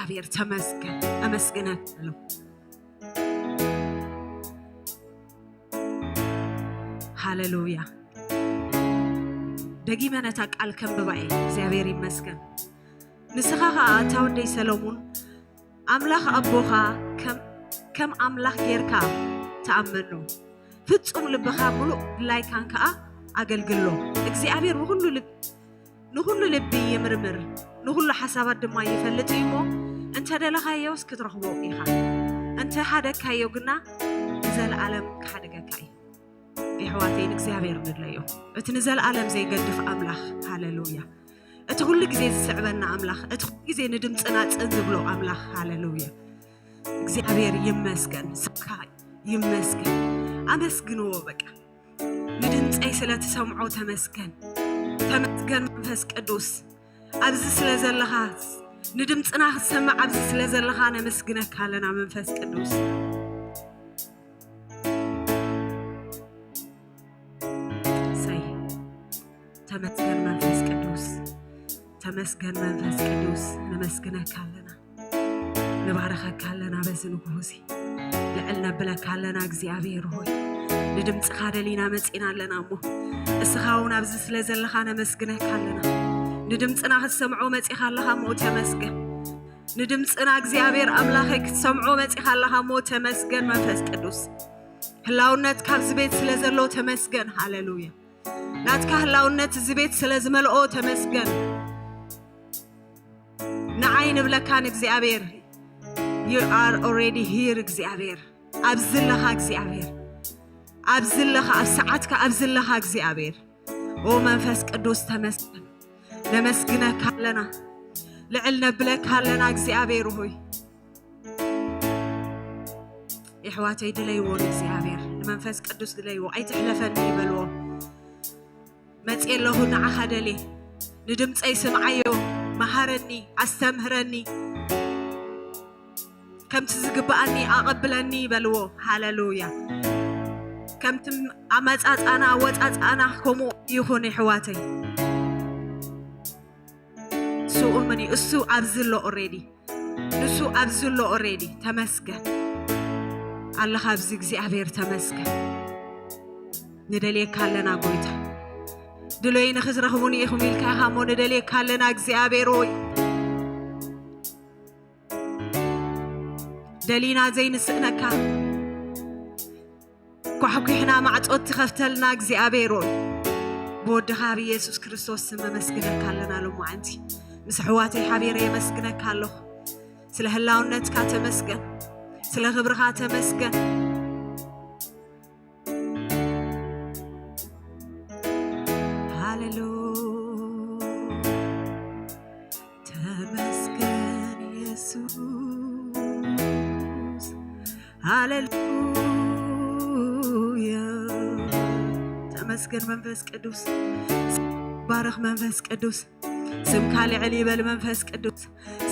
እግዚኣብሔር ተመስገን፣ ኣመስግነካ ኣለኹ። ሃሌሉያ። ደጊመ ነታ ቃል ከንብባ እየ። እግዚኣብሔር ይመስገን። ንስኻ ኸኣ ኣታ ወደይ ሰሎሙን፣ ኣምላኽ ኣቦኻ ከም፣ ከም ኣምላኽ ጌርካ ተኣመኖ፣ ፍጹም ልብኻ፣ ምሉእ ድላይካን ከኣ ኣገልግሎ። እግዚኣብሔር ብኹሉ ልብ-፣ ንኹሉ ልቢ ይምርምር፣ ንኹሉ ሓሳባት ድማ ይፈልጥ እዩ እሞ፣ እንተ ደለኻዮስ ክትረኽቦ ኢኻ፣ እንተ ሓደግካዮ ግና ንዘለኣለም ክሓድገካ እዩ። የሕዋተይ፣ ንእግዚኣብሔር ንድለዮ። እቲ ንዘለኣለም ዘይገድፍ ኣምላኽ፣ ሃሌሉያ። እቲ ኩሉ ግዜ ዝስዕበና ኣምላኽ፣ እቲ ኩሉ ግዜ ንድምፅና ጽን ዝብሎ ኣምላኽ፣ ሃሌሉያ። እግዚኣብሔር ይመስገን፣ ስምካ ይመስገን። ኣመስግንዎ በቃ። ንድምፀይ ስለ ትሰምዖ ተመስገን። ተመስገን መንፈስ ቅዱስ። ኣብዚ ስለ ዘለኻ፣ ንድምፅና ክትሰምዕ ኣብዚ ስለ ዘለኻ ነመስግነካ ኣለና መንፈስ ቅዱስ። ሰይ፣ ተመስገን መንፈስ ቅዱስ፣ ተመስገን መንፈስ ቅዱስ፣ ነመስግነካ ኣለና፣ ንባረኸካ ኣለና በዚ ንግሆ እዚ። ልዕል ነብለካ ኣለና እግዚኣብሔር ሆይ፣ ንድምፅኻ ደሊና መፂና ኣለና እሞ፣ እስኻ እውን ኣብዚ ስለ ዘለኻ ነመስግነካ ኣለና። ንድምፅና ክትሰምዖ መፂኻ ኣለኻ እሞ ተመስገን። ንድምፅና እግዚኣብሔር ኣምላኸይ ክትሰምዖ መፂኻ ኣለኻ እሞ ተመስገን መንፈስ ቅዱስ። ህላውነትካ ኣብዚ ቤት ስለ ዘሎ ተመስገን። ሃሌሉያ። ናትካ ህላውነት እዚ ቤት ስለ ዝመልኦ ተመስገን። ንዓይ ንብለካ ንእግዚኣብሔር፣ you are already here እግዚኣብሔር። ኣብዚ ኣለኻ እግዚኣብሔር። ኣብዚ ኣለኻ፣ ኣብ ሰዓትካ ኣብዚ ኣለኻ እግዚኣብሔር። ኦ መንፈስ ቅዱስ ተመስገን። ነመስግነካ ኣለና። ልዕል ነብለካ ኣለና እግዚኣብሔር ሆይ። የሕዋተይ ድለይዎ ንእግዚኣብሔር፣ ንመንፈስ ቅዱስ ድለይዎ። ኣይትሕለፈኒ ይበልዎ። መፅየ ኣለኹ ንዓኻ ደልየ። ንድምፀይ ስምዓዮ፣ መሃረኒ፣ ኣስተምህረኒ። ከምቲ ዝግብኣኒ ኣቐብለኒ በልዎ። ሃሌሉያ። ከምቲ ኣመጻጻና ኣወጻጻና ከምኡ ይኹን የሕዋተይ። ስኡ ምን እዩ? እሱ ኣብዚ ኣሎ ኦሬዲ። ንሱ ኣብዚ ኣሎ ኦሬዲ። ተመስገን ኣለኻ ኣብዚ እግዚኣብሔር ተመስገን። ንደልየካ ኣለና ጎይታ። ድሎይ ንኽትረኽቡኒ ኢኹም ኢልካ ኢኻ እሞ ንደልየካ ኣለና እግዚኣብሔር ሆይ። ደሊና ዘይንስእነካ ኳሕኲሕና ማዕጾ ትኸፍተልና እግዚኣብሔር ሆይ። ብወድኻ ብኢየሱስ ክርስቶስ ስም ኣመስግነካ ኣለና ሎማዓንቲ። ምስ ኣሕዋተይ ሓቢረ የመስግነካ ኣለኹ። ስለ ህላውነትካ ተመስገን። ስለ ክብርኻ ተመስገን። ሃሌሉያ። ተመስገን ኢየሱስ። ሃሌሉያ። ተመስገን መንፈስ ቅዱስ። ባረኽ መንፈስ ቅዱስ። ስምካ ልዕል ይበል መንፈስ ቅዱስ።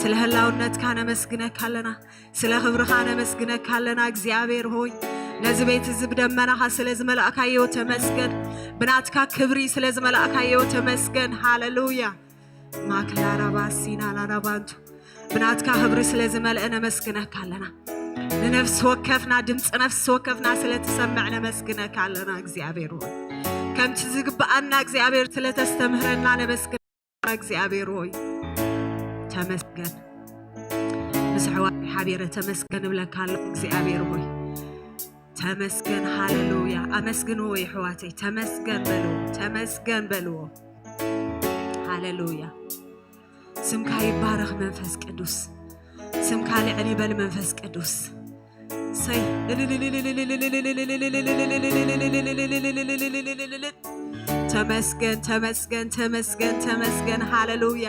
ስለ ህላውነትካ ነመስግነካ ኣለና። ስለ ክብርኻ ነመስግነካ ኣለና እግዚኣብሔር ሆይ። ነዚ ቤት እዚ ብደመናኻ ስለ ዝመላእካዮ ተመስገን። ብናትካ ክብሪ ስለ ዝመላእካዮ ተመስገን። ሃሌሉያ። ማክላራባሲና ላራባንቱ። ብናትካ ክብሪ ስለ ዝመልአ ነመስግነካ ኣለና። ንነፍሲ ወከፍና፣ ድምፂ ነፍሲ ወከፍና ስለ ትሰምዕ ነመስግነካ ኣለና እግዚኣብሔር ሆይ። ከምቲ ዝግብኣና እግዚኣብሔር ስለ ተስተምህረና ነመስግነካ እግዚኣብሔር ሆይ። ተመስገን። ምስ ኣሕዋተይ ሓቢረ ተመስገን እብለካ ኣለኹ እግዚኣብሔር ሆይ። ተመስገን። ሃሌሉያ። ኣመስግንዎ የሕዋተይ። ተመስገን በልዎ። ተመስገን በልዎ። ሃሌሉያ። ስምካ ይባረኽ መንፈስ ቅዱስ። ስምካ ልዕል ይበል መንፈስ ቅዱስ። ሰይ። ተመስገን፣ ተመስገን፣ ተመስገን፣ ተመስገን። ሃሌሉያ።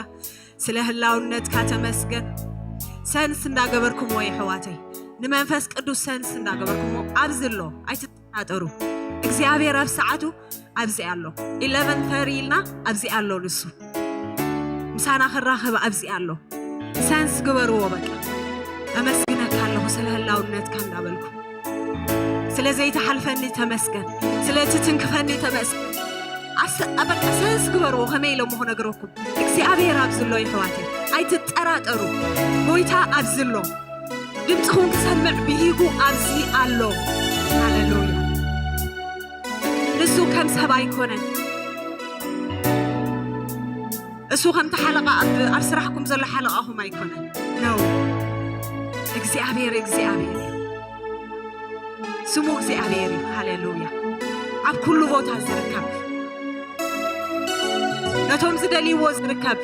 ስለ ህላውነትካ ተመስገን። ሰንስ እንዳገበርኩሞ የሕዋተይ፣ ንመንፈስ ቅዱስ ሰንስ እንዳገበርኩሞ ኣብዚ ኣሎ። ኣይትጠራጠሩ። እግዚኣብሔር ኣብ ሰዓቱ ኣብዚ ኣሎ። ኢለቨን ተሪ ኢልና ኣብዚ ኣሎ ንሱ። ምሳና ክራኸብ ኣብዚ ኣሎ። ሰንስ ግበርዎ በቃ። ኣመስግነካ ኣለኹ ስለ ህላውነትካ እንዳበልኩ። ስለ ዘይትሓልፈኒ ተመስገን። ስለ ትትንክፈኒ ተመስገን። ኣስ-፣ በቃ ሰንስ ግበርዎ፣ ከመይ ኢለ እሞ ክነግረኩም? እግዚኣብሔር ኣብዚ ኣሎ ይሕዋተይ፣ ኣይትጠራጠሩ። ጎይታ ኣብዚ ኣሎ። ድምፅኹም ክሰምዕ ብሂጉ ኣብዚ ኣሎ። ሃሌሉያ። ንሱ ከም ሰብ ኣይኮነን። እሱ ከምቲ ሓለቓ ኣብ፣ ኣብ ስራሕኩም ዘሎ ሓለቓኹም ኣይኮነን። ነው። እግዚኣብሔር፣ እግዚኣብሔር እዩ። ስሙ እግዚኣብሔር እዩ። ሃሌሉያ። ኣብ ኩሉ ቦታ ዝርከብ፣ ነቶም ዝደልይዎ ዝርከብ፣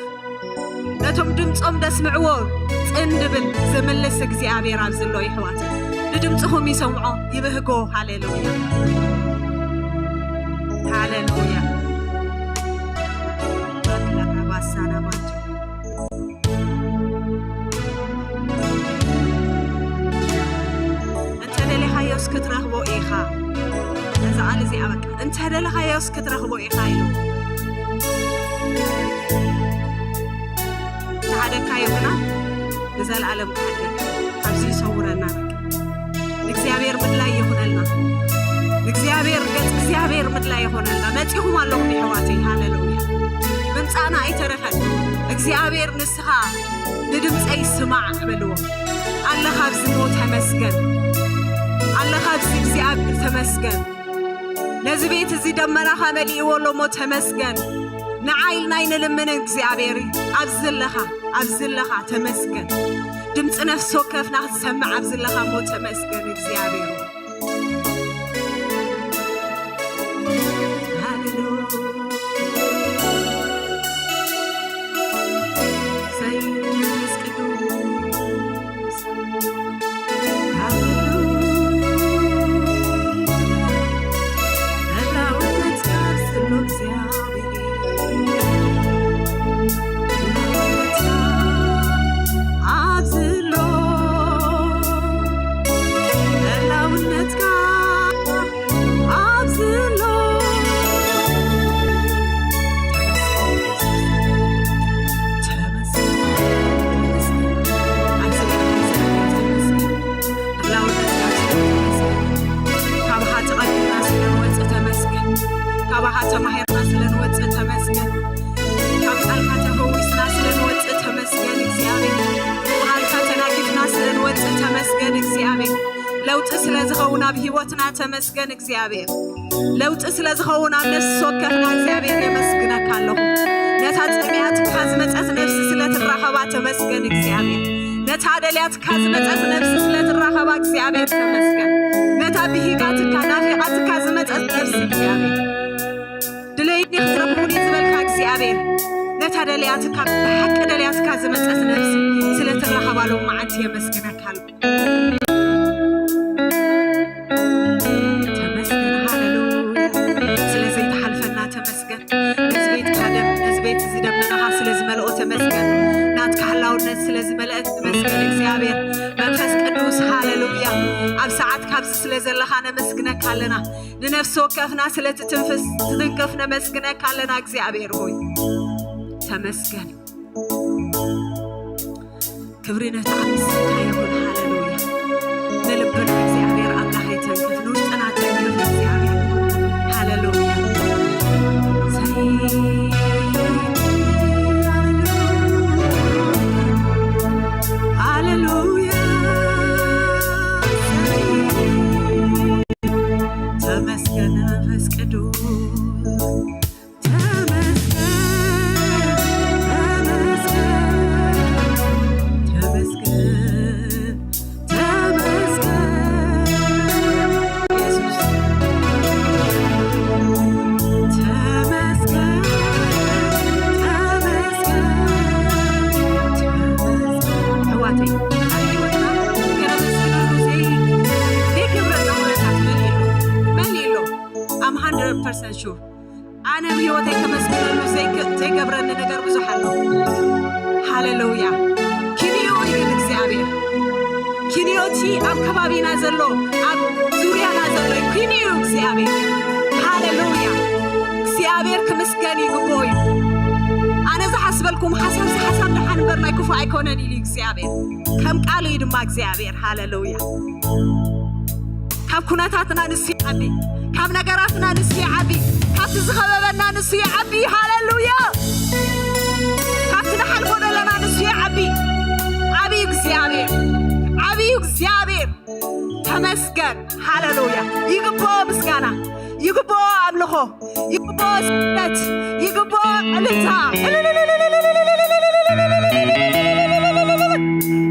ነቶም ድምፆም ደስምዕዎ ፅን ድብል ዝምልስ እግዚኣብሔር ኣብ ዘሎ ይሕዋት። ንድምፅኹም ይሰምዖ፣ ይብህጎ። ሃሌሉያ። ሃሌሉያ። ባክላካ ባሳና ማንቱ። እንተ ደሊኻዮስ ክትረኽቦ ኢኻ። ነዛ ቃል እዚኣ በቃ፣ እንተ ደለኻዮስ ክትረኽቦ ኢኻ ኢሉ። ተሓደግካዮ ግና ንዘለኣለም ክሓድገካ፣ ካብዚ ይሰውረና። በቃ ንእግዚኣብሔር ምድላይ ይኹነልና። ንእግዚኣብሔር፣ ገጽ እግዚኣብሔር ምድላይ ይኹነልና። መጺኹም ኣለኹም የሕዋተይ። ሃሌሉያ። ምምጻእና ኣይተረፈን። እግዚኣብሔር ንስኻ ንድምፀይ ስማዕ በልዎ። ኣለኻ ኣብዚ እሞ ተመስገን። ኣለኻ ኣብዚ እግዚኣብሔር ተመስገን። ነዚ ቤት እዚ ደመናኻ መሊእዎ ኣሎ እሞ ተመስገን። ንዓይ ኢልና ኣይንልምን እግዚኣብሔር። ኣብዚ ኣለኻ፣ ኣብዚ ኣለኻ ተመስገን። ድምፂ ነፍሲ ወከፍና ክትሰምዕ ኣብዚ ኣለኻ እሞ ተመስገን እግዚኣብሔር። ሃሌሉያ። መንፈስ ቅዱስ። ሃሌሉያ። መላእክት ዝጋስሉ እግዚኣብሔር። መላእክት ኣብዚ ኣሎ። መላእክት ኣብዚ ኣሎ። ካባኻ ተቐቢልና ስለ ንወፅእ ተመስገን። ካባኻ ተማሂርና ስለ ንወፅእ ተመስገን። ካብ ቃልካ ተፈዊስና ስለ ንወፅእ ተመስገን እግዚኣብሔር። ብቃልካ ተናጊፍና ስለ ንወፅእ ተመስገን እግዚኣብሔር። ለውጢ ስለ ዝኸውን ኣብ ህይወትና ተመስገን እግዚኣብሔር። ለውጢ ስለ ዝኸውን ኣብ ነፍሲ ወከፍና እግዚኣብሔር የመስግነካ ኣለኹ። ነታ ጸሚኣትካ ዝመጸት ነፍሲ ስለ ትራኸባ ተመስገን እግዚኣብሔር። ነታ ደልያትካ ዝመጸት ነፍሲ ስለ ትራኸባ እግዚኣብሔር ተመስገን። ነታ ብሂጋትካ ናፊቓትካ ዝመጸት ነፍሲ እግዚኣብሔር። ድለይኒ ክትረኽቡኒ ዝበልካ እግዚኣብሔር። ነታ ደልያትካ ብሓቂ ደልያትካ ዝመጸት ነፍሲ ስለ ትራኸባ ሎም መዓልቲ የመስግነካ ኣለኹ። ተመስገን፣ ሃሌሉያ። ስለ ዘይተሓልፈና ተመስገን። ነዚ ቤትካ ደም፣ ነዚ ቤት እዚ ደመናኻ ስለ ዝመልኦ ተመስገን። ናትካ ህላውነት ስለ ዝመልአት ተመስገን እግዚኣብሔር። መንፈስ ቅዱስ፣ ሃሌሉያ። ኣብ ሰዓት ካብዚ ስለ ዘለኻ ነመስግነካ ኣለና። ንነፍሲ ወከፍና ስለ ትትንፍስ፣ ትትንክፍ ነመስግነካ ኣለና እግዚኣብሔር ሆይ። ተመስገን። ክብሪ ነቲ ኣብ ምስልካ ይኹን። ሃሌሉያ። ንልብና እግዚኣብሔር ኣምላኸይ ተንክፍ፣ ንውሽጥና ተንክፍ እግዚኣብሔር። ሃሌሉያ። ሃሌሉያ። ተመስገን መንፈስ ቅዱስ። ተመስገን፣ ተመስገን፣ ተመስገን፣ ተመስገን። ኢየሱስ። ተመስገን፣ ተመስገን፣ ተመስገን። ኣሕዋተይ፣ ኣብ ህይወትና ከነመስግነሉ ዘይ-፣ ዘይገብረና ኩነታት መን ኣሎ? መን ኣሎ? I'm hundred percent sure። ኣነ ኣብ ህይወተይ ከመስግነሉ ዘይከ-፣ ዘይገብረኒ ነገር ብዙሕ ኣሎ። ሃሌሉያ። ክንዮ እዩ ግን እግዚኣብሔር። ክንዮ እቲ ኣብ ከባቢና ዘሎ፣ ኣብ ዙርያና ዘሎ እዩ። ክንዮ እግዚኣብሔር። ሃሌሉያ። እግዚኣብሔር ክምስገን ይግብኦ እዩ። ኣነ ዝሓስበልኩም ሓሳብ፣ ሓሳብ ደሓን እምበር ናይ ክፉእ ኣይኮነን ኢሉ እግዚኣብሔር። ከም ቃሉ እዩ ድማ እግዚኣብሔር። ሃሌሉያ። ካብ ኩነታትና ንሱ ይዓቢ፣ ካብ ነገራትና ንሱ ይዓቢ፣ ካብቲ ዝኸበበና ንሱ ይዓቢ። ሃሌሉያ! ካብቲ ንሓልፎ ዘለና ንሱ ይዓቢ። ዓብዩ እግዚኣብሔር፣ ዓብዩ እግዚኣብሔር ተመስገን። ሃሌሉያ! ይግብኦ ምስጋና፣ ይግብኦ ኣምልኾ፣ ይግብኦ ስግደት፣ ይግብኦ ዕልልታ።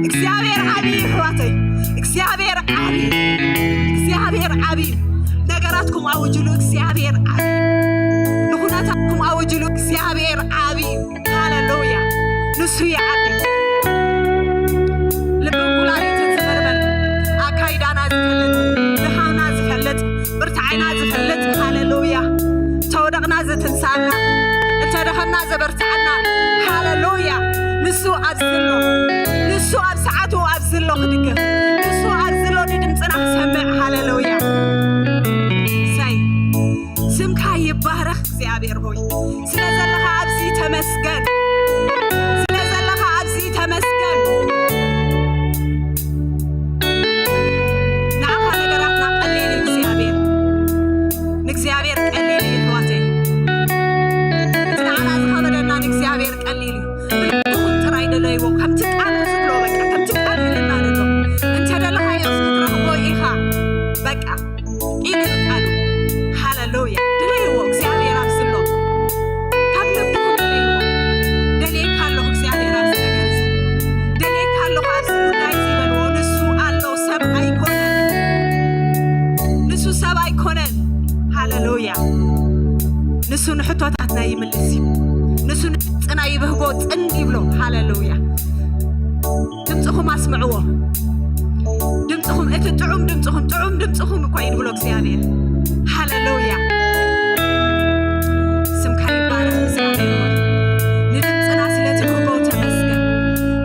እግዚኣብሔር ዓብዩ ይሕዋተይ፣ እግዚኣብሔር ዓብዩ፣ እግዚኣብሔር ዓብዩ። ነገራትኩም ኣውጅሉ፣ እግዚኣብሔር ዓብዩ። ንኹነታትኩም ኣውጅሉ፣ እግዚኣብሔር ዓብዩ። ሃሌሉያ። ንሱ ይዓቢ። ልብን ኩላሊትን ዝመርመር፣ ኣካይዳና ዝፈልጥ፣ ድኻምና ዝፈልጥ፣ ብርታዓና ዝፈልጥ፣ ሃሌሉያ። ተወደቕና ዘትንሳና፣ እንተደኸምና ዘበርትዓና፣ ሃሌሉያ። ንሱ ኣብዚ ኣሎ፣ ንሱ ኣብ ሰዓቱ ኣብዚ ኣሎ ክድግፍ፣ ንሱ ኣብዚ ኣሎ ንድምፅና ክሰምዕ፣ ሃሌሉያ። ሰይ ስምካ ይባረኽ እግዚኣብሔር ሆይ፣ ስለ ዘለኻ ኣብዚ ተመስገን፣ ስለ ዘለኻ ኣብዚ ተመስገን። ንዓኻ ነገራትና ቀሊል እዩ እግዚኣብሔር፣ ንእግዚኣብሔር ቀሊል እዩ ኣሕዋተይ። እቲ ንዓና ዝኸበደና ንእግዚኣብሔር ቀሊል እዩ። ብልብኹም ጥራይ ደለይዎ፣ ከምቲ ቃሉ ዝብሎ በቃ፣ ከምቲ ቃሉ ኢልና ንብሎ። እንተ ደለኻዮ እስኪ ትረኽቦ ኢኻ በቃ። ኢሉ ቃሉ። ሃሌሉያ። ድለይዎ እግዚኣብሔር ኣብዚ ኣሎ። ካብ ልብኹም ድለይዎ። ደልየካ ኣለኹ እግዚኣብሔር ኣብዚ ነገር እዚ። ደልየካ ኣለኹ ኣብዚ ጉዳይ እዚ በልዎ። ንሱ ኣሎ፣ ሰብ ኣይኮነን። ንሱ ሰብ ኣይኮነን። ሃሌሉያ። ንሱ ንሕቶታትና ይምልስ እዩ። ንሱ ንድምፅና ይብህጎ ፅን ይብሎ። ሃሌሉያ። ድምፅኹም ኣስምዕዎ። ድምፅኹም፣ እቲ ጥዑም ድምፅኹም፣ ጥዑም ድምፅኹም እኮ እዩ ድብሎ እግዚኣብሔር። ሃሌሉያ። ስምካ ይባረኽ እግዚኣብሔር ሆይ። ንድምፅና ስለ ትህቦ ተመስገን።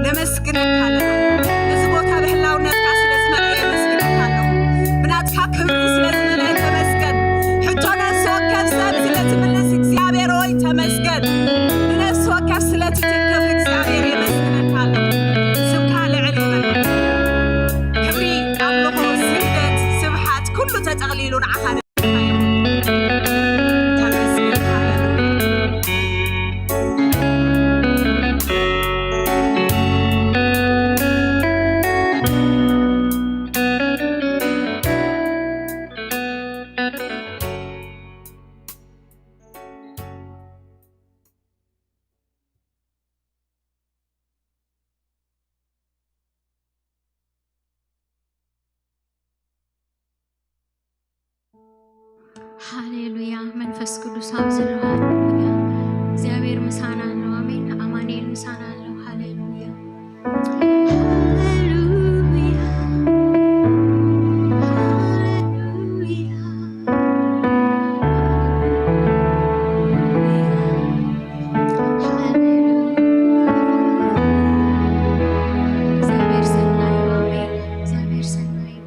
ነመስግነካ ኣለና። እዚ ቦታ ብህላውነትካ ስለ ዝመልአ የመስግነካ ኣለኹ። ብናትካ ክብሪ ስለ ዝመልአ ተመስገን። ሕቶ ነፍሲ ወከፍ ሰብ ስለ ትምልስ እግዚኣብሔር ሆይ ተመስገን። ንነፍሲ ወከፍ ስለ ትትንክፍ እግዚኣብሔር የመስግነካ ኣለኹ። ስምካ ልዕል ይበል። ክብሪ፣ ኣምልኾ፣ ስግደት፣ ስብሓት ኩሉ ተጠቕሊሉ ንዓኻ ንሕና ይኹን። ተመስገን። ሃሌሉያ። ሃሌሉያ። መንፈስ ቅዱስ ኣብዚ ኣሎ። ሃሌሉያ። እግዚኣብሔር ምሳና ኣሎ። ኣሜን። ኣማኑኤል ምሳና ኣሎ። ሃሌሉያ። ሃሌሉያ። ሃሌሉያ። ሃሌሉያ። እግዚኣብሔር ሰናይ እዩ። ኣሜን። እግዚኣብሔር ሰናይ እዩ።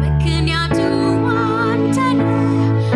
ምክንያቱ አንተነህ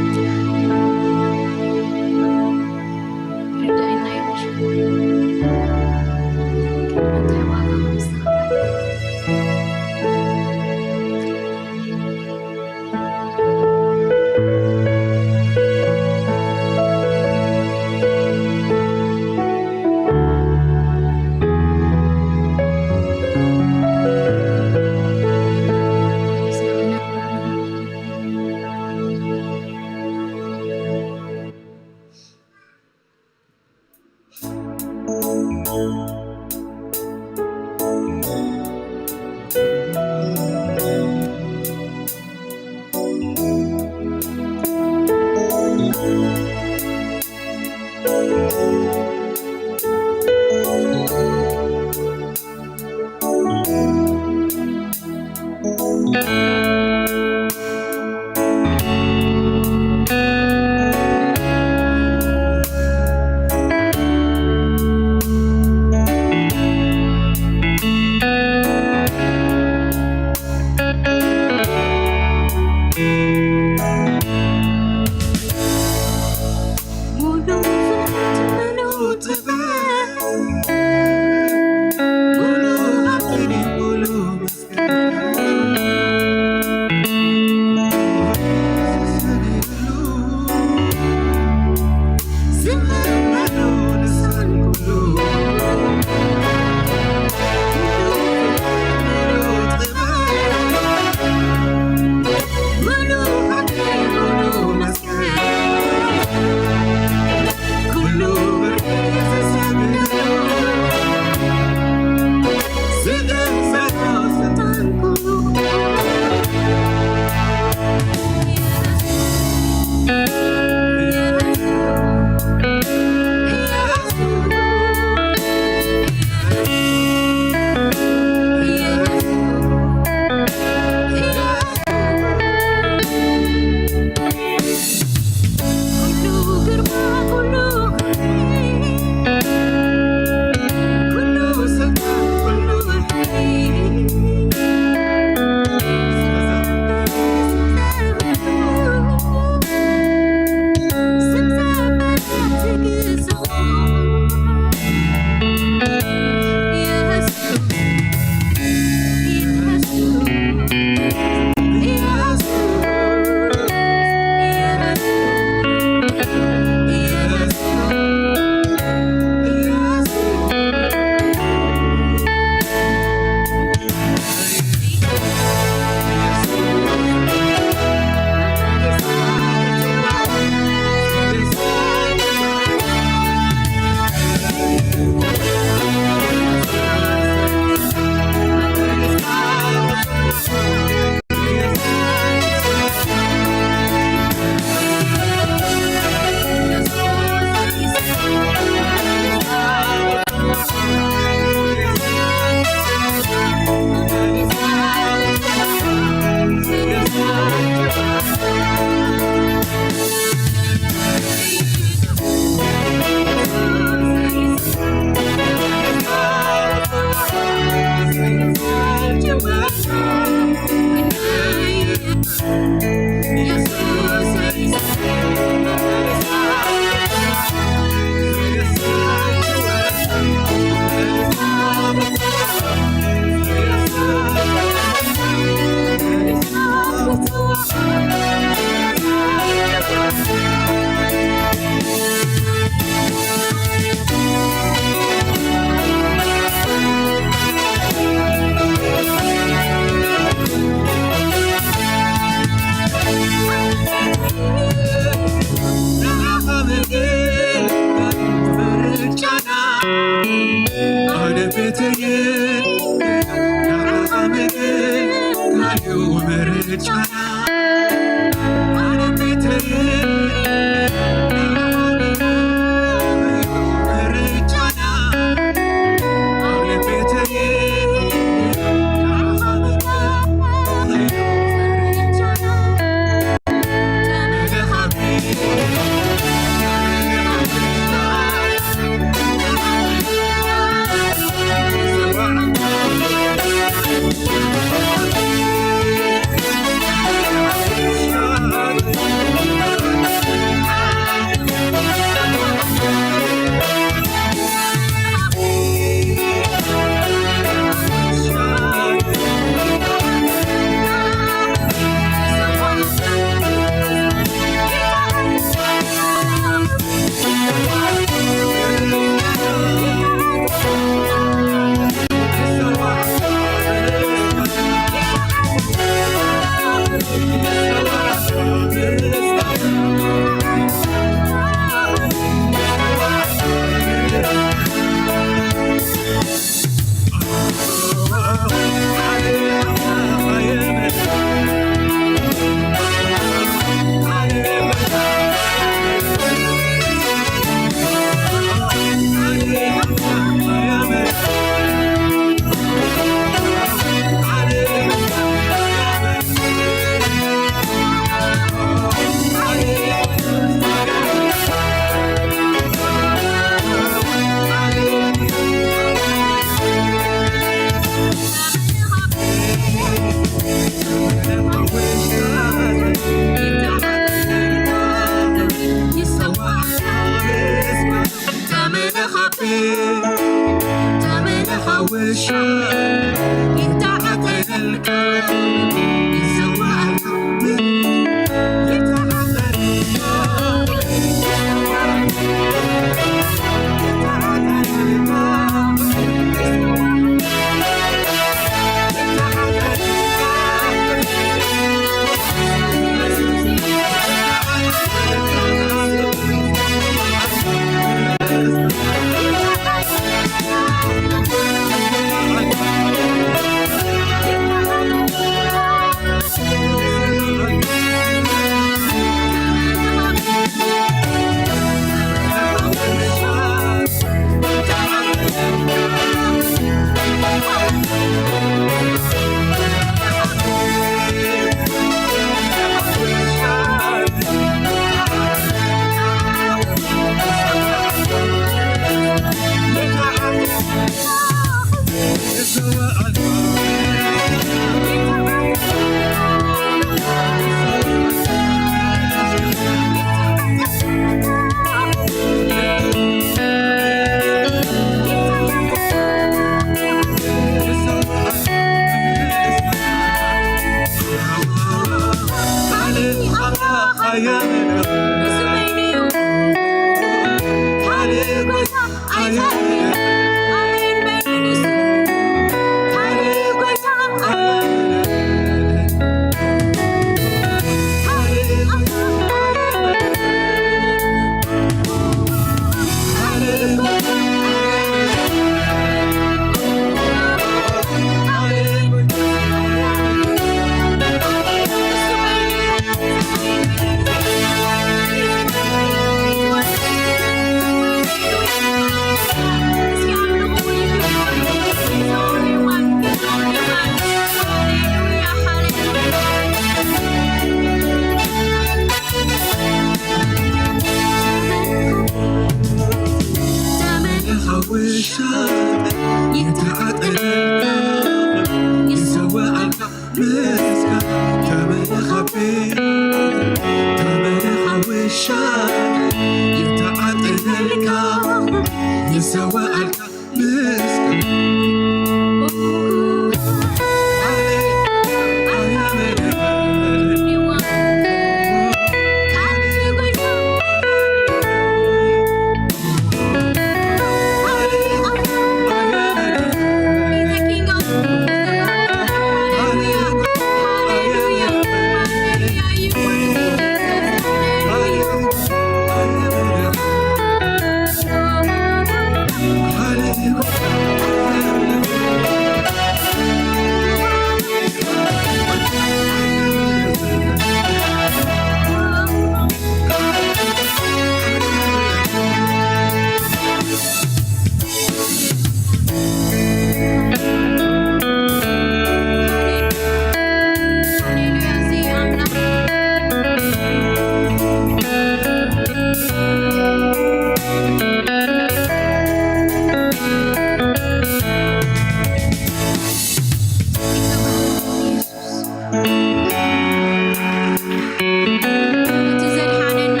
ነቲ ዘድሓነና፣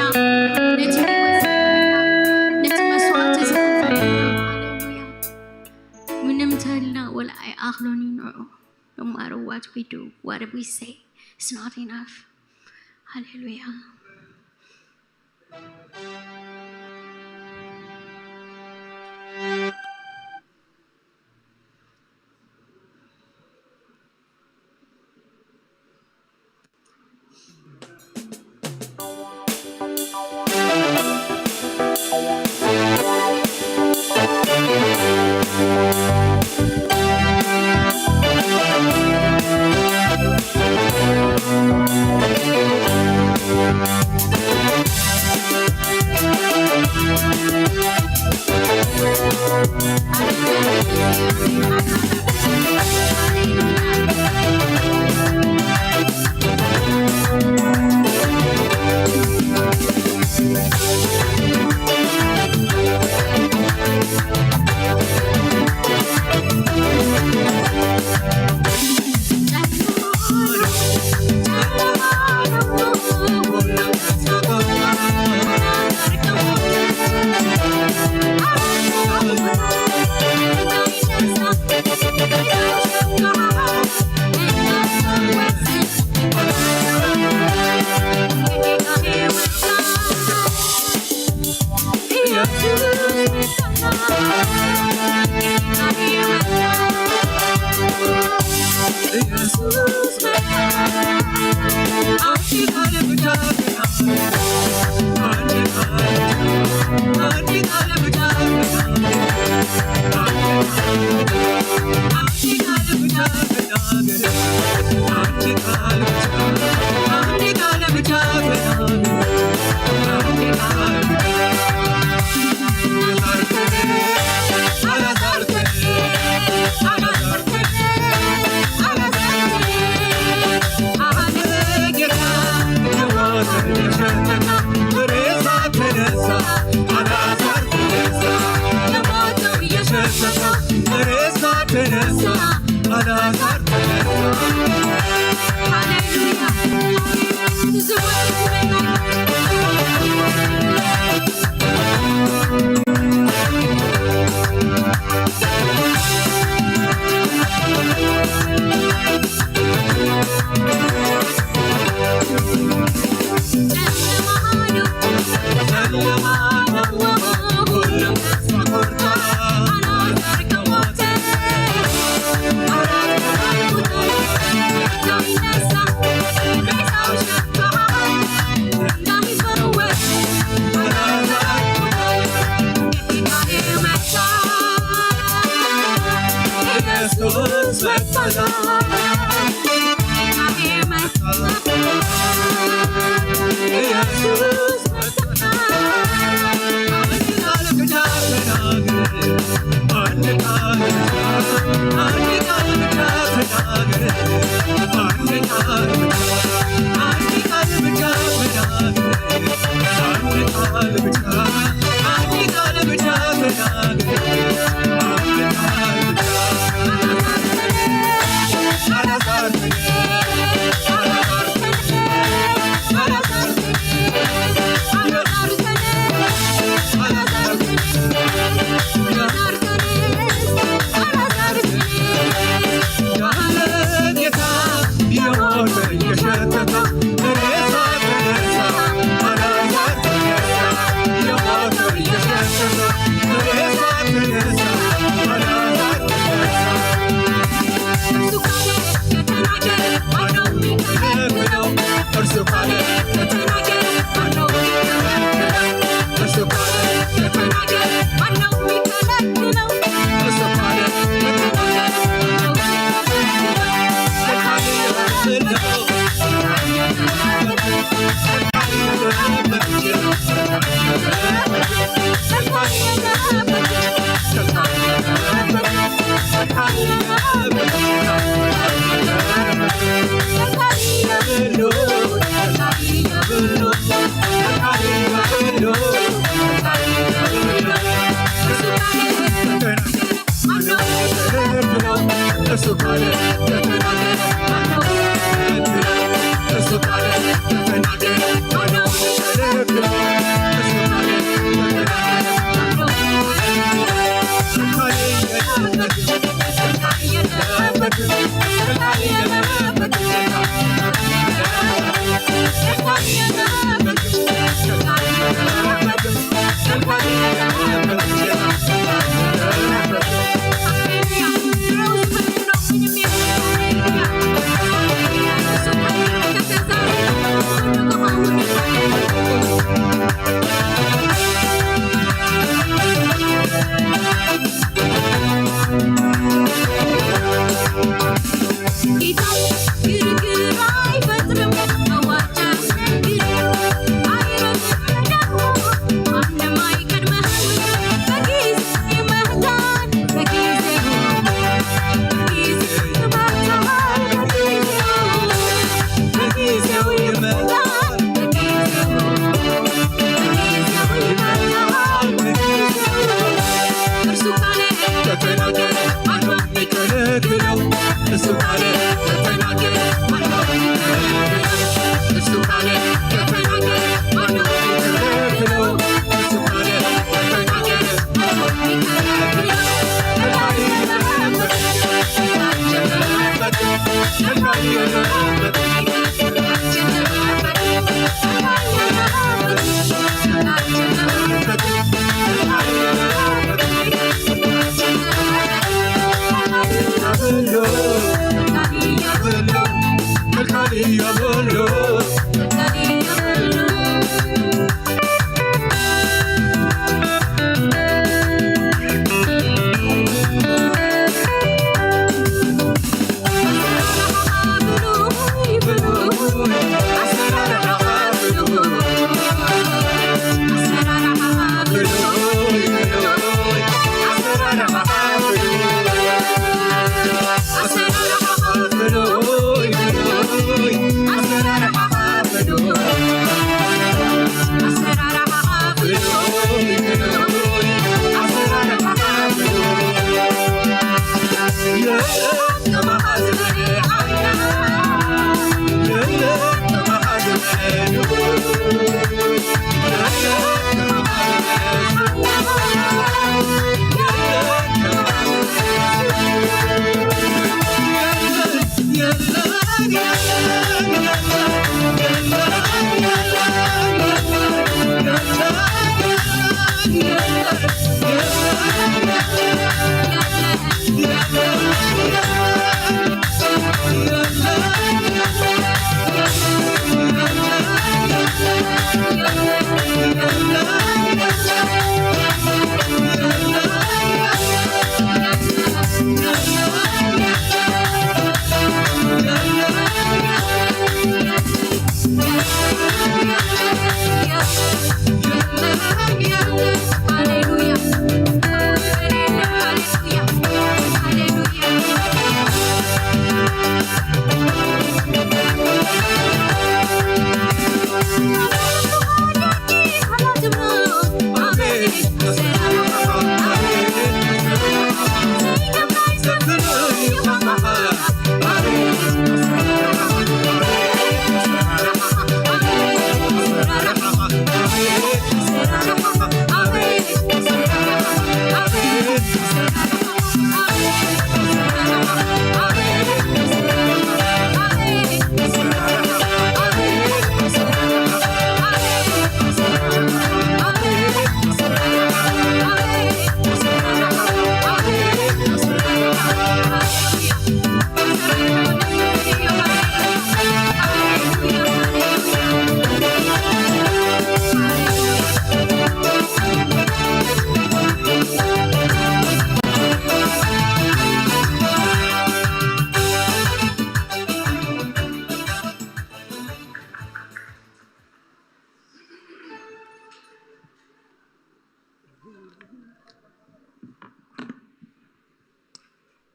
ነቲ ህይወት ዝሃበና፣ ነቲ መስዋእቲ ዝኸፈለና፣ ሃሌሉያ። ምንም ተልና ወላ ኣይኣኽሎን እዩ ንዑ። No matter what we do, what we say, it's not enough. ሃሌሉያ።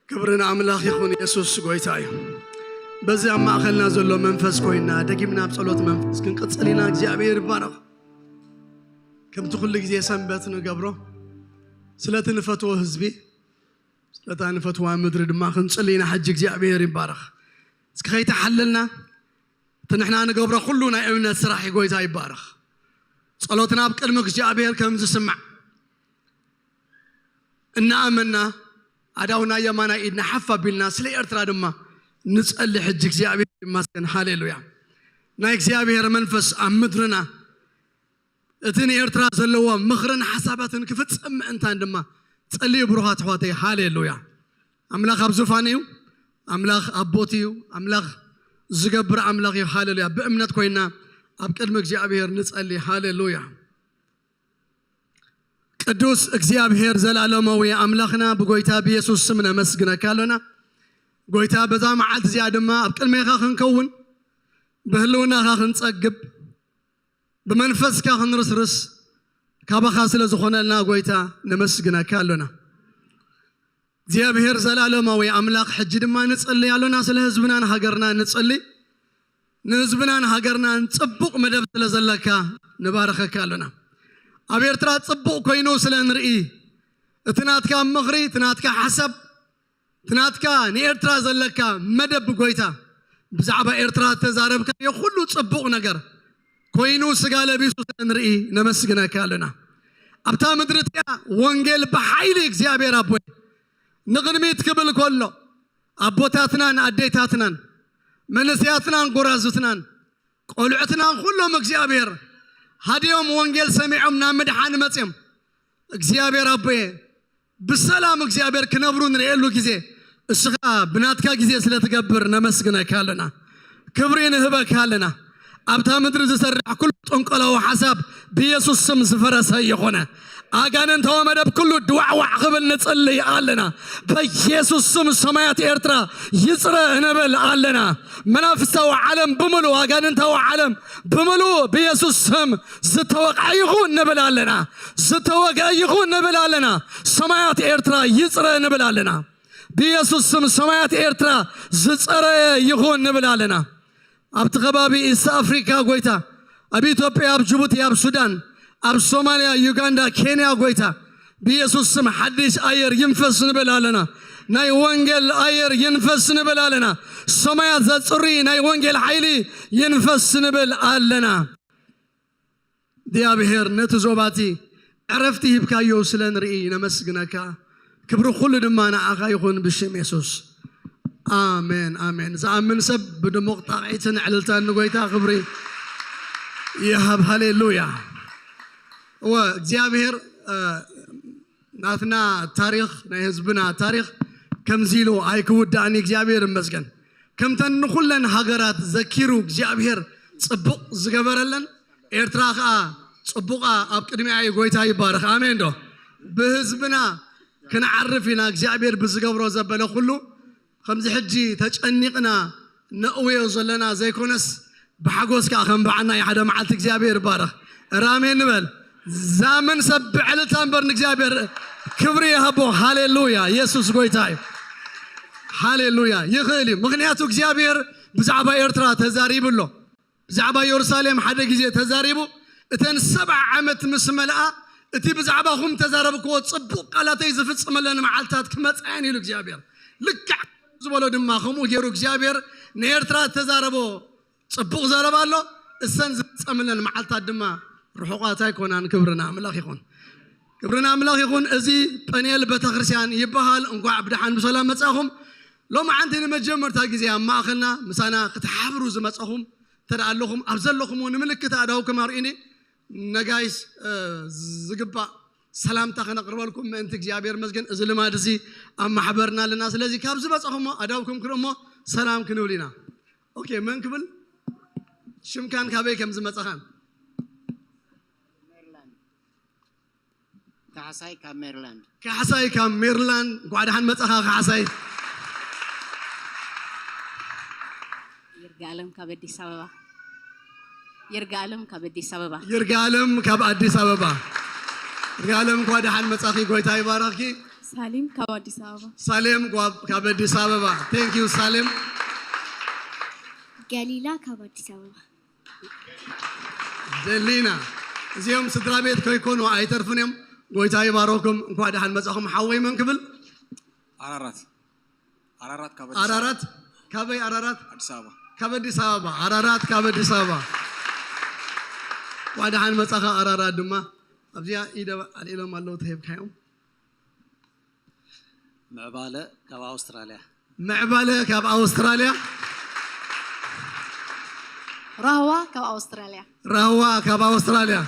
ክብሪ ንኣምላኽ ይኹን። የሱስ ጎይታ እዩ። በዚ ኣብ ማእኸልና ዘሎ መንፈስ ኮይና ደጊምና ኣብ ጸሎት መንፈስ ክንቅጽል ኢና። እግዚኣብሔር ይባረኽ። ከምቲ ኩሉ ግዜ ሰንበት ንገብሮ ስለቲ ንፈትዎ ህዝቢ ስለታ ንፈትዋ ምድሪ ድማ ክንጽሊ ኢና። ሕጂ እግዚኣብሔር ይባረኽ። እስኪ ከይተሓለልና እቲ ንሕና ንገብሮ ኩሉ ናይ እምነት ስራሕ እዩ። ጎይታ ይባረኽ። ጸሎትና ኣብ ቅድሚ እግዚኣብሔር ከም ዝስማዕ እናኣመና ኣዳውና የማናይ ኢድና ሓፍ ኣቢልና ስለ ኤርትራ ድማ ንጸሊ። ሕጂ እግዚኣብሔር ይመስገን። ሃሌሉያ። ናይ እግዚኣብሔር መንፈስ ኣብ ምድርና እቲ ንኤርትራ ዘለዎ ምኽርን ሓሳባትን ክፍጸም ምእንታን ድማ ጸልዩ። ብሩኻት ኣሕዋተይ፣ ሃሌሉያ። ኣምላኽ ኣብ ዙፋን እዩ። ኣምላኽ ኣብ ቦት እዩ። ኣምላኽ ዝገብር ኣምላኽ እዩ። ሃሌሉያ። ብእምነት ኮይና ኣብ ቅድሚ እግዚኣብሔር ንጸሊ። ሃሌሉያ። ቅዱስ እግዚኣብሔር ዘላለማዊ ኣምላኽና ብጎይታ ብየሱስ ስም ነመስግነካ ኣሎና። ጎይታ በዛ መዓልቲ እዚኣ ድማ ኣብ ቅድሜኻ ክንከውን ብህልውናኻ ክንጸግብ ብመንፈስካ ክንርስርስ ካባኻ ስለ ዝኾነልና ጎይታ ነመስግነካ ኣሎና። እግዚኣብሔር ዘላለማዊ ኣምላኽ ሕጂ ድማ ንጽሊ ኣሎና። ስለ ህዝብናን ሃገርና ንጽሊ። ንህዝብናን ሃገርናን ጽቡቕ መደብ ስለ ዘለካ ንባረኸካ ኣሎና። ኣብ ኤርትራ ጽቡቕ ኮይኑ ስለ ንርኢ እቲ ናትካ ምኽሪ፣ እቲ ናትካ ሓሳብ፣ እቲ ናትካ ንኤርትራ ዘለካ መደብ ጎይታ ብዛዕባ ኤርትራ ተዛረብካዮ ኩሉ ጽቡቕ ነገር ኮይኑ ስጋ ለቢሱ ስለ ንርኢ ነመስግነካ ኣለና። ኣብታ ምድሪ እቲኣ ወንጌል ብሓይሊ እግዚኣብሔር ኣቦይ ንቕድሚት ክብል ከሎ ኣቦታትናን ኣዴታትናን መንእሰያትናን ጎራዙትናን ቆልዑትናን ኩሎም እግዚኣብሔር ሃዲዮም ወንጌል ሰሚዖም ናብ ምድሓን መጽዮም እግዚኣብሔር ኣቦየ ብሰላም እግዚኣብሔር ክነብሩ ንርእየሉ ግዜ እስኻ ብናትካ ግዜ ስለ ትገብር ነመስግነካ ኣለና። ክብሪ ንህበካ ኣለና። ኣብታ ምድሪ ዝሰርሕ ኩሉ ጥንቆላዊ ሓሳብ ብየሱስ ስም ዝፈረሰ ይኾነ። ኣጋንንታዊ መደብ ኩሉ ድዋዕዋዕ ክብል ንጽልይ ኣለና። በየሱስ ስም ሰማያት ኤርትራ ይጽረ ንብል ኣለና። መናፍስታዊ ዓለም ብምሉ ኣጋንንታዊ ዓለም ብምሉ ብየሱስ ስም ዝተወቕዐ ይኹን ንብል ኣለና። ዝተወግአ ይኹን ንብል ኣለና። ሰማያት ኤርትራ ይጽረ ንብል ኣለና። ብየሱስ ስም ሰማያት ኤርትራ ዝጸረየ ይኹን ንብል ኣለና። ኣብቲ ከባቢ ኢስት ኣፍሪካ ጎይታ ኣብ ኢትዮጵያ ኣብ ጅቡቲ ኣብ ሱዳን ኣብ ሶማልያ ዩጋንዳ ኬንያ ጎይታ ብየሱስ ስም ሓድሽ ኣየር ይንፈስ ንብል ኣለና። ናይ ወንጌል ኣየር ይንፈስ ንብል ኣለና። ሰማያት ዘጽሪ ናይ ወንጌል ሓይሊ ይንፈስ ንብል ኣለና። እግዚኣብሔር ነቲ ዞባቲ ዕረፍቲ ሂብካዮ ስለ ንርኢ ነመስግነካ። ክብሪ ኩሉ ድማ ንዓኻ ይኹን ብሽም የሱስ። ኣሜን፣ ኣሜን። ዝኣምን ሰብ ብድሙቕ ጣቕዒትን ዕልልታን ንጎይታ ክብሪ ይሃብ። ሃሌሉያ። እወ፣ እግዚኣብሔር፣ እ፣ ናትና ታሪኽ፣ ናይ ህዝብና ታሪኽ ከምዚ ኢሉ ኣይክውዳእን። እግዚኣብሔር ይመስገን። ከምተን ንኹለን ሃገራት ዘኪሩ እግዚኣብሔር ጽቡቕ ዝገበረለን፣ ኤርትራ ኸኣ ጽቡቓ ኣብ ቅድሚኣ እዩ። ጎይታ ይባረኽ። ኣሜን ዶ? ብህዝብና ክንዓርፍ ኢና። እግዚኣብሔር ብዝገብሮ ዘበለ ኩሉ ከምዚ ሕጂ ተጨኒቕና ነእውዮ ዘለና ዘይኮነስ፣ ብሓጎስ ከኣ ከም በዓና እዩ። ሓደ መዓልቲ እግዚኣብሔር ይባረኽ። እረ ኣሜን ንበል። ዛምን ሰብ ብዕልልታ እምበር ንእግዚኣብሔር ክብሪ ይሃቦ። ሃሌሉያ። የሱስ ጎይታ እዩ። ሃሌሉያ። ይኽእል እዩ። ምኽንያቱ እግዚኣብሔር ብዛዕባ ኤርትራ ተዛሪቡ ኣሎ። ብዛዕባ የሩሳሌም ሓደ ግዜ ተዛሪቡ፣ እተን ሰብዓ ዓመት ምስ መልኣ፣ እቲ ብዛዕባኹም ተዛረብክዎ ጽቡቕ ቃላተይ ዝፍጽመለን መዓልታት ክመጻ እየን ኢሉ እግዚኣብሔር። ልክዕ ዝበሎ ድማ ከምኡ ገይሩ እግዚኣብሔር ንኤርትራ እተዛረቦ ጽቡቕ ዘረባ ኣሎ። እሰን ዝፍጸምለን መዓልታት ድማ ርሑቓት ኣይኮናን። ክብሪ ንኣምላኽ ይኹን። ክብሪ ንኣምላኽ ይኹን። እዚ ጴንኤል ቤተክርስትያን ይበሃል። እንኳዕ ብደሓን ብሰላም መጻኹም። ሎማዓንቲ ንመጀመርታ ግዜ ኣብ ማእኸልና ምሳና ክትሓብሩ ዝመጻኹም እንተ ደኣ ኣለኹም፣ ኣብ ዘለኹምዎ ንምልክት ኣእዳውኩም ኣርእዩኒ። ነጋይስ፣ እ፣ ዝግባእ ሰላምታ ከነቕርበልኩም ምእንቲ እግዚኣብሔር መስገን እዚ ልማድ እዚ ኣብ ማሕበርና ኣለና። ስለዚ ካብ ዝበጻኹሞ ኣእዳውኩም ክንእሞ ሰላም ክንብል ኢና። ኦኬ፣ መን ክብል? ሽምካን ካበይ ከም ዝመጻኻን? ካሕሳይ ካብ ሜሪላንድ። ካሕሳይ ካብ ሜሪላንድ፣ እንኳዕ ደሓን መጻኻ ካሕሳይ። ይርጋለም ካብ ኣዲስ ኣበባ። ይርጋለም ካብ ኣዲስ ኣበባ። ይርጋለም ካብ ኣዲስ ኣበባ። ይርጋለም እንኳዕ ደሓን መጻኺ፣ ጎይታ ይባረኽኪ። ሳሌም ካብ ኣዲስ ኣበባ። ሳሌም ጓብ ካብ ኣዲስ ኣበባ። Thank you ሳሌም። ገሊላ ካብ ኣዲስ ኣበባ። ዘሊና እዚኦም ስድራ ቤት ከይኮኑ ኣይተርፉን እዮም። ጎይታ ይባረኩም። እንኳዕ ደሓን መጻኹም። ሓወይ መን ክብል? ኣራራት ኣራራት ካብ ኣራራት። ካበይ ኣራራት? ኣዲስ ኣበባ። ካብ ኣዲስ ኣበባ። ኣራራት ካብ ኣዲስ ኣበባ። እንኳዕ ደሓን መጻኻ ኣራራት ድማ ኣብዚኣ ኢደ ኣልዒሎም ኣለዉ ተሂብካዮም። ምዕባለ ካብ ኣውስትራልያ። ምዕባለ ካብ ኣውስትራልያ። ራህዋ ካብ ኣውስትራልያ። ራህዋ ካብ ኣውስትራልያ።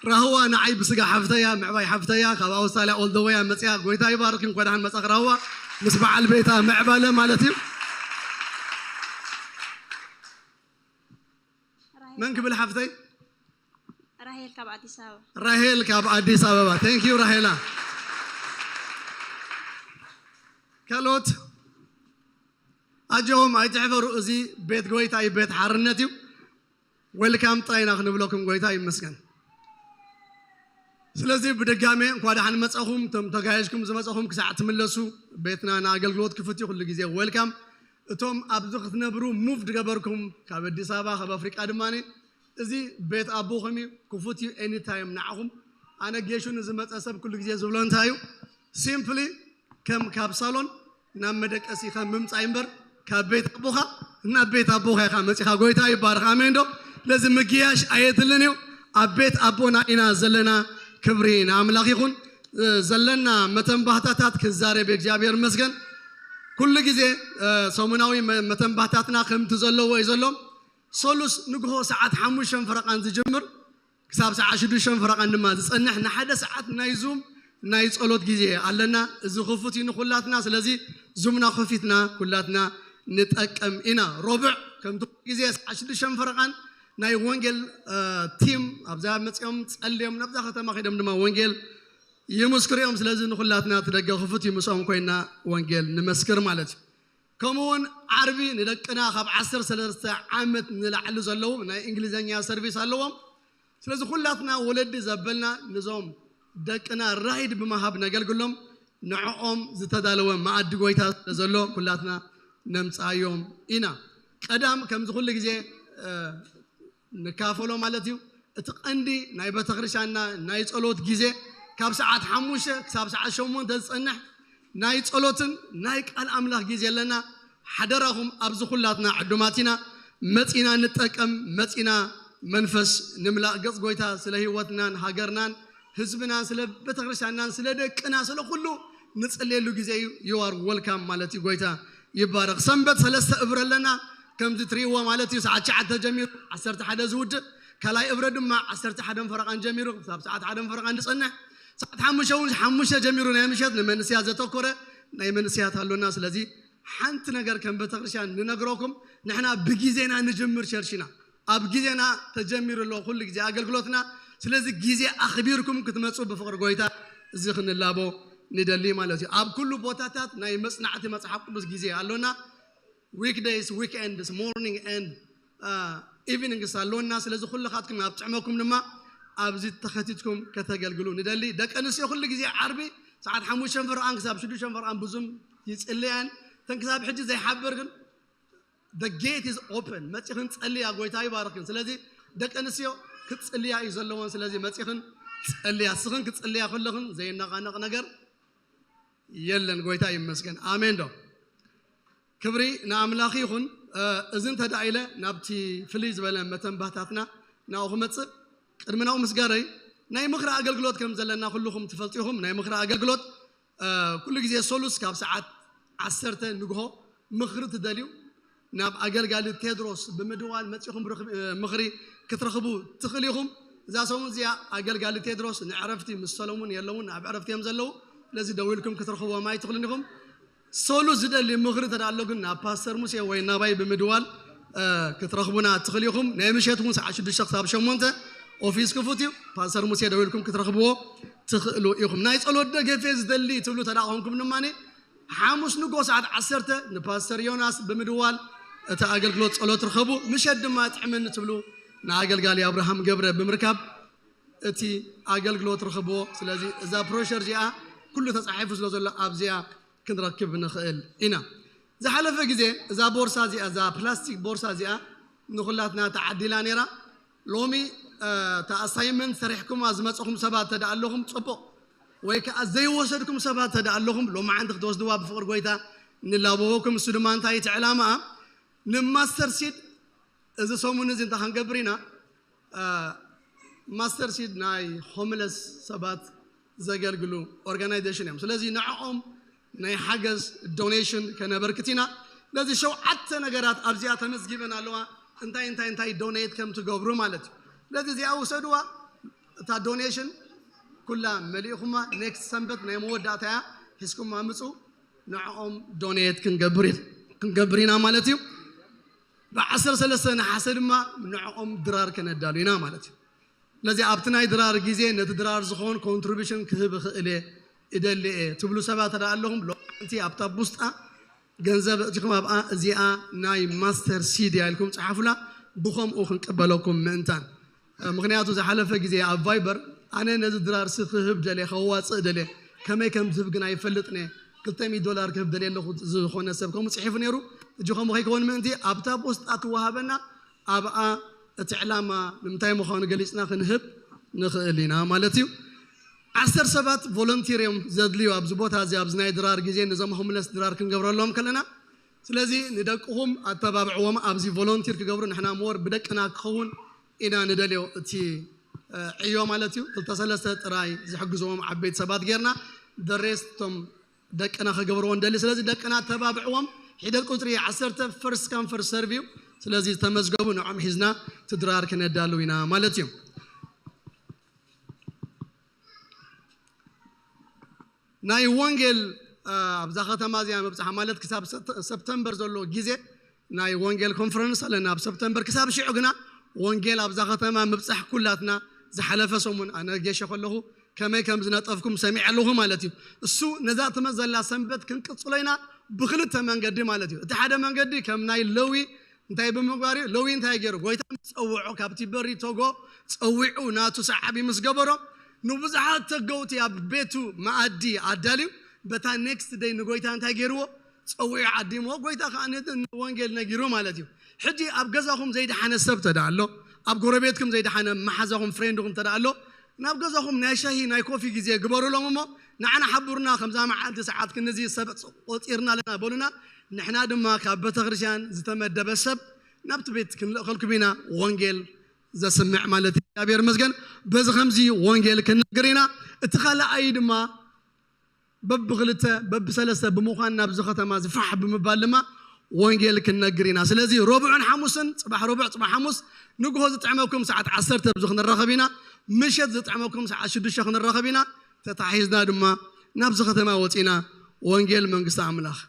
ራህዋ ንዓይ ብስጋ ሓፍተያ፣ ምዕባይ ሓፍተያ ካብ ኣውስትራልያ ኦልደወያ መፅያ። ጎይታ ይባርክ። እንኳ ደሓን መፃኽ ራህዋ ምስ በዓል ቤታ ምዕባለ ማለት እዩ። መን ክብል ሓፍተይ? ራሄል ካብ ኣዲስ ኣበባ። ራሄል ካብ ኣዲስ ኣበባ። Thank you ራሄላ። ካልኦት ኣጆኹም ኣይትሕፈሩ። እዚ ቤት ጎይታ እዩ፣ ቤት ሓርነት እዩ። Welcome ጥራይ ኢና ክንብለኩም። ጎይታ ይመስገን። ስለዚ ብድጋሜ እንኳ ደሓን መጻኹም። እቶም ተጋይዝኩም ዝመጻኹም ክሳዕ ትምለሱ ቤትና ንኣገልግሎት ክፉት እዩ ኩሉ ግዜ። Welcome። እቶም ኣብዚ ክትነብሩ move ዝገበርኩም ካብ ኣዲስ ኣበባ ካብ ኣፍሪቃ ድማ እዚ ቤት ኣቦኹም እዩ፣ ክፉት እዩ any time ንዓኹም። ኣነ ጌሹ ንዝመጸ ሰብ ኩሉ ግዜ ዝብሎ እንታይ እዩ? Simply ከም ካብ ሳሎን ናብ መደቀሲ ከም ምምጻእ እምበር ካብ ቤት ኣቦኻ ናብ ቤት ኣቦኻ ኢኻ መጺኻ። ጎይታ ይባረኽ። ኣሜን ዶ? ስለዚ ምግያሽ ኣየድልን እዩ። ኣብ ቤት ኣቦና ኢና ዘለና። ክብሪ ንኣምላኽ ይኹን። እ፣ ዘለና መተንባህታታት ክዛረብ እግዚኣብሔር ይመስገን። ኩሉ ግዜ፣ እ፣ ሰሙናዊ መ-፣ መተንባህታትና ከምቲ ዘለዎ እዩ ዘሎ። ሰሉስ ንግሆ ሰዓት ሓሙሽተ ፈረቓን ዝጅምር ክሳብ ሰዓት ሽዱሽተ ፈረቓን ድማ ዝጸንሕ ንሓደ ሰዓት ናይ ዙም ናይ ጸሎት ግዜ ኣለና። እዚ ክፉት እዩ ንኹላትና። ስለዚ ዙምና ከፊትና ኩላትና ንጠቀም ኢና። ሮብዕ ከምቲ ኩሉ ግዜ ሰዓት ሽዱሽተ ፈረቓን ናይ ወንጌል፣ እ፣ ቲም ኣብዛ መጺኦም ጸልዮም ናብዛ ከተማ ከይዶም ድማ ወንጌል ይምስክሩ እዮም። ስለዚ ንኹላትና እቲ ደገ ክፉት እዩ፣ ምስኦም ኮይና ወንጌል ንመስክር ማለት እዩ። ከምኡ እውን ዓርቢ ንደቅና ካብ ዓሰርተ ሰለስተ ዓመት ንላዕሊ ዘለዉ ናይ እንግሊዝኛ ሰርቪስ ኣለዎም። ስለዚ ኩላትና ወለዲ ዘበልና ነዞም ደቅና ራይድ ብምሃብ ነገልግሎም፣ ንዕኦም ዝተዳለወ መኣዲ ጎይታ ስለ ዘሎ ኩላትና ነምጽኣዮም ኢና። ቀዳም ከምዚ ኩሉ ግዜ፣ እ፣ ንካፈሎ ማለት እዩ። እቲ ቀንዲ ናይ ቤተክርስትያንና ናይ ጸሎት ግዜ ካብ ሰዓት ሓሙሽተ ክሳብ ሰዓት ሸሞንተ ዝጸንሕ ናይ ጸሎትን ናይ ቃል ኣምላኽ ግዜ ኣለና። ሓደራኹም ኣብዚ ኩላትና ዕዱማት ኢና፣ መጺና ንጠቀም፣ መጺና መንፈስ ንምላእ። ገጽ ጎይታ ስለ ህይወትናን ሃገርናን ህዝብናን ስለ ቤተክርስትያንናን ስለ ደቅና ስለ ኩሉ ንጽልየሉ ግዜ እዩ። You are welcome ማለት እዩ። ጎይታ ይባረኽ። ሰንበት ሰለስተ እብረ ኣለና፣ ከምዚ ትርእይዎ ማለት እዩ። ሰዓት ትሽዓተ ጀሚሩ ዓሰርተ ሓደ ዝውድእ፣ ካልኣይ እብረ ድማ ዓሰርተ ሓደን ፈረቓን ጀሚሩ ክሳብ ሰዓት ሓደን ፈረቓን ዝጸንሕ፣ ሰዓት ሓሙሽተ እውን ሓሙሽተ ጀሚሩ ናይ ምሸት ንመንስያት ዘተኮረ ናይ መንስያት ኣሎና። ስለዚ ሓንቲ ነገር ከም ቤተክርስትያን ንነግረኩም፣ ንሕና ብግዜና ንጅምር ቸርችና። ኣብ ግዜና ተጀሚሩ ኣሎ ኩሉ ግዜ ኣገልግሎትና። ስለዚ ግዜ ኣኽቢርኩም ክትመጹ ብፍቕሪ ጎይታ እዚ ክንላቦ ንደሊ ማለት እዩ። ኣብ ኩሉ ቦታታት ናይ መጽናዕቲ መጽሓፍ ቅዱስ ግዜ ኣሎና። Weekdays, weekends, morning and evenings ኣሎና። ስለዚ ኩልኻትኩም ኣብ ጥዕመኩም ድማ ኣብዚ ተኸቲትኩም ከተገልግሉ ንደሊ። ደቂ ኣንስትዮ ኩሉ ግዜ ዓርቢ ሰዓት ሓሙሽተ ፈረቓን ክሳብ ሽዱሽተ ፈረቓን ብዙም ይጽልያን፣ እተን ክሳብ ሕጂ ዘይሓበር ግን the gate is open፣ መጺኽን ጸልያ፣ ጎይታ ይባርኽን። ስለዚ ደቂ ኣንስትዮ ክትጽልያ እዩ ዘለዎን። ስለዚ መጺኽን ጸልያ፣ ስኽን ክትጽልያ ከለኽን ዘይነቓነቕ ነገር የለን። ጎይታ ይመስገን። ኣሜን ዶ? ክብሪ ንኣምላኽ ይኹን። እዚ እንተ ደኣ ኢለ ናብቲ ፍልይ ዝበለ መተንባህታትና ናብኡ ክመጽእ፣ ቅድሚ ናብኡ ምስጋረይ፣ ናይ ምኽሪ ኣገልግሎት ከም ዘለና ኩልኹም ትፈልጡ ኢኹም። ናይ ምኽሪ ኣገልግሎት ኩሉ ግዜ ሰሉስ ካብ ሰዓት ዓሰርተ ንግሆ ምኽሪ ትደልዩ ናብ ኣገልጋሊ ቴድሮስ ብምድዋል መጺኹም ምኽሪ ክትረኽቡ ትኽእሉ ኢኹም። እዛ ሰሙን እዚኣ ኣገልጋሊ ቴድሮስ ንዕረፍቲ ምስ ሰለሙን የለውን፣ ኣብ ዕረፍቲ እዮም ዘለዉ። ስለዚ ደዊልኩም ክትረኽብዎም ኣይትኽእሉን ኢኹም። ሰሉስ ዝደሊ ምኽሪ እንተ ኣሎ ግን ናብ ፓስተር ሙሴ ወይ ናባይ ብምድዋል ክትረኽቡና ትኽእሉ ኢኹም። ናይ ምሸት እውን ሰዓት ሽዱሽተ ክሳብ ሸሞንተ ኦፊስ ክፉት እዩ። ፓስተር ሙሴ ደዊልኩም ክትረኽብዎ ትኽእሉ ኢኹም። ናይ ጸሎት ደገፌ ዝደሊ ትብሉ እንተ ደኣ ኮንኩም ድማ ሓሙስ ንግሆ ሰዓት ዓሰርተ ንፓስተር ዮናስ ብምድዋል እቲ ኣገልግሎት ጸሎት ርኸቡ። ምሸት ድማ ጥዕምኒ ትብሉ ንኣገልጋሊ ኣብርሃም ገብረ ብምርካብ እቲ ኣገልግሎት ርኸብዎ። ስለዚ እዛ ብሮሸር እዚኣ ኩሉ ተጻሒፉ ስለ ዘሎ ኣብዚኣ ክንረክብ ንኽእል ኢና። ዝሓለፈ ግዜ እዛ ቦርሳ እዚኣ፣ እዛ ፕላስቲክ ቦርሳ እዚኣ ንኹላትና ተዓዲላ ነይራ። ሎሚ እታ ኣሳይመንት ሰሪሕኩማ ዝመጽኹም ሰባት ተደኣ ኣለኹም ጽቡቕ፣ ወይ ከኣ ዘይወሰድኩም ሰባት ተደኣ ኣለኹም ሎማዓንቲ ክትወስድዋ ብፍቕሪ ጎይታ ንላበወኩም። እሱ ድማ እንታይ እቲ ዕላማኣ ንማስተር ሲድ እዚ ሰሙን እዚ እንታይ ክንገብር ኢና? ማስተር ሲድ ናይ ሆምለስ ሰባት ዘገልግሉ ኦርጋናይዜሽን እዮም። ስለዚ ንዕኦም ናይ ሓገዝ ዶኔሽን ከነበርክት ኢና። ስለዚ ሸውዓተ ነገራት ኣብዚኣ ተመዝጊበን ኣለዋ፣ እንታይ እንታይ እንታይ ዶኔት ከም ትገብሩ ማለት እዩ። ስለዚ እዚኣ ውሰድዋ፣ እታ ዶኔሽን ኩላ መሊእኹማ፣ ኔክስት ሰንበት ናይ መወዳእታ እያ፣ ሒዝኩማ ምፁ፣ ንዕኦም ዶኔት ክንገብር ክንገብር ኢና ማለት እዩ። ብዓሰርተ ሰለስተ ነሓሰ ድማ ንዕኦም ድራር ከነዳሉ ኢና ማለት እዩ። ስለዚ ኣብቲ ናይ ድራር ግዜ ነቲ ድራር ዝኾን ኮንትሪቢሽን ክህብ እኽእል እየ፣ እደሊ እየ ትብሉ ሰባት ተደኣ ኣለኹም፣ ሎማዓንቲ ኣብታ ቡስጣ ገንዘብ እቲኹም ኣብኣ እዚኣ ናይ ማስተር ሲድ እያ ኢልኩም ጸሓፉላ፣ ብኸምኡ ክንቅበለኩም ምእንታን። ምኽንያቱ ዝሓለፈ ግዜ ኣብ ቫይበር ኣነ ነዚ ድራርሲ ክህብ ደልየ፣ ከዋጽእ ደልየ፣ ከመይ ከም ዝህብ ግን ኣይፈልጥን እየ፣ ክልተ ሚእቲ ዶላር ክህብ ደልየ ኣለኹ ዝኾነ ሰብ ከምኡ ጽሒፉ ነይሩ። ሕጂ ከምኡ ከይከውን ምእንቲ ኣብታ ቡስጣ ትወሃበና ኣብኣ እቲ ዕላማ ንምንታይ ምዃኑ ገሊጽና ክንህብ ንኽእል ኢና ማለት እዩ። ዓሰርተ ሰባት ቮለንቲር እዮም ዘድልዩ ኣብዚ ቦታ እዚ፣ ኣብዚ ናይ ድራር ግዜ ነዞም ሆምለስ ድራር ክንገብረሎም ከለና። ስለዚ ንደቅኹም ኣተባብዕዎም፣ ኣብዚ ቮለንቲር ክገብሩ። ንሕና ሞር ብደቅና ክኸውን ኢና ንደልዮ። እቲ ዕዮ ማለት እዩ ክልተ ሰለስተ ጥራይ ዝሕግዝዎም ዓበይቲ ሰባት ጌርና፣ ደሬስቶም ደቅና ክገብርዎ ንደሊ። ስለዚ ደቅና ኣተባብዕዎም። ሒደት ቁፅሪ ዓሰርተ ፈርስት ካም ፈርስት ሰርቭ እዩ። ስለዚ ዝተመዝገቡ ንዖም ሒዝና ትድራር ክነዳሉ ኢና ማለት እዩ። ናይ ወንጌል ኣብዛ ከተማ እዚኣ ምብፃሕ ማለት ክሳብ ሰፕተምበር ዘሎ ግዜ ናይ ወንጌል ኮንፈረንስ ኣለና ኣብ ሰፕተምበር። ክሳብ ሽዑ ግና ወንጌል ኣብዛ ከተማ ምብፃሕ ኩላትና ዝሓለፈ ሰሙን ኣነ ጌሸ ከለኹ ከመይ ከም ዝነጠፍኩም ሰሚዐ ኣለኹ ማለት እዩ። እሱ ነዛ ትመዘላ ሰንበት ክንቅፅሎ ኢና ብክልተ መንገዲ ማለት እዩ። እቲ ሓደ መንገዲ ከም ናይ ለዊ እንታይ ብምግባር እዩ? ለዊ እንታይ ገይሩ? ጎይታ ምስ ጸውዖ ካብቲ በሪ ቶጎ ጸዊዑ ናቱ ሰዓቢ ምስ ገበሮ ንብዙሓት ተገውቲ ኣብ ቤቱ መኣዲ ኣዳልዩ በታ ኔክስት ደይ ንጎይታ እንታይ ገይርዎ? ጸዊዑ ዓዲምዎ። ጎይታ ከዓ ነቲ ወንጌል ነጊሩ ማለት እዩ። ሕጂ ኣብ ገዛኹም ዘይደሓነ ሰብ ተዳ ኣሎ፣ ኣብ ጎረቤትኩም ዘይደሓነ መሓዛኹም ፍሬንድኹም ተዳ ኣሎ ናብ ገዛኹም ናይ ሻሂ ናይ ኮፊ ግዜ ግበሩሎም እሞ ንዓና ሓብሩና ከምዛ መዓልቲ ሰዓት ክንዚ ሰብ ቆፂርና ኣለና በሉና። ንሕና ድማ ካብ ቤተክርስትያን ዝተመደበ ሰብ ናብቲ ቤት ክንልእኸልኩም ኢና። ወንጌል ዘስምዕ ማለት እዩ። እግዚኣብሔር ይመስገን። በዚ ከምዚ ወንጌል ክንነግር ኢና። እቲ ካልኣይ ድማ በብክልተ በብሰለስተ ብምዃን ናብዚ ከተማ ዝፋሕ ብምባል ድማ ወንጌል ክንነግር ኢና። ስለዚ ረቡዕን ሓሙስን፣ ፅባሕ ረቡዕ፣ ፅባሕ ሓሙስ ንግሆ ዝጥዕመኩም ሰዓት ዓሰርተ ኣብዚ ክንራኸብ ኢና። ምሸት ዝጥዕመኩም ሰዓት ሽዱሽተ ክንራኸብ ኢና። ተታሒዝና ድማ ናብዚ ከተማ ወፂና ወንጌል መንግስቲ ኣምላኽ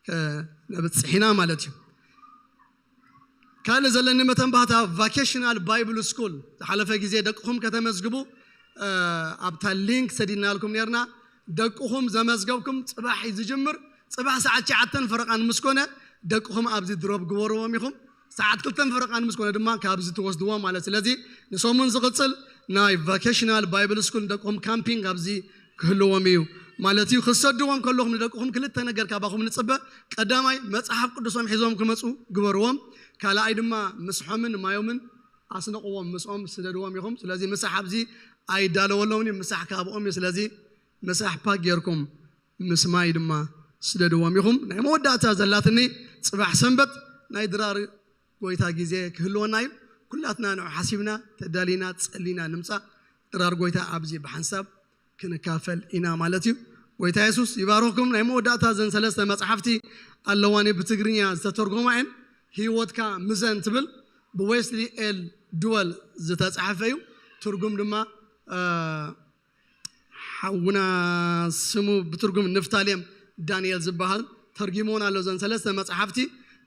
ከነብፅሕ ኢና ማለት እዩ። ካልእ ዘለኒ መተንባህታ ቫኬሽናል ባይብል ስኩል፣ ዝሓለፈ ግዜ ደቅኹም ከተመዝግቡ ኣብታ ሊንክ ሰዲድናልኩም ነርና። ደቅኹም ዘመዝገብኩም ፅባሕ እዩ ዝጅምር። ፅባሕ ሰዓት ትሽዓተን ፈረቓን ምስ ኮነ ደቅኹም ኣብዚ ድሮፕ ግበርዎም ኢኹም። ሰዓት ክልተን ፈረቓን ምስ ኮነ ድማ ካብዚ ትወስድዎም ማለት። ስለዚ ንሰሙን ዝቕፅል ናይ ቫኬሽናል ባይብል ስኩል ደቅኹም ካምፒንግ ኣብዚ ክህልዎም እዩ ማለት እዩ። ክትሰድዎም ከለኹም ንደቅኹም ክልተ ነገር ካባኹም ንፅበ። ቀዳማይ መፅሓፍ ቅዱሶም ሒዞም ክመፁ ግበርዎም። ካልኣይ ድማ ምስሖምን ማዮምን ኣስንቕዎም፣ ምስኦም ስደድዎም ኢኹም። ስለዚ ምሳሕ ኣብዚ ኣይዳለወሎምን እዩ፣ ምሳሕ ካብኦም እዩ። ስለዚ ምሳሕ ፓክ ጌርኩም ምስ ማይ ድማ ስደድዎም ኢኹም። ናይ መወዳእታ ዘላትኒ ፅባሕ ሰንበት ናይ ድራር ጎይታ ግዜ ክህልወና እዩ። ኩላትና ንዑ ሓሲብና ተዳሊና ፀሊና ንምፃእ ድራር ጎይታ ኣብዚ ብሓንሳብ ክንካፈል ኢና ማለት እዩ። ጎይታ የሱስ ይባርኽኩም። ናይ መወዳእታ ዘን ሰለስተ መፅሓፍቲ ኣለዋኒ ብትግርኛ ዝተተርጎማ እየን። ህይወትካ ምዘን ትብል ብዌስሊ ኤል ድወል ዝተፃሕፈ እዩ። ትርጉም ድማ ሓውና ስሙ ብትርጉም ንፍታሌም ዳንኤል ዝበሃል ተርጊሞን ኣሎ። ዘን ሰለስተ መፅሓፍቲ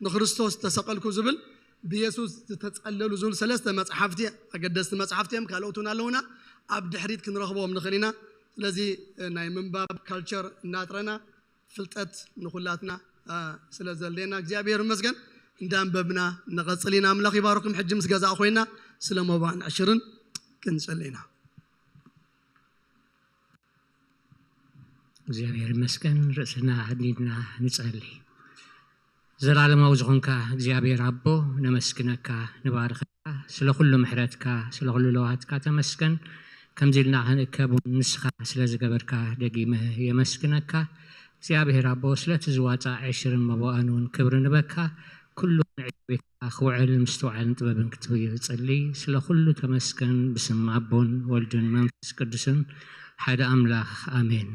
ንክርስቶስ ተሰቐልኩ ዝብል ብየሱስ ዝተፀለሉ ዝብል ሰለስተ መፅሓፍቲ ኣገደስቲ መፅሓፍቲ እዮም። ካልኦት እውን ኣለውና ኣብ ድሕሪት ክንረኽቦም ንኽእል ኢና። ስለዚ ናይ ምንባብ ካልቸር እናጥረና ፍልጠት ንኹላትና ስለ ዘድልየና እግዚኣብሔር ይመስገን። እንዳንበብና ንቐፅል ኢና። ኣምላኽ ይባርኩም። ሕጂ ምስ ገዛእ ኮይና ስለ መባእን ዕሽርን ክንፅል ኢና። እግዚኣብሔር ይመስገን። ርእስና ኣድኒድና ንጸሊ። ዘላለማዊ ዝኾንካ እግዚኣብሔር ኣቦ ነመስግነካ፣ ንባርኸካ፣ ስለ ኩሉ ምሕረትካ፣ ስለ ኩሉ ለዋትካ ተመስገን። ከምዚ ኢልና ክንእከብ እውን ንስኻ ስለ ዝገበርካ ደጊመ የመስግነካ። እግዚኣብሔር ኣቦ ስለቲ ዝዋፃእ ዕሽርን መባእን እውን ክብሪ ንበካ። ኩሉ ንዕቤትካ ክውዕል ምስትውዓልን ጥበብን ክትህብ ይጽሊ። ስለ ኩሉ ተመስገን። ብስም ኣቦን ወልድን መንፈስ ቅዱስን ሓደ ኣምላኽ ኣሜን።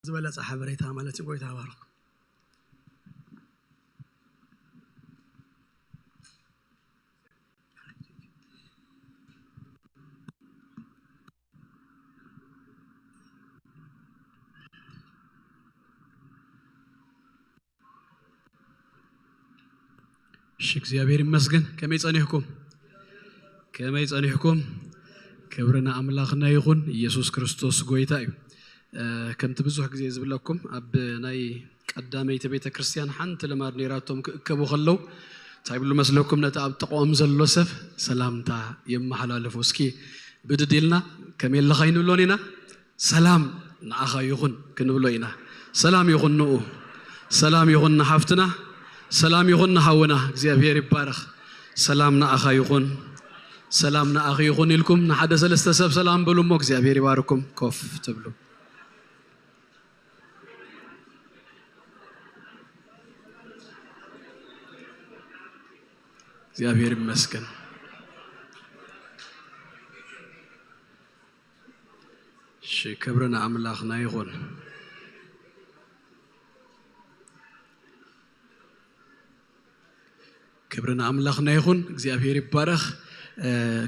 ዝበለጸ ሓበሬታ ማለት እዩ። ጎይታ ይባርክ። እሺ እግዚኣብሔር ይመስገን። ከመይ ጸኒሕኩም? ከመይ ጸኒሕኩም? ክብሪ ንኣምላኽና ይኹን። ኢየሱስ ክርስቶስ ጎይታ እዩ። ከምቲ ብዙሕ ግዜ ዝብለኩም ኣብ ናይ ቀዳመይቲ ቤተ ክርስቲያን ሓንቲ ልማድ ነይራቶም ክእከቡ ከለዉ እንታይ ይብሉ መስለኩም? ነቲ ኣብ ጥቕኦም ዘሎ ሰብ ሰላምታ የመሓላልፉ። እስኪ ብድድ ኢልና ከመይ ኣለኻ ይንብሎን ኢና። ሰላም ንኣኻ ይኹን ክንብሎ ኢና። ሰላም ይኹን ንኡ፣ ሰላም ይኹን ንሓፍትና፣ ሰላም ይኹን ንሓውና። እግዚኣብሔር ይባረኽ። ሰላም ንኣኻ ይኹን፣ ሰላም ንኣኺ ይኹን ኢልኩም ንሓደ ሰለስተ ሰብ ሰላም በሉ እሞ እግዚኣብሔር ይባርኩም። ኮፍ ትብሉ። እግዚኣብሔር ይመስገን። እሺ፣ ክብሪ ንኣምላኽና ይኹን። ክብሪ ንኣምላኽና ይኹን። እግዚኣብሔር ይባረኽ።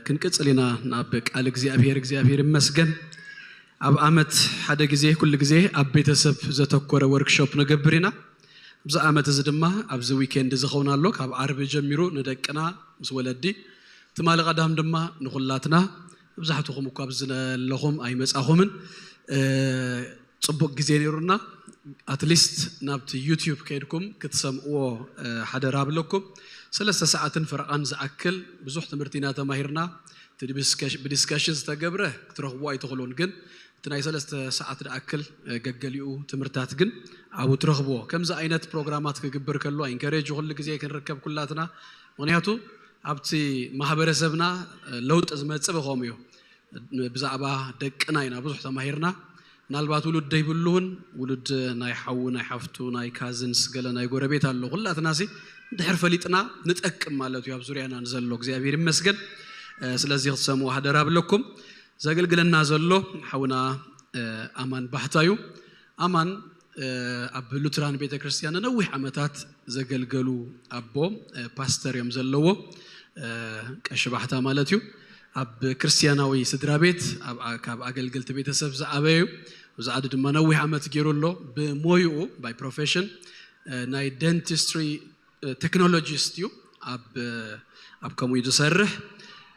ክንቅጽል ኢና ናብ ቃል እግዚኣብሔር። እግዚኣብሔር ይመስገን። ኣብ ዓመት ሓደ ግዜ፣ ኩሉ ግዜ ኣብ ቤተሰብ ዘተኮረ ወርክሾፕ ንገብር ኢና። ኣብዚ ዓመት እዚ ድማ ኣብዚ ዊኬንድ ዝኸውን ኣሎ። ካብ ዓርቢ ጀሚሩ ንደቅና ምስ ወለዲ፣ ትማሊ ቀዳም ድማ ንኹላትና። መብዛሕትኹም እኳ ኣብዚ ዘለኹም ኣይመጻኹምን። እ፣ ጽቡቕ ግዜ ነይሩና። ኣትሊስት ናብቲ ዩቲዩብ ከይድኩም ክትሰምዕዎ፣ እ፣ ሓደራ ኣብለኩም። ሰለስተ ሰዓትን ፈረቓን ዝኣክል ብዙሕ ትምህርቲ ኢና ተማሂርና። እቲ ብዲስከሽ-፣ ብዲስከሽን ዝተገብረ ክትረኽብዎ ኣይትኽእሉን፣ ግን እቲ ናይ ሰለስተ ሰዓት ዝኣክል፣ እ፣ ገገሊኡ ትምህርታት ግን ኣብኡ ትረኽብዎ። ከምዚ ዓይነት ፕሮግራማት ክግብር ከሎ፣ ኢንከሬጅ ኩሉ ግዜ ክንርከብ ኩላትና። ምኽንያቱ ኣብቲ ማህበረሰብና፣ እ፣ ለውጢ ዝመጽእ ብኸምኡ እዩ። ብዛዕባ ደቅና ኢና ብዙሕ ተማሂርና። ምናልባት ውሉድ ደይብሉ እውን፣ ውሉድ ናይ ሓዉ፣ ናይ ሓፍቱ፣ ናይ ካዝንስ፣ ገለ ናይ ጎረቤት ኣሎ። ኩላትናሲ እንድሕር ፈሊጥና ንጠቅም ማለት እዩ። ኣብ ዙርያና ንዘሎ እግዚኣብሔር ይመስገን። እ፣ ስለዚ ክትሰምዑ ሓደራ ኣብለኩም። ዘገልግለና ዘሎ ሓውና፣ እ፣ ኣማን ባህታ እዩ። ኣማን፣ እ፣ ኣብ ሉትራን ቤተ ክርስቲያን ንነዊሕ ዓመታት ዘገልገሉ ኣቦ፣ እ፣ ፓስተር እዮም ዘለዎ፣ እ፣ ቀሺ ባህታ ማለት እዩ። ኣብ ክርስቲያናዊ ስድራ ቤት፣ ኣብ፣ ኣ-፣ ካብ ኣገልገልቲ ቤተሰብ ዝዓበዩ፣ ኣብዚ ዓዲ ድማ ነዊሕ ዓመት ገይሩ ኣሎ። ብሞይኡ፣ ባይ ፕሮፌሽን፣ እ፣ ናይ ደንቲስትሪ፣ እ፣ ቴክኖሎጂስት እዩ። ኣብ፣ ኣብ ከምኡ እዩ ዝሰርሕ።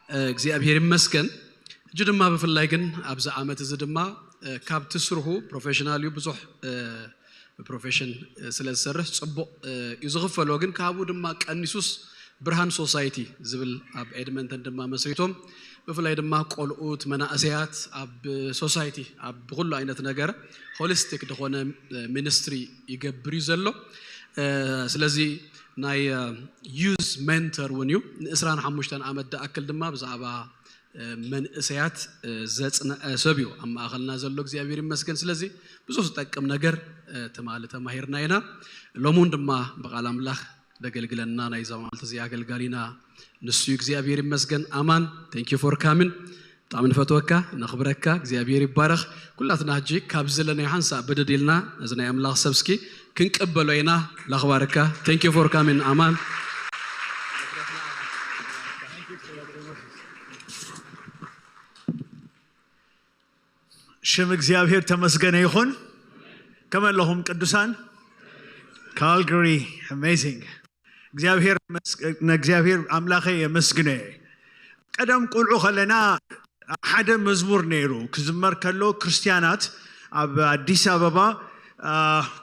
እ፣ እግዚኣብሔር ይመስገን። ሕጂ ድማ ብፍላይ ግን ኣብዚ ዓመት እዚ ድማ፣ እ፣ ካብቲ ስርሑ ፕሮፌሽናል እዩ። ብዙሕ፣ እ፣ ብፕሮፌሽን፣ እ፣ ስለ ዝሰርሕ ጽቡቕ፣ እ፣ እዩ ዝኽፈሎ። ግን ካብኡ ድማ ቀኒሱስ ብርሃን ሶሳይቲ ዝብል ኣብ ኤድመንተን ድማ መስሪቶም፣ ብፍላይ ድማ ቆልዑት፣ መናእሰያት ኣብ ሶሳይቲ፣ ኣብ ብኹሉ ዓይነት ነገር ሆሊስቲክ ዝኾነ፣ እ፣ ሚኒስትሪ ይገብር እዩ ዘሎ። እ፣ ስለዚ ናይ፣ እ፣ ዩዝ ሜንተር እውን እዩ። ንዕስራን ሓሙሽተን ዓመት ዝኣክል ድማ ብዛዕባ፣ እ፣ መንእሰያት፣ እ፣ ዘጽንዐ ሰብ እዩ ኣብ ማእኸልና ዘሎ፣ እግዚኣብሔር ይመስገን። ስለዚ ብዙሕ ዝጠቅም ነገር፣ እ፣ ትማሊ ተማሂርና ኢና። ሎሚ እውን ድማ ብቃል ኣምላኽ ዘገልግለና ናይዛ መዓልቲ እዚ ኣገልጋሊና ንሱ እዩ፣ እግዚኣብሔር ይመስገን። ኣማን፣ thank you for coming። ብጣዕሚ ንፈትወካ፣ ነኽብረካ። እግዚኣብሔር ይባረኽ። ኩላትና ሕጂ ካብ ዘለናዮ ሓንሳእ ብድድ ኢልና ነዚ ናይ ኣምላኽ ሰብ እስኪ ክንቀበሎ ኢና። ላኽባርካ። Thank you for coming ኣማን። ሽም እግዚኣብሔር ተመስገነ ይኹን። ከመይ ኣለኹም ቅዱሳን? ካልጋሪ፣ ኣሜዚንግ። እግዚኣብሔር መስ-፣ ንእግዚኣብሔር ኣምላኸ የመስግኖ እየ። ቀደም ቁልዑ ከለና ሓደ መዝሙር ነይሩ ክዝመር ከሎ፣ ክርስትያናት ኣብ ኣዲስ ኣበባ፣ አ፣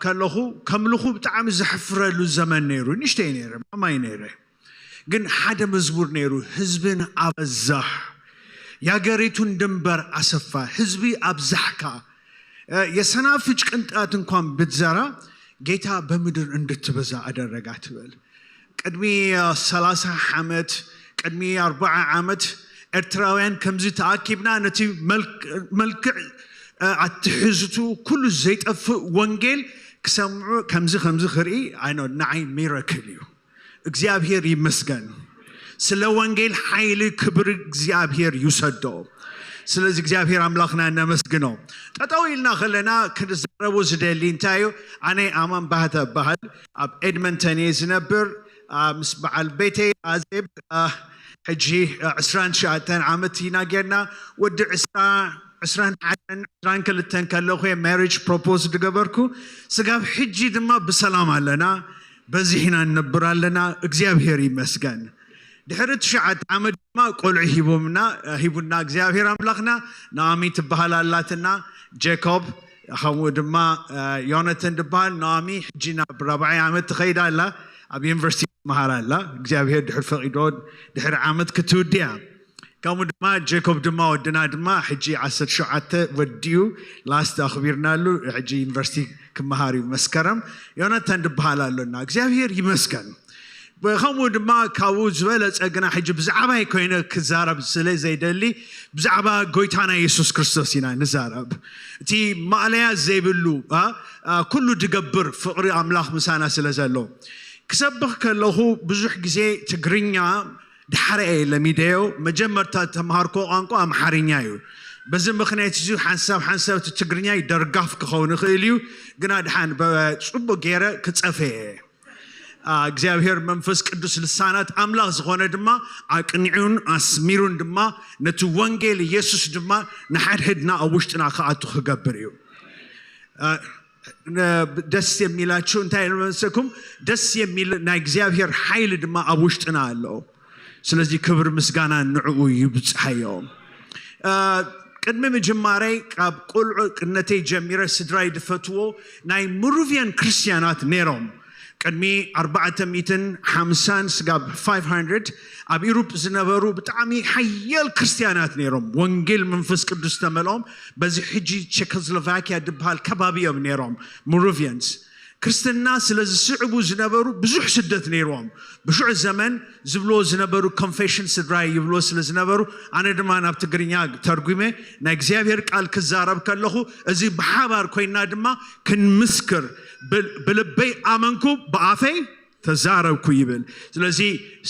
ከለኹ ከምልኹ ብጣዕሚ ዘሕፍረሉ ዘመን ነይሩ። ንእሽተይ ነይረ፣ ማማይ ነይረ። ግን ሓደ መዝሙር ነይሩ፣ ህዝብን ኣበዛህ፣ የአገሪቱን ድንበር አሰፋ፣ ህዝቢ አብዛህካ፣ እ፣ የሰናፍጭ ቅንጣት እንኳን ብትዘራ ጌታ በምድር እንድትበዛ አደረጋት ትብል። ቅድሚ፣ እ፣ ሰላሳ ዓመት፣ ቅድሚ ኣርብዓ ዓመት ኤርትራውያን ከምዚ ተኣኪብና ነቲ መልክ-፣ መልክዕ፣ እ፣ ኣትሕዝቱ ኩሉ ዘይጠፍእ ወንጌል ክሰምዑ ከምዚ ከምዚ ክርኢ፣ ኣይ ኖ፣ ንዓይ ሚራክል እዩ። እግዚኣብሔር ይመስገን። ስለ ወንጌል ሓይሊ ክብሪ እግዚኣብሔር ይውሰዶ። ስለዚ እግዚኣብሔር ኣምላኽና ነመስግኖ። ጠጠው ኢልና ከለና ክንዛረቦ ዝደሊ እንታይ እዩ? ኣነ ኣማን ባህታ እበሃል። ኣብ ኤድመንተን እየ ዝነብር። አ፣ ምስ በዓል ቤተይ ኣዜብ፣ አ፣ ሕጂ፣ አ፣ ዕስራን ትሽዓተን ዓመት ኢና ጌርና። ወዲ ዕስራ፣ ዕስራን ሓደን፣ ዕስራን ክልተን ከለኹ እየ ማሪጅ ፕሮፖዝ ዝገበርኩ። ስጋብ ሕጂ ድማ ብሰላም ኣለና። በዚሕና ንነብር ኣለና፣ እግዚኣብሔር ይመስገን። ድሕሪ ትሽዓተ ዓመት ድማ ቆልዑ ሂቦምና፣ ሂቡና እግዚኣብሔር ኣምላኽና። ናኦሚ ትበሃል ኣላትና፣ ጄኮብ፣ ከምኡ ድማ፣ እ፣ ዮነተን ዝበሃል። ናኦሚ ሕጂ ናብ ራብዓይ ዓመት ትኸይድ ኣላ፣ ኣብ ዩኒቨርሲቲ ትመሃር ኣላ። እግዚኣብሔር ድሕር ፈቒዶ ድሕሪ ዓመት ክትውድያ። ከምኡ ድማ ጄኮብ ድማ ወድና ድማ ሕጂ ዓሰርተ ሸውዓተ ወዲኡ፣ ላስት ኣኽቢርናሉ፣ ሕጂ ዩኒቨርሲቲ ክመሃር እዩ መስከረም። ዮናታን ድበሃል ኣሎና፣ እግዚኣብሔር ይመስገን። ከምኡ ድማ ካብኡ ዝበለጸ ግና ሕጂ ብዛዕባይ ኮይነ ክዛረብ ስለ ዘይደሊ፣ ብዛዕባ ጎይታና የሱስ ክርስቶስ ኢና ንዛረብ። እቲ ማእለያ ዘይብሉ፣ ኣ፣ ኣ፣ ኩሉ ድገብር ፍቕሪ ኣምላኽ ምሳና ስለ ዘሎ። ክሰብኽ ከለኹ ብዙሕ ግዜ ትግርኛ ድሓረ እየ ለሚደዮ። መጀመርታ ተምሃርኮ ቋንቋ ኣምሓርኛ እዩ። በዚ ምኽንያት እዚ ሓንሳብ ሓንሳብ እቲ ትግርኛይ ደርጋፍ ክኸውን ይኽእል እዩ፣ ግና ድሓን በ-፣ ጽቡቕ ገይረ ክጸፈ እየ። ኣ፣ እግዚኣብሔር መንፈስ ቅዱስ ልሳናት ኣምላኽ ዝኾነ ድማ ኣቅኒዑን ኣስሚሩን ድማ ነቲ ወንጌል ኢየሱስ ድማ ንሓድሕድና ኣብ ውሽጥና ክኣቱ ክገብር እዩ። ኣ፣ ደስ የሚላችሁ እንታይ መሰኩም? ደስ የሚል ናይ እግዚኣብሔር ሓይሊ ድማ ኣብ ውሽጥና ኣሎ። ስለዚህ ክብር ምስጋና ንዕኡ ይብጽሓዮ። ቅድሚ ምጅማረይ ካብ ቁልዕነተይ ጀሚረ ስድራይ ድፈትዎ ናይ ሙሩቪያን ክርስቲያናት ነይሮም። ቅድሚ ኣርባዕተ ሚእትን ሓምሳን ስጋብ ፋይቭ ሃንድረድ ኣብ ኢሮፕ ዝነበሩ ብጣዕሚ ሓያል ክርስቲያናት ነይሮም። ወንጌል መንፈስ ቅዱስ ተመልኦም። በዚ ሕጂ ቸኮስሎቫኪያ ድበሃል ከባቢ እዮም ነይሮም ሙሩቪያንስ። ክርስትና ስለ ዝስዕቡ ዝነበሩ ብዙሕ ስደት ነይርዎም። ብሽዑ ዘመን ዝብልዎ ዝነበሩ ኮንፌሽን ስድራይ ይብልዎ ስለ ዝነበሩ ኣነ ድማ ናብ ትግርኛ ተርጉመ ናይ እግዚኣብሔር ቃል ክዛረብ ከለኹ እዚ ብሓባር ኮይና ድማ ክንምስክር ብልበይ ኣመንኩ ብኣፈይ ተዛረብኩ ይብል። ስለዚ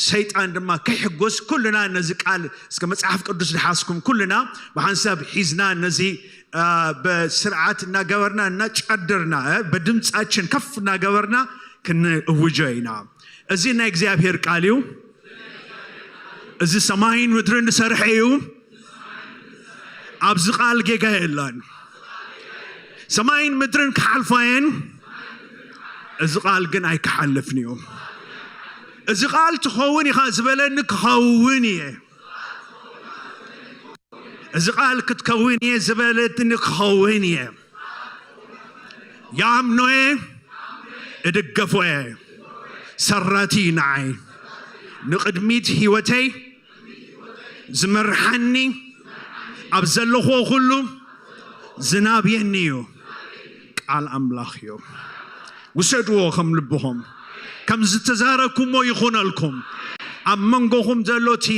ሰይጣን ድማ ከይሕጎስ ኩልና ነዚ ቃል እስከ መጽሓፍ ቅዱስ ዝሓዝኩም ኩልና ብሓንሳብ ሒዝና ነዚ ብስርዓት እናገበርና እናጨደርና በድምፃችን ከፍ እናገበርና ክንእውጆ ኢና። እዚ ናይ እግዚኣብሔር ቃል እዩ። እዚ ሰማይን ምድርን ዝሰርሐ እዩ። ኣብዚ ቃል ጌጋ የለን። ሰማይን ምድርን ክሓልፋ እየን፣ እዚ ቃል ግን ኣይክሓልፍን እዩ። እዚ ቃል ትኸውን ኢኻ ዝበለኒ ክኸውን እየ። እዚ ቃል ክትከውን እየ ዝበለትኒ ክኸውን እየ። ያምኖ እየ፣ እድገፎ እየ። ሰራቲ ንዓይ ንቅድሚት ህይወተይ ዝመርሓኒ ኣብ ዘለኹዎ ኩሉ ዝናብየኒ እዩ። ቃል ኣምላኽ እዩ። ውሰድዎ ከም ልብኹም ከም ዝተዛረብኩሞ ይኹነልኩም። ኣብ መንጎኹም ዘሎ እቲ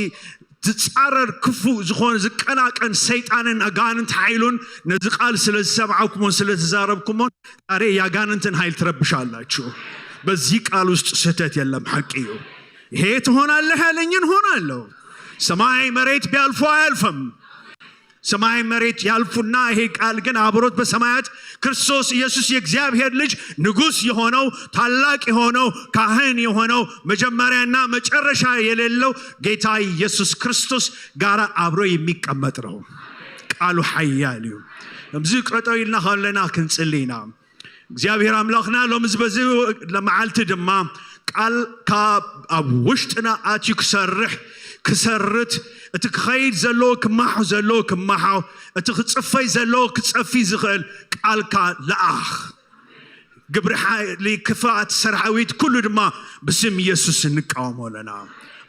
ዝጻረር ክፉእ ዝኾነ ዝቀናቀን ሰይጣንን ኣጋንንት ሓይሉን ነዚ ቃል ስለ ዝሰማዕኩሞን ስለ ዝዛረብኩሞን ዛሬ የአጋንንትን ኃይል ትረብሻላችሁ። በዚህ ቃል ውስጥ ስህተት የለም፣ ሐቅ እዩ። ይሄ ትሆናለህ ያለኝን ሆናለሁ። ሰማይ መሬት ቢያልፉ አያልፍም። ሰማይ መሬት ያልፉና ይሄ ቃል ግን አብሮት በሰማያት ክርስቶስ ኢየሱስ የእግዚአብሔር ልጅ ንጉሥ የሆነው ታላቅ የሆነው ካህን የሆነው መጀመሪያና መጨረሻ የሌለው ጌታ ኢየሱስ ክርስቶስ ጋር አብሮ የሚቀመጥ ነው። ቃሉ ኃያል እዩ። እምዚ ቀጠው ኢልና ከለና ክንጽሊ ኢና። እግዚኣብሔር ኣምላኽና ሎም ዝበዚ ለመዓልቲ ድማ ቃልካ ኣብ ውሽጥና ኣትዩ ክሰርሕ ክሰርት እቲ ክኸይድ ዘለዎ ክማሖ ዘለዎ ክማሖ እቲ ክጽፈይ ዘለዎ ክጸፊ ዝኽእል ቃልካ ለኣኽ። ግብሪ ሓይሊ ክፍኣት ሰራዊት ኩሉ ድማ ብስም ኢየሱስ እንቃወሞ ኣለና።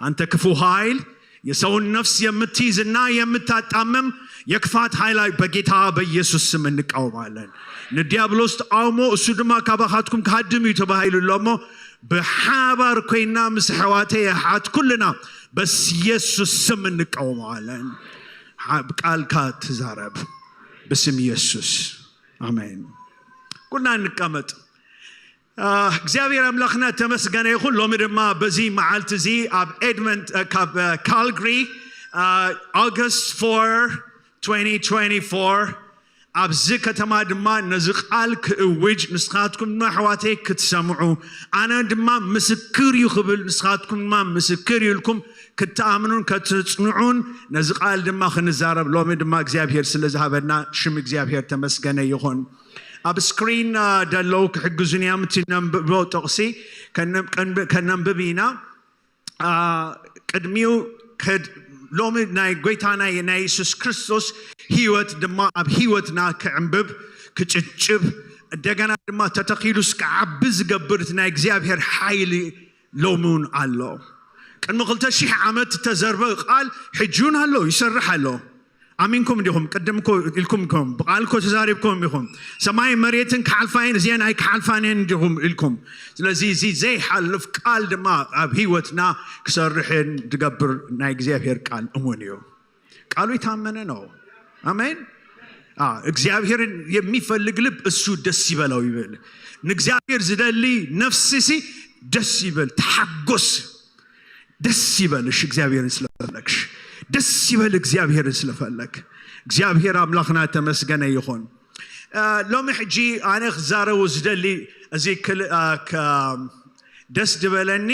አንተ ክፉ ኃይል የሰውን ነፍስ የምትይዝና የምታጣምም የክፋት ኃይል በጌታ በኢየሱስ ስም እንቃወማለን። ንዲያብሎስ ተቃውሞ እሱ ድማ ካባኻትኩም ክሃድም እዩ ተባሂሉ ኣሎ እሞ ብሓባር ኮይና ምስ ኣሕዋተይ ኣሓት ኩልና በስ ኢየሱስ ስም እንቃወመዋለን። ቃልካ ትዛረብ ብስም ኢየሱስ ኣሜን። ኩልና እንቀመጥ። እግዚኣብሔር ኣምላኽና ተመስገነ ይኹን። ሎሚ ድማ በዚ መዓልቲ እዚ ኣብ ኤድመንት ካብ ካልግሪ ኦገስት ፎር ትዌንቲ ትዌንቲ ፎር ኣብዚ ከተማ ድማ ነዚ ቃል ክእውጅ ንስኻትኩም ድማ ኣሕዋተይ ክትሰምዑ ኣነ ድማ ምስክር እዩ ክብል ንስኻትኩም ድማ ምስክር እዩ ኢልኩም ክትኣምኑን ከትጽንዑን ነዚ ቃል ድማ ክንዛረብ ሎሚ ድማ እግዚኣብሔር ስለ ዝሃበና ሽም እግዚኣብሔር ተመስገነ ይኹን። ኣብ ስክሪን ደለው ክሕግዙን እዮም እቲ ነንብቦ ጥቕሲ ከነንብብ ኢና። ቅድሚው ሎሚ ናይ ጎይታና ናይ የሱስ ክርስቶስ ህይወት ድማ ኣብ ህይወትና ክዕንብብ ክጭጭብ እንደገና ድማ ተተኺሉስ ክዓቢ ዝገብር እቲ ናይ እግዚኣብሔር ሓይሊ ሎሚ እውን ኣሎ። ቅድሚ ክልተ ሺሕ ዓመት ዝተዘርበ ቃል ሕጂ እውን ኣሎ፣ ይሰርሕ ኣሎ። ኣሚንኩም እንዲኹም ቅድም እኮ ኢልኩም ኢኹም ብቃል እኮ ተዛሪብኩም ኢኹም ሰማይ መሬትን ክሓልፋ እየን እዚአን ኣይክሓልፋን እየን እንዲኹም ኢልኩም። ስለዚ እዚ ዘይሓልፍ ቃል ድማ ኣብ ህይወትና ክሰርሕን ዝገብር ናይ እግዚኣብሔር ቃል እሙን እዩ። ቃሉ የታመነ ነው። አሜን። እግዚአብሔርን የሚፈልግ ልብ እሱ ደስ ይበለው ይብል። ንእግዚአብሔር ዝደሊ ነፍስሲ ደስ ይበል ተሓጎስ። ደስ ይበልሽ እግዚአብሔርን ስለፈለግሽ። ደስ ይበል እግዚአብሔርን ስለፈለግ። እግዚአብሔር ኣምላኽና ተመስገነ ይኹን። ሎሚ ሕጂ ኣነ ክዛረቡ ዝደሊ እዚ ደስ ዝበለኒ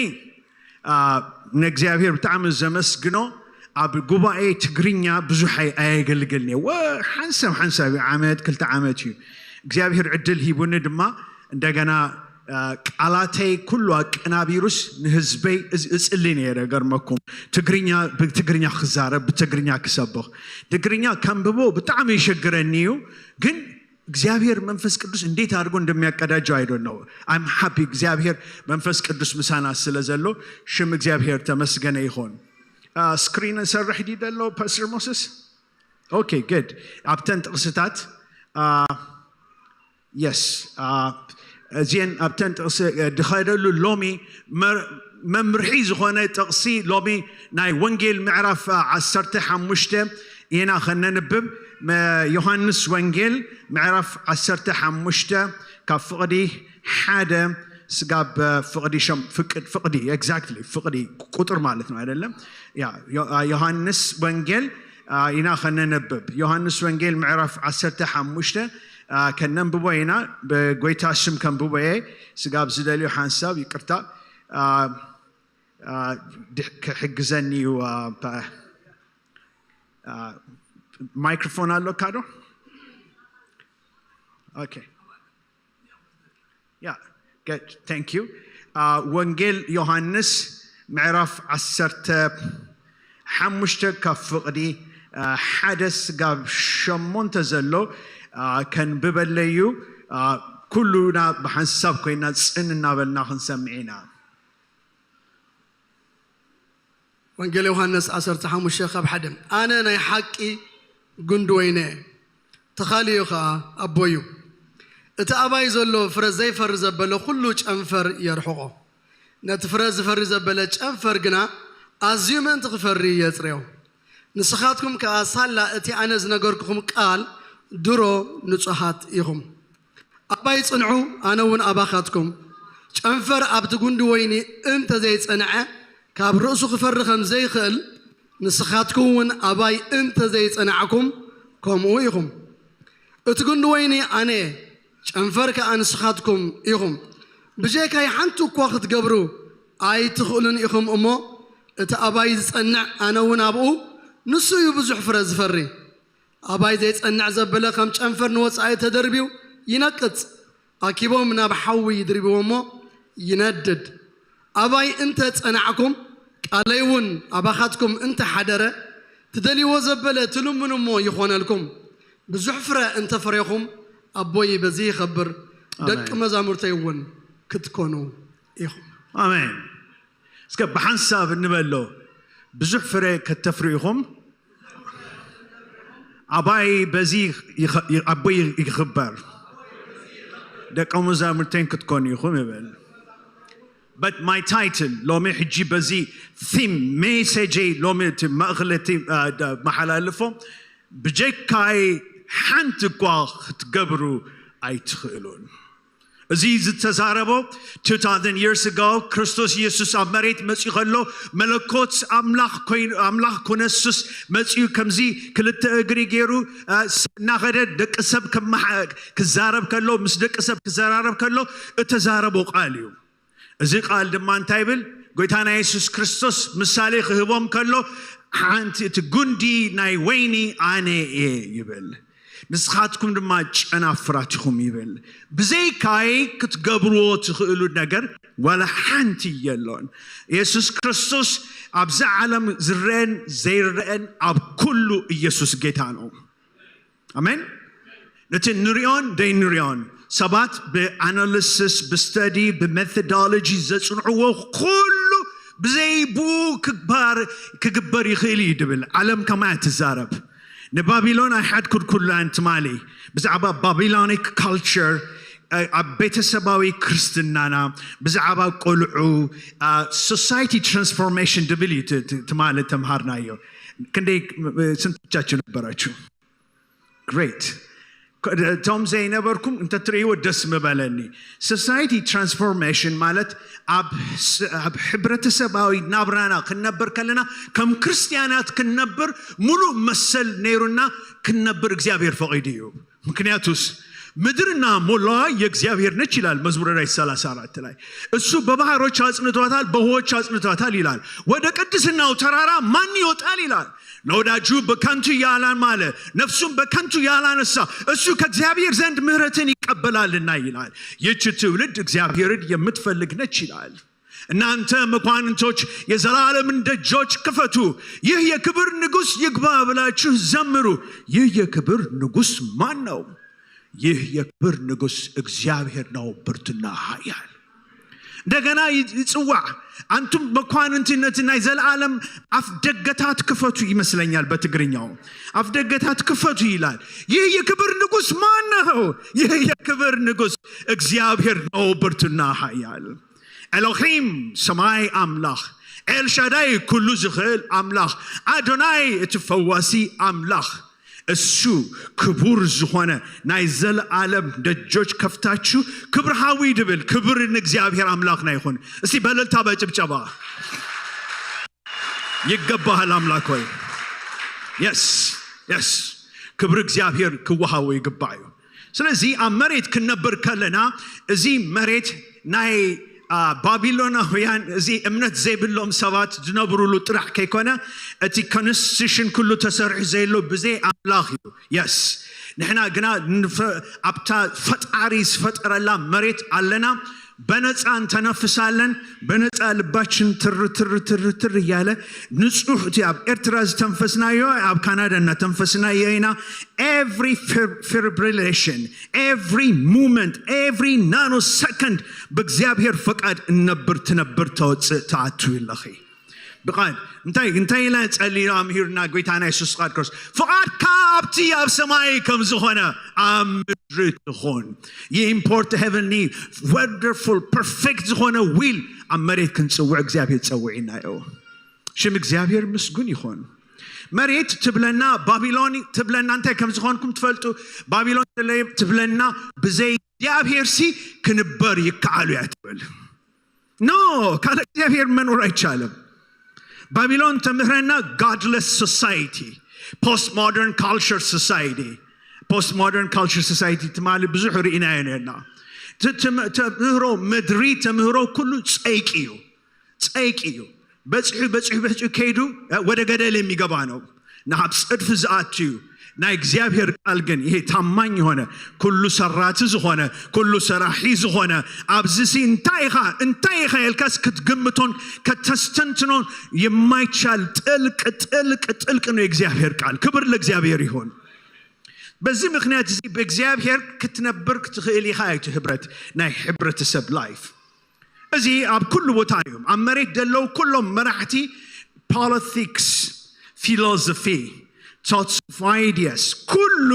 ንእግዚኣብሔር ብጣዕሚ ዘመስግኖ። ኣብ ጉባኤ ትግርኛ ብዙሕ ኣየገልግልን እየ። ሓንሳብ ሓንሳብ ዓመት ክልተ ዓመት እዩ። እግዚኣብሔር ዕድል ሂቡኒ ድማ እንደገና ቃላተይ ኩሉ ኣቀናቢሩስ ንህዝበይ እጽሊ ነይረ። ገርመኩም ትግርኛ ብትግርኛ ክዛረብ ብትግርኛ ክሰብኽ ትግርኛ ከንብቦ ብጣዕሚ ይሸግረኒ እዩ። ግን እግዚኣብሔር መንፈስ ቅዱስ እንዴት አድርጎ እንደሚያቀዳጀው I don't know። I'm happy። እግዚኣብሔር መንፈስ ቅዱስ ምሳና ስለ ዘሎ ሽም እግዚኣብሔር ተመስገነ ይኾን። ስክሪን ሰርሕ ዲ ደሎ ፓስተር ሞሰስ? ኦኬ good። ኣብተን ጥቕስታት የስ እዚአን ኣብተን ጥቕሲ ድኸደሉ ሎሚ መምርሒ ዝኾነ ጥቕሲ ሎሚ ናይ ወንጌል ምዕራፍ ዓሰርተ ሓሙሽተ ኢና ከነንብብ። ዮሃንስ ወንጌል ምዕራፍ ዓሰርተ ሓሙሽተ ካብ ፍቕዲ ሓደ ስጋብ ፍቕዲ ፍቅድ ፍቅዲ exactly ፍቅዲ ቁጥር ማለት ነው አይደለም። ዮሐንስ ወንጌል ኢና ከነነብብ። ዮሐንስ ወንጌል ምዕራፍ ዓሰርተ ሓሙሽተ ከነንብቦ ኢና። ብጎይታ ሽም ከንብቦ እየ። ስጋብ ዝደልዩ ሓንሳብ ይቅርታ ክሕግዘኒ እዩ። ማይክሮፎን ኣለካ ዶ? Okay. Yeah, good. Thank you. ወንጌል ዮሃንስ ምዕራፍ ዓሰርተ ሓሙሽተ ካብ ፍቕዲ ሓደ ስጋብ ሸሞንተ ዘሎ ከንብበለዩ። ኩሉና ብሓንሳብ ኮይና ጽን እናበልና ክንሰምዕ ኢና። ወንጌል ዮሃንስ ዓሰርተ ሓሙሽተ ካብ ሓደ ኣነ ናይ ሓቂ ጉንዲ ወይነ እየ፣ ተኻሊ እዩ ኸኣ ኣቦይ እዩ። እቲ ኣባይ ዘሎ ፍረ ዘይፈሪ ዘበለ ኹሉ ጨንፈር የርሕቖ። ነቲ ፍረ ዝፈሪ ዘበለ ጨንፈር ግና ኣዝዩ ምእንቲ ክፈሪ የጽርዮ። ንስኻትኩም ከኣ ሳላ እቲ ኣነ ዝነገርኩኹም ቃል ድሮ ንጹሃት ኢኹም። ኣባይ ጽንዑ፣ ኣነ እውን ኣባኻትኩም። ጨንፈር ኣብቲ ጉንዲ ወይኒ እንተ ዘይጸንዐ ካብ ርእሱ ክፈሪ ከም ዘይኽእል ንስኻትኩም እውን ኣባይ እንተ ዘይጸናዕኩም ከምኡ ኢኹም። እቲ ጉንዲ ወይኒ ኣነ እየ፣ ጨንፈር ከኣ ንስኻትኩም ኢኹም። ብጀካይ ሓንቲ እኳ ክትገብሩ ኣይትኽእሉን ኢኹም እሞ እቲ ኣባይ ዝጸንዕ ኣነ እውን ኣብኡ ንሱ እዩ ብዙሕ ፍረ ዝፈሪ። ኣባይ ዘይጸንዕ ዘበለ ከም ጨንፈር ንወጻኢ ተደርብዩ ይነቅጽ። ኣኪቦም ናብ ሓዊ ይድርብዎ እሞ ይነድድ። ኣባይ እንተ ጸናዕኩም ቃለይ እውን ኣባኻትኩም እንተ ሓደረ ትደልይዎ ዘበለ ትልምኑ እሞ ይኾነልኩም። ብዙሕ ፍረ እንተ ፈሬኹም ኣቦይ በዚ ይኸብር፣ ደቂ መዛሙርተይ እውን ክትኮኑ ኢኹም። ኣሜን። እስከ ብሓንሳብ እንበሎ ብዙሕ ፍረ ከተፍርዩ ኢኹም። ኣባይ በዚ ኣቦይ ይኽበር ደቀ መዛሙርተይን ክትኮኑ ኢኹም ይብል። But my title ሎሚ ሕጂ በዚ ቲም ሜሴጀይ ሎሚ እቲ ማእኸል እቲ መሓላልፎ ብጀካይ ሓንቲ እኳ ክትገብሩ ኣይትኽእሉን። እዚ ዝተዛረቦ two thousand years ago ክርስቶስ ኢየሱስ ኣብ መሬት መጺኡ ከሎ መለኮት ኣምላኽ ኮይኑ ኣምላኽ ኮነ ሱስ መጺኡ ከምዚ ክልተ እግሪ ገይሩ እናኸደ ደቂ ሰብ ክዛረብ ከሎ ምስ ደቂ ሰብ ክዘራረብ ከሎ እተዛረቦ ቃል እዩ። እዚ ቃል ድማ እንታይ ይብል? ጎይታና የሱስ ክርስቶስ ምሳሌ ክህቦም ከሎ ሓንቲ እቲ ጉንዲ ናይ ወይኒ ኣነ እየ ይብል። ንስኻትኩም ድማ ጨናፍራት ኢኹም ይብል። ብዘይካይ ክትገብርዎ ትኽእሉ ነገር ዋላ ሓንቲ የሎን። የሱስ ክርስቶስ ኣብዚ ዓለም ዝረአን ዘይረአን ኣብ ኩሉ ኢየሱስ ጌታ ነው። ኣሜን። ነቲ ንሪኦን ደይንሪኦን ሰባት ብኣናሊሲስ ብስተዲ ብሜቶዶሎጂ ዘፅንዕዎ ኩሉ ብዘይ ብኡ ክግባር ክግበር ይኽእል እዩ ድብል ዓለም ከማያ ትዛረብ። ንባቢሎን ኣይሓድኩድ ኩላን ትማሊ ብዛዕባ ባቢሎኒክ ካልቸር ኣብ ቤተሰባዊ ክርስትናና ብዛዕባ ቆልዑ ሶሳይቲ ትራንስፎርሜሽን ድብል እዩ ትማሊ ተምሃርናዮ። ክንደይ ስንቶቻችሁ ነበራችሁ? ግሬት። እቶም ዘይነበርኩም እንተትርእይዎ ደስ ምበለኒ። ሶሳይቲ ትራንስፎርሜሽን ማለት ኣብ ሕብረተሰባዊ ናብራና ክንነብር ከለና ከም ክርስትያናት ክንነብር ሙሉእ መሰል ነይሩና ክንነብር እግዚኣብሔር ፈቒዱ እዩ። ምክንያቱስ ምድርና ሞላዋ የእግዚአብሔር ነች ይላል መዝሙረ ዳዊት ሰላሳ አራት ላይ። እሱ በባህሮች አጽንቷታል፣ በውኆች አጽንቷታል ይላል። ወደ ቅድስናው ተራራ ማን ይወጣል ይላል። ለወዳጁ በከንቱ ያላማለ፣ ነፍሱን በከንቱ ያላነሳ፣ እሱ ከእግዚአብሔር ዘንድ ምሕረትን ይቀበላልና ይላል። ይህች ትውልድ እግዚአብሔርን የምትፈልግ ነች ይላል። እናንተ መኳንንቶች የዘላለምን ደጆች ክፈቱ፣ ይህ የክብር ንጉሥ ይግባ ብላችሁ ዘምሩ። ይህ የክብር ንጉሥ ማን ነው? ይህ የክብር ንጉሥ እግዚአብሔር ነው፣ ብርቱና ኃያል። እንደገና ይጽዋዕ፣ አንቱም መኳንንትነት ናይ ዘላለም አፍ ደገታት ክፈቱ ይመስለኛል በትግርኛው። አፍ ደገታት ክፈቱ ይላል። ይህ የክብር ንጉሥ ማን ነው? ይህ የክብር ንጉሥ እግዚአብሔር ነው፣ ብርቱና ኃያል። ኤሎሂም ሰማይ ኣምላኽ፣ ኤልሻዳይ ኩሉ ዝኽእል ኣምላኽ፣ ኣዶናይ እቲ ፈዋሲ ኣምላኽ፣ እሱ ክቡር ዝኾነ ናይ ዘለዓለም ደጆች ከፍታችሁ ክብር ሃዊ ድብል። ክብር ንእግዚኣብሔር ኣምላኽና ይኹን። እስቲ በእልልታ በጭብጨባ። ይገባሃል ኣምላክ ሆይ። የስ፣ የስ፣ ክብሪ እግዚኣብሔር ክወሃቦ ይግባእ እዩ። ስለዚ ኣብ መሬት ክንነብር ከለና፣ እዚ መሬት ናይ ባቢሎናውያን፣ እዚ እምነት ዘይብሎም ሰባት ዝነብሩሉ ጥራሕ ከይኮነ፣ እቲ ኮንስቲቱሽን ኩሉ ተሰሪሑ ዘሎ ብዘይ ኣምላኽ እዩ። የስ፣ ንሕና ግና ኣብታ ፈጣሪ ዝፈጠረላ መሬት ኣለና። በነፃ እንተነፍሳለን። በነፃ ልባችን ትር ትር ትር ትር እያለ ንፁህ፣ እቲ ኣብ ኤርትራ ዝተንፈስናዮ ኣብ ካናዳ እናተንፈስናዮ ኢና። Every fibrillation, every moment, every nanosecond ብእግዚኣብሔር ፈቃድ እነብር ትነብር ተወፅእ ትኣቱ ኣለኺ። ብቓል እንታይ እንታይ ኢላ ጸሊና ኣምሂርና ጎይታና የሱስ ፍቓድ ክርስቶስ፣ ፍቓድካ ኣብቲ ኣብ ሰማይ ከም ዝኾነ ኣብ ምድሪ ትኹን። ይኢምፖርት ሄቨንሊ ወንደርፉል ፐርፌክት ዝኾነ ዊል ኣብ መሬት ክንጽውዕ እግዚኣብሔር ጸውዒና እዩ። ሽም እግዚኣብሔር ምስጉን ይኹን። መሬት ትብለና፣ ባቢሎን ትብለና፣ እንታይ ከም ዝኾንኩም ትፈልጡ። ባቢሎን ትብለና፣ ብዘይ እግዚኣብሔር ሲ ክንበር ይከኣሉ እያ ትብል። ኖ፣ ካለ እግዚኣብሔር መኖር ኣይቻልም። ባቢሎን ተምህረና godless society, postmodern culture society. Postmodern culture society ትማሊ ብዙሕ ርኢናዮ ነርና። ተምህሮ ምድሪ፣ ተምህሮ ኩሉ ጸይቂ እዩ። ጸይቂ እዩ። በጽሑ በጽሑ በጽሑ ከይዱ ወደ ገደል የሚገባ ነው። ናብ ጽድፍ ዝኣቱ እዩ። ናይ እግዚኣብሔር ቃል ግን ይሄ ታማኝ የሆነ፣ ኩሉ ሰራቲ ዝኾነ፣ ኩሉ ሰራሒ ዝኾነ፣ ኣብዚ ሲ እንታይ ኢኻ እንታይ ኢኻ ኢልካስ ክትግምቶን ከተስተንትኖን የማይቻል ጥልቅ ጥልቅ ጥልቅ ነው የእግዚኣብሔር ቃል። ክብር ለእግዚኣብሔር ይሁን። በዚህ ምክንያት እዚ ብእግዚኣብሔር ክትነብር ክትኽእል ኢኻ። እቲ ህብረት ናይ ሕብረተሰብ ላይፍ እዚ ኣብ ኩሉ ቦታ እዮም ኣብ መሬት ዘለዉ ኩሎም መራሕቲ፣ ፖለቲክስ፣ ፊሎዞፊ፣ ቶትስ ኦፍ ኣይዲያስ፣ ኩሉ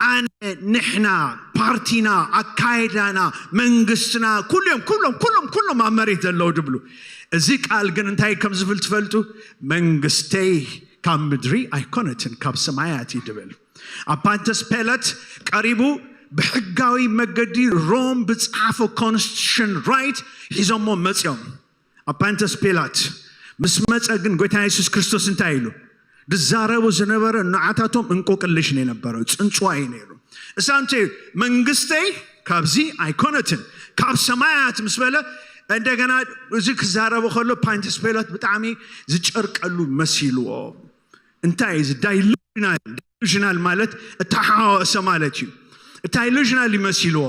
ኣነ፣ ንሕና፣ ፓርቲና፣ ኣካይዳና፣ መንግስትና፣ ኩሎም ኩሎም ኩሎም ኩሎም ኣብ መሬት ዘለዉ ድብሉ። እዚ ቃል ግን እንታይ ከም ዝብል ትፈልጡ? መንግስተይ ካብ ምድሪ ኣይኮነትን ካብ ሰማያት እዩ ድብል። ኣብ ፓንተስ ፔለት ቀሪቡ ብሕጋዊ መገዲ ሮም ብጽሓፎ ኮንስቲቱሽን ራይት ሒዞሞ መጽዮም። ኣብ ፓንተስ ፔላት ምስ መጸ ግን ጎይታ የሱስ ክርስቶስ እንታይ ኢሉ? ዝዛረቡ ዝነበረ ንዓታቶም እንቆቅልሽ ነው የነበረው፣ ጽንጽዋ እዩ ነይሩ። እሳንተ መንግስተይ ካብዚ ኣይኮነትን ካብ ሰማያት ምስ በለ እንደገና እዚ ክዛረቡ ከሎ ፓንተስ ፔላት ብጣዕሚ ዝጨርቀሉ መሲልዎ። እንታይ እዚ ዳይሉዥናል? ዳይሉዥናል ማለት እተሓዋወሰ ማለት እዩ። ዳይሉዥናል ይመሲልዎ።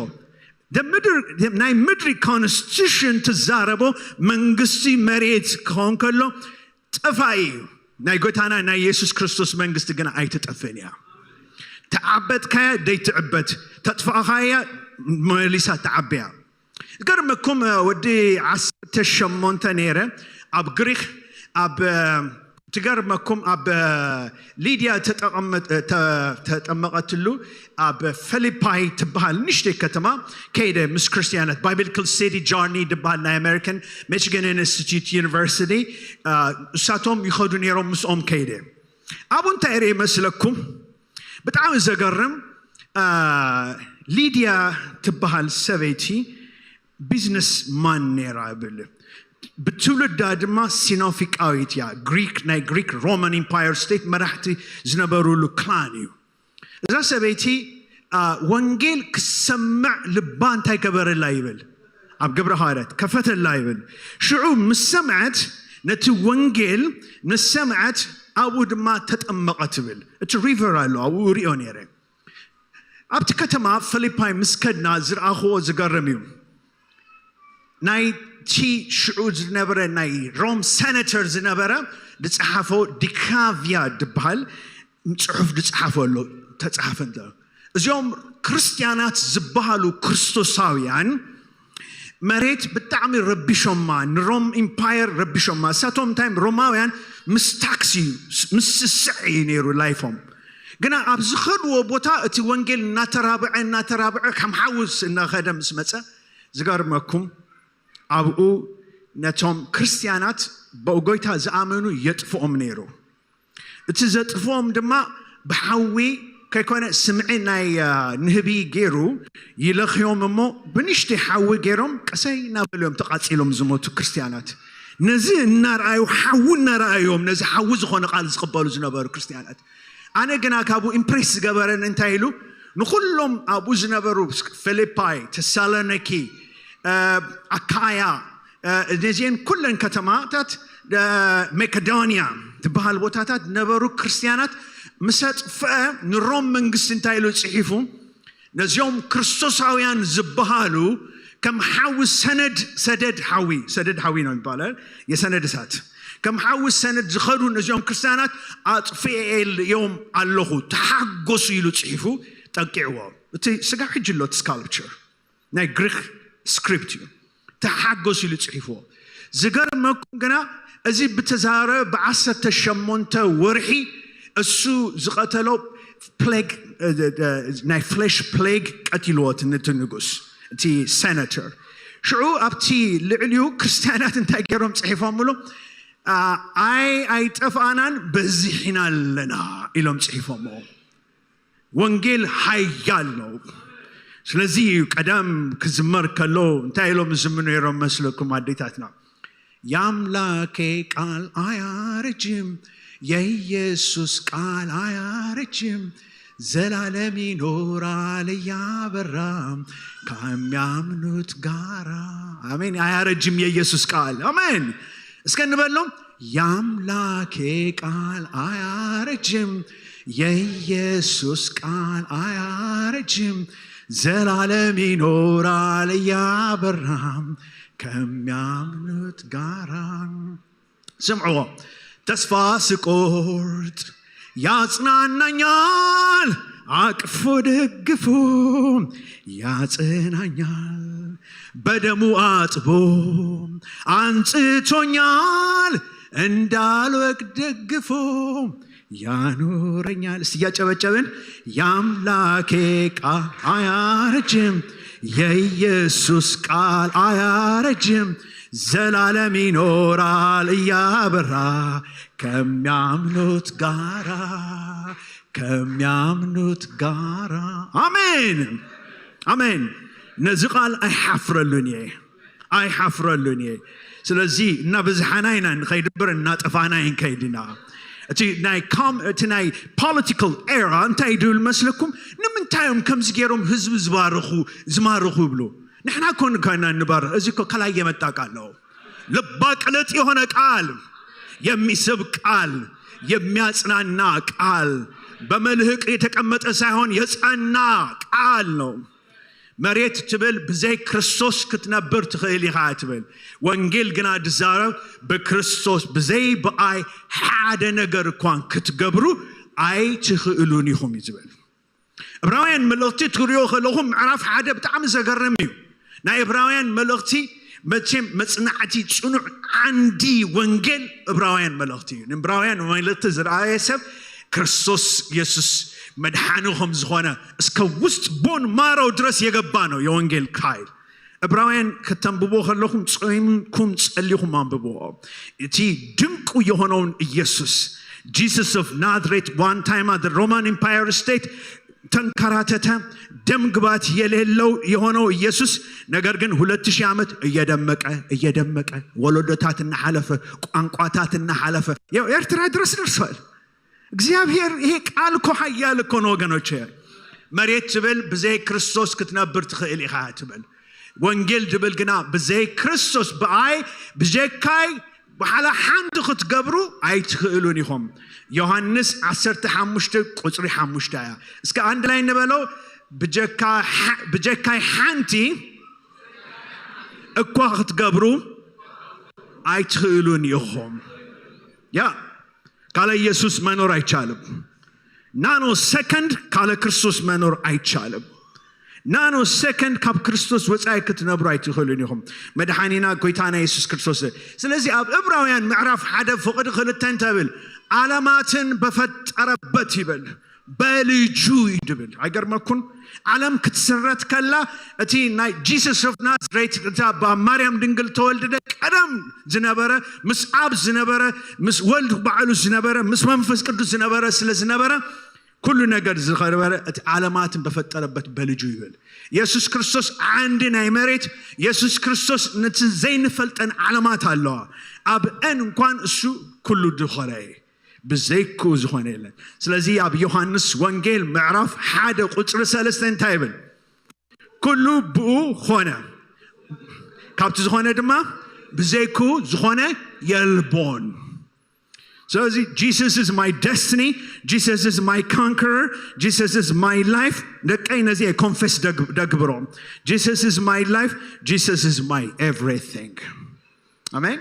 ምድር ናይ ምድሪ ኮንስቲቱሽን ትዛረቦ መንግስቲ መሬት ክኸውን ከሎ ጠፋኢ እዩ። ናይ ጎይታና ናይ የሱስ ክርስቶስ መንግስቲ ግና ኣይትጠፍእን እያ። ተዓበጥካያ ደይትዕበት፣ ተጥፋእኻያ መሊሳ ተዓበያ። ገርመኩም ወዲ ዓሰርተ ሸሞንተ ነይረ ኣብ ግሪክ ኣብ ትገርመኩም ኣብ ሊድያ ተጠቐመ- ተ- ተጠመቐትሉ ኣብ ፊሊፓይ ትበሃል ንሽተይ ከተማ ከይደ ምስ ክርስቲያናት ባይብሊካል ስተዲ ጆርኒ ዝበሃል ናይ ኣሜሪካን ሚችጋን ኢንስቲትዩት ዩኒቨርሲቲ እሳቶም ይኸዱ ነይሮም ምስኦም ከይደ ኣብኡ እንታይ ርእ መስለኩም ብጣዕሚ ዘገርም ሊድያ ትበሃል ሰበይቲ ቢዝነስ ማን ነይራ ብል ብትውልዳ ድማ ሲኖፊቃዊት እያ ግሪክ ናይ ግሪክ ሮማን ኢምፓየር ስቴት መራሕቲ ዝነበሩሉ ክላን እዩ እዛ ሰበይቲ ወንጌል ክሰምዕ ልባ እንታይ ገበረላ ይብል? ኣብ ግብረ ሃዋርያት ከፈተላ ይብል። ሽዑ ምስ ሰምዐት፣ ነቲ ወንጌል ምስ ሰምዐት ኣብኡ ድማ ተጠመቐት ይብል። እቲ ሪቨር ኣሎ ኣብኡ ሪኦ ነይረ። ኣብቲ ከተማ ፊልፓይ ምስ ከድና ዝረኣኽዎ ዝገርም እዩ። ናይቲ ሽዑ ዝነበረ ናይ ሮም ሰነተር ዝነበረ ዝጸሓፎ ዲካቪያ ዝበሃል ጽሑፍ ዝጸሓፎ ኣሎ። ተጻሓፈ እንተ እዚኦም ክርስትያናት ዝበሃሉ ክርስቶሳውያን መሬት ብጣዕሚ ረቢሾማ፣ ንሮም ኢምፓየር ረቢሾማ። እሳቶም እንታይ ሮማውያን ምስ ታክሲ ምስ ስስዕ እዩ ነይሩ ላይፎም። ግና ኣብ ዝኸድዎ ቦታ እቲ ወንጌል እናተራብዐ እናተራብዐ ከም ሓውስ እናኸደ ምስ መፀ ዝገርመኩም ኣብኡ ነቶም ክርስትያናት ብጎይታ ዝኣመኑ የጥፍኦም ነይሩ። እቲ ዘጥፍኦም ድማ ብሓዊ ከይኮነ ስምዒ ናይ ንህቢ ገይሩ ይለኽዮም እሞ ብንሽቲ ሓዊ ገይሮም ቀሰይ እናበሉ እዮም ተቃፂሎም ዝሞቱ ክርስትያናት። ነዚ እናረኣዩ ሓዊ እናረኣዮም ነዚ ሓዊ ዝኾነ ቃል ዝቕበሉ ዝነበሩ ክርስትያናት። ኣነ ግና ካብኡ ኢምፕሬስ ዝገበረን እንታይ ኢሉ ንኩሎም ኣብኡ ዝነበሩ ፊልፓይ፣ ተሳሎኒኪ፣ ኣካያ፣ ነዚአን ኩለን ከተማታት መቄዶንያ ትበሃል ቦታታት ነበሩ ክርስትያናት ምስ ኣጥፍአ ንሮም መንግስቲ እንታይ ኢሉ ፅሒፉ? ነዚኦም ክርስቶሳውያን ዝበሃሉ ከም ሓዊ ሰነድ ሰደድ ሓዊ ሰደድ ሓዊ ነው የሚባለው የሰነድ እሳት ከም ሓዊ ሰነድ ዝኸዱ ነዚኦም ክርስትያናት ኣጥፍኤልዮም ኣለኹ ተሓጎሱ ኢሉ ፅሒፉ ጠቂዕዎ። እቲ ስጋ ሕጂ ኣሎ እቲ ስካልፕቸር ናይ ግሪክ ስክሪፕት እዩ። ተሓጎስ ኢሉ ፅሒፍዎ። ዝገርመኩም ግና እዚ ብተዛረበ ብዓሰርተ ሸሞንተ ወርሒ እሱ ዝቐተሎ ፕሌግ ናይ ፍሌሽ ፕሌግ ቀቲልዎ ነቲ ንጉስ እቲ ሴናተር። ሽዑ ኣብቲ ልዕሊኡ ክርስትያናት እንታይ ገይሮም ፅሒፎምሉ? ኣይ ኣይጠፍኣናን በዚሕና ኣለና ኢሎም ፅሒፎምዎ። ወንጌል ሓያል ነው። ስለዚህ ቀደም ክዝመር ከሎ እንታይ ኢሎም ዝምኑ ነይሮም መስለኩም ኣዴታትና? የአምላኬ ቃል አያረጅም፣ የኢየሱስ ቃል አያረጅም፣ ዘላለም ይኖራል እያበራ ከሚያምኑት ጋራ። አሜን። አያረጅም የኢየሱስ ቃል። አሜን። እስከ እንበለው። የአምላኬ ቃል አያረጅም፣ የኢየሱስ ቃል አያረጅም፣ ዘላለም ይኖራል እያበራም ከሚያምኑት ጋራ። ስምዕዎ። ተስፋ ስቆርጥ ያጽናናኛል፣ አቅፎ ደግፎ ያጸናኛል፣ በደሙ አጥቦ አንጽቶኛል፣ እንዳልወድቅ ደግፎ ያኖረኛል። እስቲ እያጨበጨብን የአምላኬ ቃል አያረጅም፣ የኢየሱስ ቃል አያረጅም፣ ዘላለም ይኖራል እያበራ ከሚያምኑት ጋራ ከሚያምኑት ጋራ። አሜን አሜን። ነዚ ቃል ኣይሓፍረሉን እየ ኣይሓፍረሉን እየ። ስለዚ እናበዝሓና ኢና ንኸይድ እምበር እናጠፋና ይንከይድ ኢና። እቲ ናይ com እቲ ናይ political era እንታይ ድብል መስለኩም? ንምንታይ እዮም ከምዚ ገይሮም ህዝቢ ዝባርኹ ዝማርኹ ይብሉ? ንሕና እኮ ንካና ንባርኽ። እዚ እኮ ከላይ የመጣ ቃል ነው። ልባ ቅልጥ የሆነ ቃል፣ የሚስብ ቃል፣ የሚያጽናና ቃል፣ በመልህቅ የተቀመጠ ሳይሆን የጸና ቃል ነው። መሬት ትብል ብዘይ ክርስቶስ ክትነብር ትኽእል ኢኻ ትብል። ወንጌል ግና ድዛረብ ብክርስቶስ ብዘይ ብኣይ ሓደ ነገር እኳን ክትገብሩ ኣይትኽእሉን ኢኹም እዩ ዝብል። ዕብራውያን መልእኽቲ ትሪኦ ከለኹም ምዕራፍ ሓደ ብጣዕሚ ዘገርም እዩ። ናይ ዕብራውያን መልእኽቲ መቸም መጽናዕቲ ጽኑዕ ዓንዲ ወንጌል ዕብራውያን መልእኽቲ እዩ። ንዕብራውያን መልእኽቲ ዝረኣየ ሰብ ክርስቶስ የሱስ መድሓኒ ከም ዝኾነ እስከ ውስጥ ቦን ማሮ ድረስ የገባ ነው የወንጌል ካይል። ዕብራውያን ከተንብቦ ከለኹም ጾይምኩም ጸሊኹም አንብቦ። እቲ ድንቁ የሆነውን ኢየሱስ Jesus of Nazareth one time at the Roman Empire state ተንከራተተ። ደም ግባት የሌለው የሆነው ኢየሱስ ነገር ግን ሁለት ሺህ ዓመት እየደመቀ እየደመቀ ወለዶታት እናሓለፈ ቋንቋታት እናሓለፈ ያው ኤርትራ ድረስ ደርሷል። እግዚአብሔር ይሄ ቃል እኮ ኃያል እኮ ነው ወገኖች። መሬት ትብል ብዘይ ክርስቶስ ክትነብር ትኽእል ኢኻ ትብል። ወንጌል ትብል ግና ብዘይ ክርስቶስ፣ ብኣይ፣ ብጀካይ ብሓላ ሓንቲ ክትገብሩ ኣይትኽእሉን ኢኹም። ዮሃንስ ዓሰርተ ሓሙሽተ ቁፅሪ ሓሙሽተ እያ። እስከ ኣንድ ላይ ንበሎ። ብጀካ ሓ- ብጀካይ ሓንቲ እኳ ክትገብሩ ኣይትኽእሉን ኢኹም። ያ ካለ ኢየሱስ መኖር ኣይቻልም። ናኖ ሰከንድ ካለ ክርስቶስ መኖር ኣይቻልም። ናኖ ሰከንድ ካብ ክርስቶስ ወፃኢ ክትነብሩ ኣይትኽእሉን ኢኹም። መድሓኒና ጎይታና የሱስ ክርስቶስ። ስለዚ ኣብ እብራውያን ምዕራፍ ሓደ ፍቕዲ ክልተ እንተብል ዓለማትን በፈጠረበት ይብል በልጁ ይድብል። ኣይገርመኩን? ዓለም ክትስረት ከላ እቲ ናይ Jesus of Nazareth፣ እታ ኣብ ማርያም ድንግል ተወልደ ቀደም ዝነበረ፣ ምስ ኣብ ዝነበረ፣ ምስ ወልድ ባዕሉ ዝነበረ፣ ምስ መንፈስ ቅዱስ ዝነበረ ስለ ዝነበረ፣ ኩሉ ነገር ዝኸበረ እቲ ዓለማትን በፈጠረበት በልጁ ይብል። የሱስ ክርስቶስ ዓንዲ ናይ መሬት። የሱስ ክርስቶስ ነቲ ዘይንፈልጠን ዓለማት ኣለዋ። ኣብ እን እንኳን እሱ ኩሉ ድኾረ እዩ። ብዘይክኡ ዝኾነ የለን። ስለዚ ኣብ ዮሃንስ ወንጌል ምዕራፍ ሓደ ቁፅሪ ሰለስተ እንታይ ይብል? ኩሉ ብኡ ኾነ፣ ካብቲ ዝኾነ ድማ ብዘይክኡ ዝኾነ የልቦን። ስለዚ Jesus is my destiny, Jesus is my conqueror, Jesus is my life. ደቀይ ነዚ ኮንፌስ ደግብሮ። Jesus is my life, Jesus is my everything. ኣሜን።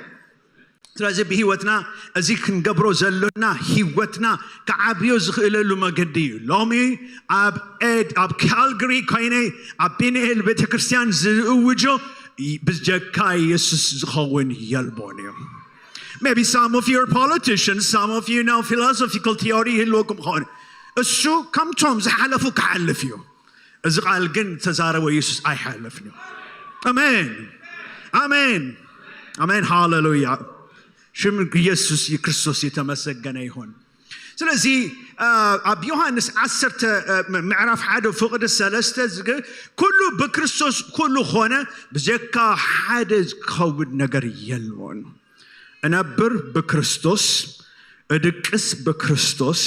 ስለዚ ብህይወትና እዚ ክንገብሮ ዘሎና ህይወትና ክዓብዮ ዝኽእለሉ መገዲ እዩ። ሎሚ ኣብ ኤድ ኣብ ካልግሪ ኮይነ ኣብ ቤንኤል ቤተክርስትያን ዝእውጆ ብጀካ ኢየሱስ ዝኸውን የልቦን እዩ። Maybe some of your politicians, some of you know philosophical theory ይህልወኩም ኸውን። እሱ ከምቶም ዝሓለፉ ክሓልፍ እዩ። እዚ ቃል ግን ተዛረቦ ኢየሱስ ኣይሓለፍን እዩ። ኣሜን፣ ኣሜን፣ ኣሜን። ሃሌሉያ። ሽም ኢየሱስ ክርስቶስ የተመሰገነ ይሁን። ስለዚ ኣብ ዮሃንስ ዓሰርተ ምዕራፍ ሓደ ፍቕዲ ሰለስተ ዝግ ኩሉ ብክርስቶስ ኩሉ ኾነ፣ ብጀካ ሓደ ዝኸውን ነገር የልዎን። እነብር ብክርስቶስ፣ እድቅስ ብክርስቶስ፣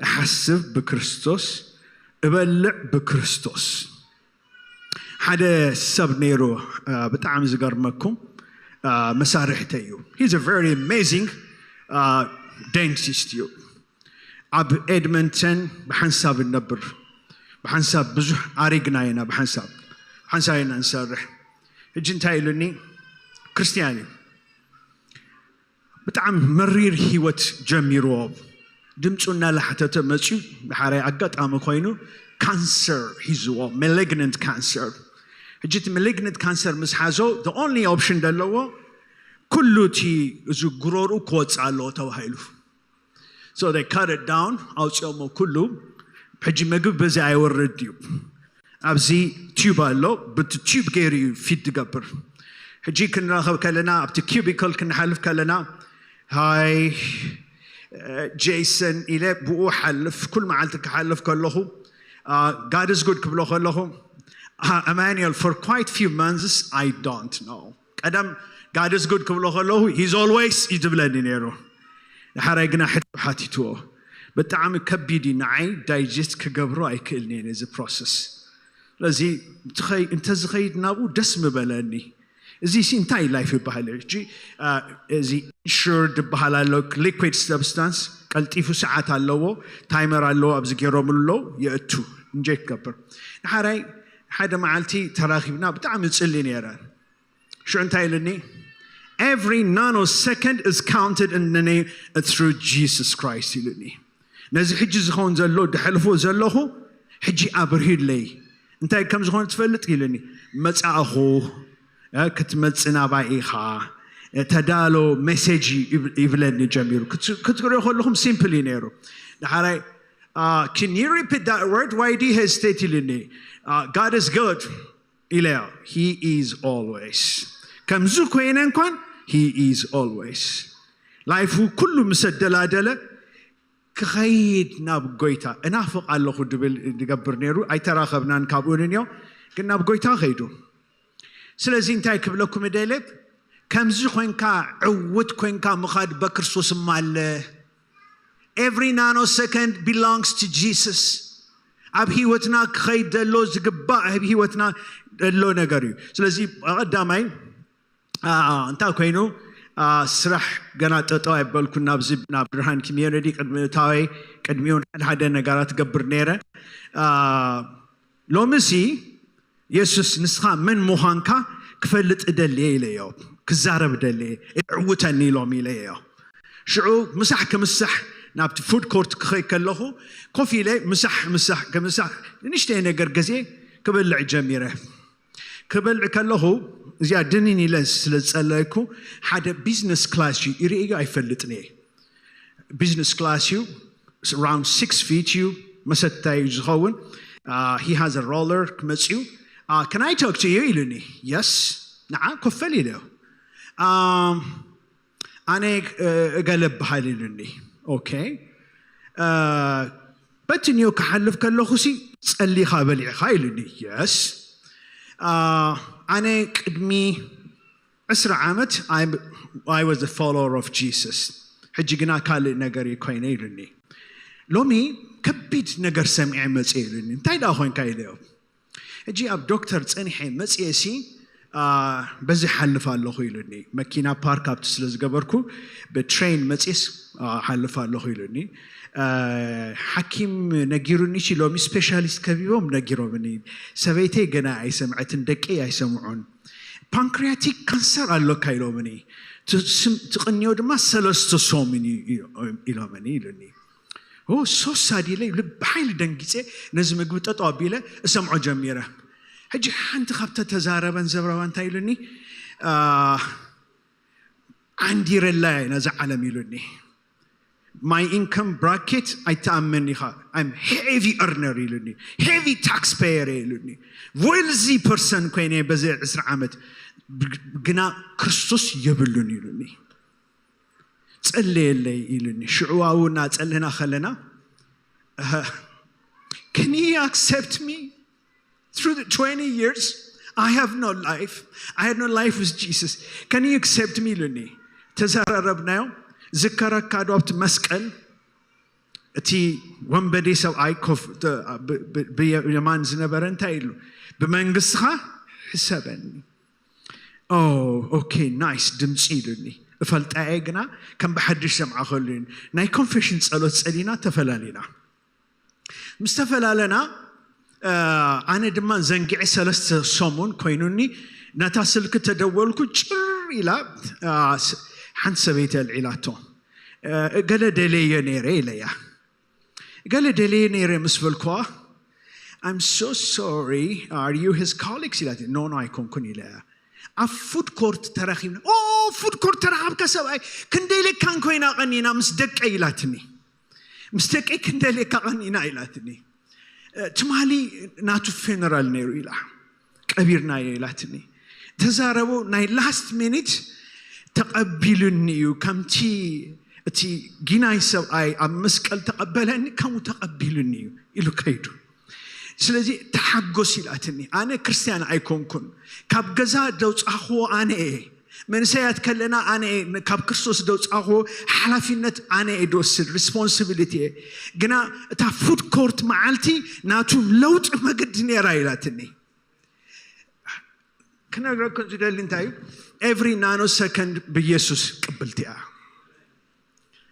እሓስብ ብክርስቶስ፣ እበልዕ ብክርስቶስ። ሓደ ሰብ ነይሩ፣ ብጣዕሚ ዝገርመኩም መሳርሕተ እዩ። He's a very amazing dentist እዩ። ኣብ ኤድመንተን ብሓንሳብ እነብር፣ ብሓንሳብ ብዙሕ ኣሪግና ኢና፣ ብሓንሳብ ሓንሳብ ኢና እንሰርሕ። ሕጂ እንታይ ኢሉኒ? ክርስትያን እዩ። ብጣዕሚ መሪር ህይወት ጀሚርዎ። ድምፁ እናላሕተተ መፅዩ፣ ድሓራይ ኣጋጣሚ ኮይኑ ካንሰር ሂዝዎ፣ ማሊግነንት ካንሰር። ሕጂ እቲ ማሊግነንት ካንሰር ምስ ሓዞ the only option ዘለዎ ኩሉ እቲ እዚ ጉሮርኡ ክወፅእ ኣለዎ ተባሂሉ። So they cut it down፣ ኣውፅኦሞ ኩሉ። ሕጂ ምግቢ በዚ ኣይወርድ እዩ። ኣብዚ ቲዩብ ኣሎ፣ ብቲ ቲዩብ ገይሩ እዩ ፊድ ዝገብር። ሕጂ ክንራኸብ ከለና ኣብቲ ኪቢክል ክንሓልፍ ከለና ሃይ ጄሰን ኢለ ብኡ ሓልፍ፣ ኩል መዓልቲ ክሓልፍ ከለኹ God is good ክብሎ ከለኹ ኣማኑኤል for quite few months I don't know ቀደም God is good ክብሎ ከለኹ he's always እዩ ዝብለኒ ነይሩ። ድሓራይ ግና ሕጂ ሓቲትዎ። ብጣዕሚ ከቢድ እዩ ንዓይ፣ ዳይጀስት ክገብሮ ኣይክእልን እየ ነዚ ፕሮሰስ። ስለዚ እንተዝኸይድ ናብኡ ደስ ምበለኒ። እዚ ሲ እንታይ ላይፍ ይበሃል? ሕጂ እዚ ኢንሹርድ ይበሃል ኣሎ። ሊኩድ ሰብስታንስ ቀልጢፉ ሰዓት ኣለዎ፣ ታይመር ኣለዎ። ኣብዚ ገይሮምሉ ኣለዉ፣ የእቱ እንጀ ክገብር። ንሓራይ ሓደ መዓልቲ ተራኺብና ብጣዕሚ እጽሊ ነይረ። ሽዑ እንታይ ኢሉኒ? Every nanosecond is counted in the name through Jesus Christ ኢሉኒ። ነዚ ሕጂ ዝኸውን ዘሎ ድሐልፎ ዘለኹ ሕጂ ኣብርሂለይ። እንታይ ከም ዝኾነ ትፈልጥ ኢሉኒ። መጻእኹ ክትመጽእ ናባይ ኢኻ፣ ተዳሎ ሜሴጅ ይብለኒ ጀሚሩ። ክትሪኦ ከለኹም ሲምፕል እዩ ነይሩ። ድሓራይ can you repeat that word? Why do you hesitate ኢሉኒ። God is good ኢለዮ። He is always። ከምዚ ኮይነ እንኳን He is always። ላይፉ ኩሉ ምስ ኣደላደለ ክኸይድ ናብ ጎይታ እናፍቕ ኣለኹ ድብል ዝገብር ነይሩ። ኣይተራኸብናን ካብኡ ንንዮ፣ ግን ናብ ጎይታ ኸይዱ። ስለዚ እንታይ ክብለኩም ደለ፣ ከምዚ ኮይንካ ዕውት ኮይንካ ምኻድ በክርስቶስ እማ ኣለ። Every nanosecond belongs to Jesus። ኣብ ህይወትና ክኸይድ ዘሎ ዝግባእ ኣብ ህይወትና ዘሎ ነገር እዩ። ስለዚ ቀዳማይ እንታይ ኮይኑ ስራሕ ገና ጠጠው ኣይበልኩን ናብዚ ናብ ብርሃን ኮሚዩኒቲ ቅድሚ እታወይ ቅድሚውን ሓደ ሓደ ነገራት ገብር ነይረ። ሎምሲ የሱስ ንስኻ መን ምዃንካ ክፈልጥ እደልየ ኢለዮ። ክዛረብ እደልየ፣ እዕውተኒ ኢሎም ኢለዮ። ሽዑ ምሳሕ ክምሳሕ ናብቲ ፉድ ኮርት ክኸይ ከለኹ ኮፍ ኢለ ምሳሕ ምሳሕ ክምሳሕ ንእሽተይ ነገር ገዜ ክበልዕ ጀሚረ። ክበልዕ ከለኹ እዚኣ ድንን ኢለ ስለ ዝጸለይኩ ሓደ ቢዝነስ ክላስ እዩ ይርእዮ ኣይፈልጥን እየ። ቢዝነስ ክላስ እዩ። Around six feet እዩ። መሰታይ እዩ ዝኸውን። He has a roller ክመጽኡ። Can I talk to you ኢሉኒ። የስ። ንዓ ኮፈል ኢለዮ። ኣነ እገለ በሃል ኢሉኒ። ኦኬ። በትንዮ ክሓልፍ ከለኹ ሲ ጸሊኻ በሊዕኻ ኢሉኒ። የስ። ኣነ ቅድሚ ዕስራ ዓመት I was a follower of Jesus። ሕጂ ግና ካልእ ነገር እዩ ኮይነ ኢሉኒ። ሎሚ ከቢድ ነገር ሰሚዐ መጽእ ኢሉኒ። እንታይ ደኣ ኮንካ ኢለዮ። ሕጂ ኣብ ዶክተር ጸኒሐ መጽኤ ሲ በዚ ሓልፍ ኣለኹ ኢሉኒ። መኪና ፓርክ ኣብቲ ስለ ዝገበርኩ ብትሬን መጽኤስ ሓልፍ ኣለኹ ኢሉኒ። ሓኪም ነጊሩኒ ሲ ሎሚ ስፔሻሊስት ከቢቦም ነጊሮምኒ። ሰበይተይ ገና ኣይሰምዐትን፣ ደቂ ኣይሰምዑን። ፓንክሪያቲክ ካንሰር ኣለካ ኢሎምኒ። ትቕንዮ ድማ ሰለስተ ሰሙን እዩ ኢሎምኒ ኢሉኒ። ሶ ሳድ ኢለ ብሓይሊ ደንጊፀ ነዚ ምግቢ ጠጠው ኣቢለ እሰምዖ ጀሚረ። ሕጂ ሓንቲ ካብተ ተዛረበን ዘብረባ እንታይ ኢሉኒ? ዓንዲረላ እየ ነዛ ዓለም ኢሉኒ። My income bracket ኣይተኣመን ኢኻ። I'm heavy earner ኢሉኒ። Heavy taxpayer እየ ኢሉኒ። Wealthy person ኮይነ በዚ ዕስራ ዓመት ግና ክርስቶስ የብሉን ኢሉኒ። ጸለየለይ ኢሉኒ። ሽዑ ኣብኡ እናጸለና ከለና Can you accept me? Through the twenty years, I have no life. I had no life with Jesus. Can you accept me ኢሉኒ። ተዘራረብናዮ። ዝከረካ ዶ ኣብቲ መስቀል እቲ ወንበዴ ሰብኣይ ኮፍ ብየማን ዝነበረ እንታይ ኢሉ? ብመንግስትኻ ሕሰበኒ። ኦኬ ናይስ ድምፂ ኢሉኒ። እፈልጣ እየ ግና ከም ብሓድሽ ሰምዓ ከሉ ናይ ኮንፌሽን ጸሎት ጸሊና ተፈላሊና። ምስ ተፈላለና ኣነ ድማ ዘንጊዐ ሰለስተ ሰሙን ኮይኑኒ። ነታ ስልኪ ተደወልኩ። ጭር ኢላ ሓንቲ ሰበይቲ ኣልዒላቶ። ገለ ደለየ ነይረ ኢለያ። ገለ ደለየ ነይረ ምስ በልኳ I'm so sorry, are you his colleagues ኢላት። ኖ ኖ ኣይኮንኩን ኢለያ። ኣብ ፉድ ኮርት ተራኺብና። ኦ ፉድ ኮርት ተራኸብካ ሰብኣይ ክንደይ ለካን ኮይና ቀኒና ምስ ደቀይ ኢላትኒ። ምስ ደቀይ ክንደይ ለካ ቀኒና ኢላትኒ። ትማሊ ናቱ ፌነራል ነይሩ ኢላ ቀቢርናዮ ኢላትኒ። ተዛረቡ ናይ ላስት ሚኒት ተቐቢሉኒ እዩ ከምቲ እቲ ጊናይ ሰብኣይ ኣብ መስቀል ተቐበለኒ ከምኡ ተቐቢሉኒ እዩ ኢሉ ከይዱ። ስለዚ ተሓጎስ ኢላትኒ። ኣነ ክርስትያን ኣይኮንኩን። ካብ ገዛ ደውፃኽዎ ኣነ እየ። መንሰያት ከለና ኣነ እየ ካብ ክርስቶስ ደውፃኽዎ። ሓላፊነት ኣነ እየ ድወስድ ሪስፖንሲቢሊቲ እየ። ግና እታ ፉድ ኮርት መዓልቲ ናቱ ለውጢ መገዲ ነይራ ኢላትኒ። ክነግረኩም ዝደሊ እንታይ እዩ? Every nano second ብኢየሱስ ቅብልቲ እያ።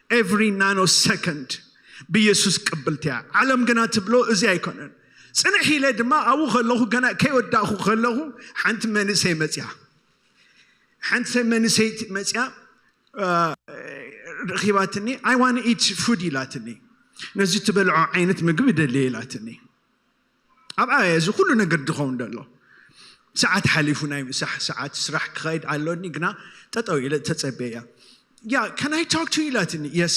Every nano second ብኢየሱስ ቅብልቲ እያ። ዓለም ግና ትብሎ እዚ ኣይኮነን። ፅንሕ ኢለ ድማ ኣብኡ ከለኹ ገና ከይወዳእኹ ከለኹ ሓንቲ መንእሰይ መፅያ። ሓንቲ መንእሰይ መፅያ ረኺባትኒ። I want to eat food ኢላትኒ። ነዚ ትበልዖ ዓይነት ምግቢ ደልየ ኢላትኒ። ኣብኣ እዚ ኩሉ ነገር ዝኸውን ዘሎ ሰዓት ሓሊፉ ናይ ምሳሕ ሰዓት ስራሕ ክኸይድ ኣሎኒ ግና ጠጠው ኢለ ተጸበያ። Yeah, can I talk to you ኢላትኒ። Yes,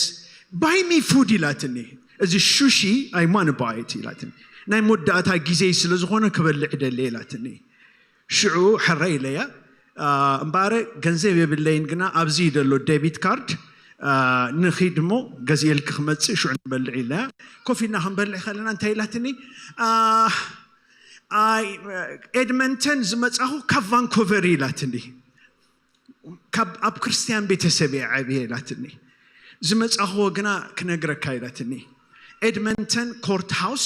buy me food ኢላትኒ። እዚ ሹሺ I want to buy it ኢላትኒ። ናይ መወዳእታ ግዜ ስለ ዝኾነ ክበልዕ ደለ ኢላትኒ። ሽዑ ሕረ ኢለያ። እምበኣረ ገንዘብ የብለይን ግና ኣብዚ ደሎ ዴቢት ካርድ ንኺድ እሞ ገዚኤልኪ ክመፅእ ሽዑ ንበልዕ ኢለያ። ኮፍ ኢልና ክንበልዕ ከለና እንታይ ኢላትኒ? ኤድመንተን ዝመፃኹ ካብ ቫንኮቨር ኢላትኒ። ካብ ኣብ ክርስትያን ቤተሰብ እየ ዓብየ ኢላትኒ። ዝመፃኽዎ ግና ክነግረካ ኢላትኒ። ኤድመንተን ኮርት ሃውስ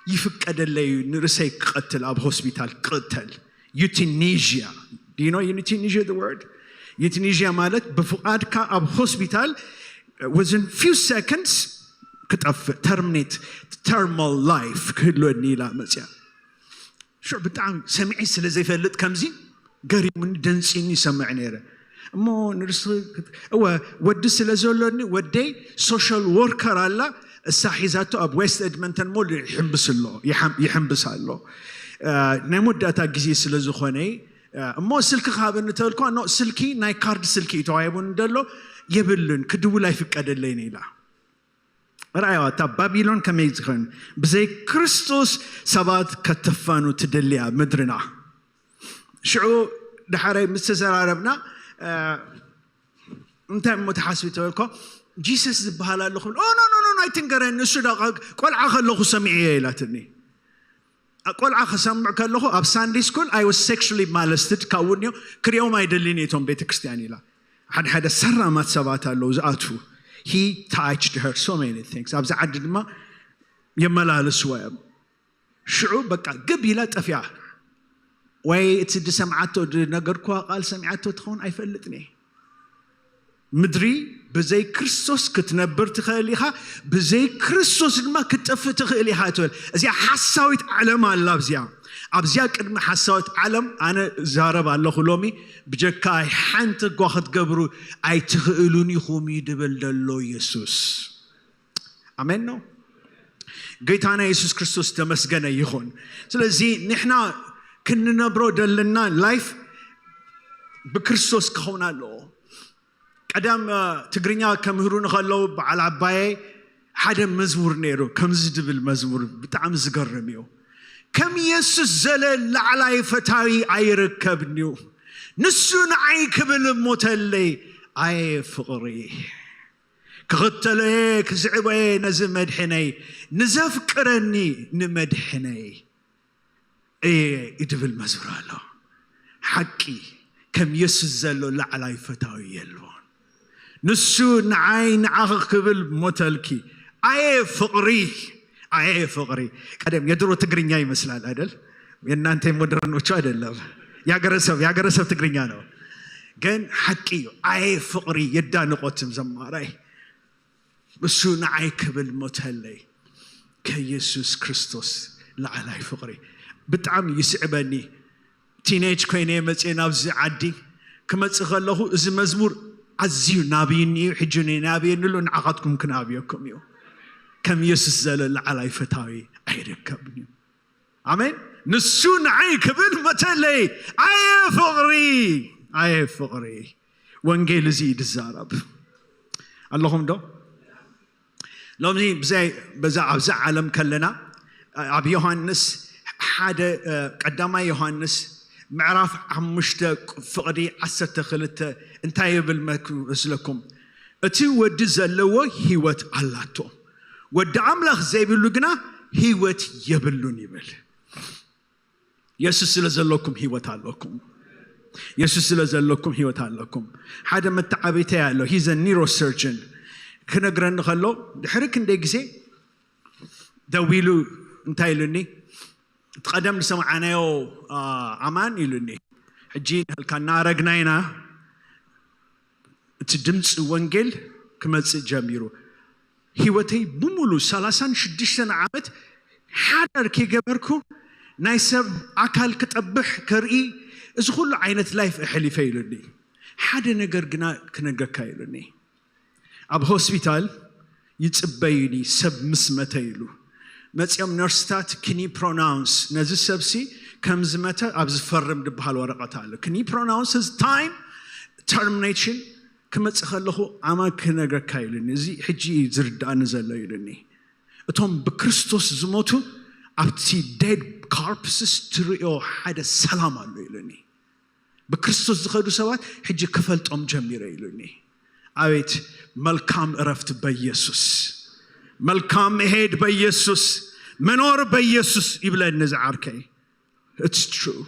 ይፍቀደለይ እዩ ንርእሰይ ክቐትል ኣብ ሆስፒታል ክቕተል። Euthanasia. Do you know euthanasia, the word? Euthanasia ማለት ብፍቓድካ ኣብ ሆስፒታል within few seconds ክጠፍእ፣ terminate, terminal life ክህልወኒ ኢላ መፅያ። ሽዑ ብጣዕሚ ሰሚዐ ስለ ዘይፈልጥ ከምዚ ገሪሙኒ ደንፂኒ ይሰምዕ ነይረ። እሞ ንርስ እወ ወዲ ስለ ዘሎኒ ወደይ social worker ኣላ፣ እሳ ሒዛቶ ኣብ West Edmonton Mall ይሕምብስ ኣሎ፣ ይሓም- ይሕምብስ ኣሎ። እ፣ ናይ መወዳእታ ግዜ ስለ ዝኾነ፣ እ፣ እሞ ስልኪ ክሃበኒ ተበልኳ። ኖ፣ ስልኪ ናይ ካርድ ስልኪ እዩ ተዋሂቡኒ ደሎ፣ የብሉን፣ ክድውል ኣይፍቀደለይን ኢላ። ርኣይዋ፣ እታ ባቢሎን ከመይ ዝኸውን። ብዘይ ክርስቶስ ሰባት ከተፋኑ ትደልያ ምድርና። ሽዑ ድሓረይ ምስ ተዘራረብና፣ እ፣ እንታይ እሞ ትሓስቢ ተበልኮ፣ ጂሰስ ዝበሃል ኣሎ ክብል፣ ኦ ኖ ኖ ኖ ኣይትንገረኒ፣ እሱ ዳ ቆልዓ ከለኹ ሰሚዐ እየ ኢላትኒ። ቆልዓ ክሰምዕ ከለኹ ኣብ ሳንዲ ስኩል I was sexually molested፣ ካብኡ እኒኦ ክሪኦም ኣይደልን እየ እቶም ቤተ ክርስቲያን ኢላ። ሓደ ሓደ ሰራማት ሰባት ኣለዉ ዝኣትዉ። He touched her so many things። ኣብዚ ዓዲ ድማ የመላልስዋ እዮም። ሽዑ በቃ ግብ ኢላ ጠፊኣ። ወይ እቲ ዝሰምዓቶ ዝነገርኩዋ ቃል ሰሚዓቶ ትኸውን ኣይፈልጥን እየ። ምድሪ ብዘይ ክርስቶስ ክትነብር ትኽእል ኢኻ፣ ብዘይ ክርስቶስ ድማ ክትጠፍእ ትኽእል ኢኻ ትብል። እዚኣ ሓሳዊት ዓለም ኣላ ኣብዚኣ። ኣብዚኣ ቅድሚ ሓሳዊት ዓለም ኣነ እዛረብ ኣለኹ ሎሚ፣ ብጀካ ሓንቲ እኳ ክትገብሩ ኣይትኽእሉን ኢኹም እዩ ድብል ደሎ ኢየሱስ። ኣሜን ነው። ጌታና የሱስ ክርስቶስ ተመስገነ ይኹን። ስለዚ ንሕና ክንነብሮ ደለና ላይፍ ብክርስቶስ ክኸውን ኣለዎ። ቀደም ትግርኛ ከምህሩ ንኸለዉ በዓል ኣባየ ሓደ መዝሙር ነይሩ፣ ከምዚ ድብል መዝሙር ብጣዕሚ ዝገርም እዩ። ከም የሱስ ዘለ ላዕላይ ፈታዊ ኣይርከብን እዩ፣ ንሱ ንዓይ ክብል ሞተለይ። ኣየ ፍቕሪ፣ ክኽተሎ እየ ክስዕቦ እየ ነዚ መድሕነይ፣ ንዘፍቅረኒ ንመድሕነይ እየ ይድብል መዝሙር ኣሎ። ሓቂ፣ ከም የሱስ ዘሎ ላዕላይ ፈታዊ የልቦን። ንሱ ንዓይ ንዓኺ ክብል ሞተልኪ። ኣየ ፍቕሪ፣ ኣየ ፍቕሪ። ቀደም የድሮ ትግርኛ ይመስላል አይደል? የእናንተ ሞደርኖቹ አይደለም። የሀገረሰብ የሀገረሰብ ትግርኛ ነው። ግን ሓቂ እዩ። ኣየ ፍቕሪ የዳንቆትም ዘማራይ። እሱ ንዓይ ክብል ሞተለይ። ከየሱስ ክርስቶስ ላዕላይ ፍቕሪ ብጣዕሚ ይስዕበኒ። ቲኔጅ ኮይነ መፅእ ናብዚ ዓዲ ክመፅእ ከለኹ እዚ መዝሙር ኣዝዩ ናብይኒ እዩ። ሕጂ ናብየኒ ኣሎ፣ ንዓኻትኩም ክናብየኩም እዩ። ከም የሱስ ዘለ ላዕላይ ፈታዊ ኣይርከብን እዩ። ኣሜን። ንሱ ንዓይ ክብል መተለይ። ኣየ ፍቕሪ፣ ኣየ ፍቕሪ። ወንጌል እዚ እዩ ዝዛረብ። ኣለኹም ዶ? ሎሚ ብዛይ በዛ ኣብዛ ዓለም ከለና ኣብ ዮሃንስ ሓደ፣ ቀዳማይ ዮሃንስ ምዕራፍ ሓሙሽተ ፍቕዲ ዓሰርተ ክልተ እንታይ ይብል መስለኩም? እቲ ወዲ ዘለዎ ህይወት ኣላቶ፣ ወዲ ኣምላኽ ዘይብሉ ግና ህይወት የብሉን ይብል። የሱስ ስለ ዘለኩም ህይወት ኣለኩም። የሱስ ስለ ዘለኩም ህይወት ኣለኩም። ሓደ መተዓቢተይ ኣሎ፣ he's a neurosurgeon፣ ክነግረኒ ከሎ ድሕሪ ክንደይ ግዜ ደዊሉ እንታይ ኢሉኒ? እቲ ቀደም ዝሰማዓናዮ ኣማን ኢሉኒ፣ ሕጂ ንህልካ እናረግና ኢና። እቲ ድምፂ ወንጌል ክመፅእ ጀሚሩ። ህይወተይ ብሙሉ ሰላሳን ሽዱሽተን ዓመት ሓዳር ከይገበርኩ ናይ ሰብ ኣካል ክጠብሕ ከርኢ፣ እዚ ኩሉ ዓይነት ላይፍ ኣሕሊፈ ኢሉኒ። ሓደ ነገር ግና ክነገካ ኢሉኒ። ኣብ ሆስፒታል ይፅበዩኒ፣ ሰብ ምስ መተ ኢሉ መፂኦም ነርስታት፣ ክኒ ፕሮናውንስ ነዚ ሰብሲ ከም ዝመተ ኣብ ዝፈርም ዝበሃል ወረቐት ኣሎ። ክኒ ፕሮናውንስ እዚ ታይም ተርሚኔሽን ክመፅእ ከለኹ ኣማ ክነግረካ ኢሉኒ። እዚ ሕጂ እዩ ዝርዳእኒ ዘሎ ኢሉኒ። እቶም ብክርስቶስ ዝሞቱ ኣብቲ ዴድ ካርፕስስ ትርእዮ ሓደ ሰላም ኣሎ ኢሉኒ። ብክርስቶስ ዝኸዱ ሰባት ሕጂ ክፈልጦም ጀሚረ ኢሉኒ። ኣቤት መልካም እረፍት በኢየሱስ፣ መልካም መሄድ በኢየሱስ፣ መኖር በኢየሱስ ይብለኒ ዝዓርከይ። It's true።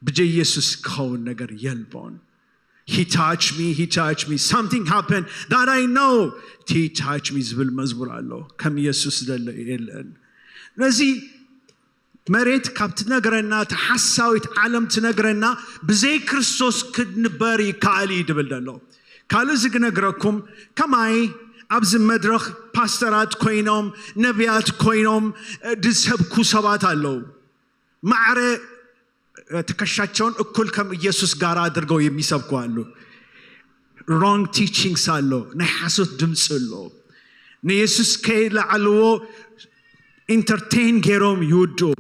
ብጀይ ኢየሱስ ክኸውን ነገር የልቦን። He touched me, he touched me, something happened that I know። He touched me ዝብል መዝሙር ኣሎ። ከም ኢየሱስ ዘሎ የለን። ስለዚ መሬት ካብ ትነግረና፣ ተሓሳዊት ዓለም ትነግረና፣ ብዘይ ክርስቶስ ክንበር ይከኣል እዩ ድብል ዘሎ። ካልእ ዝግነግረኩም፣ ከማይ ኣብዚ መድረኽ ፓስተራት ኮይኖም፣ ነቢያት ኮይኖም ድሰብኩ ሰባት ኣለዉ። ማዕረ ትከሻቸውን እኩል ከም ኢየሱስ ጋር አድርገው የሚሰብኩ አሉ። Wrong teachings ኣሎ፣ ናይ ሓሶት ድምፂ ኣሎ። ንኢየሱስ ከይለዓልዎ ኢንተርቴን ገይሮም ይውድኡ።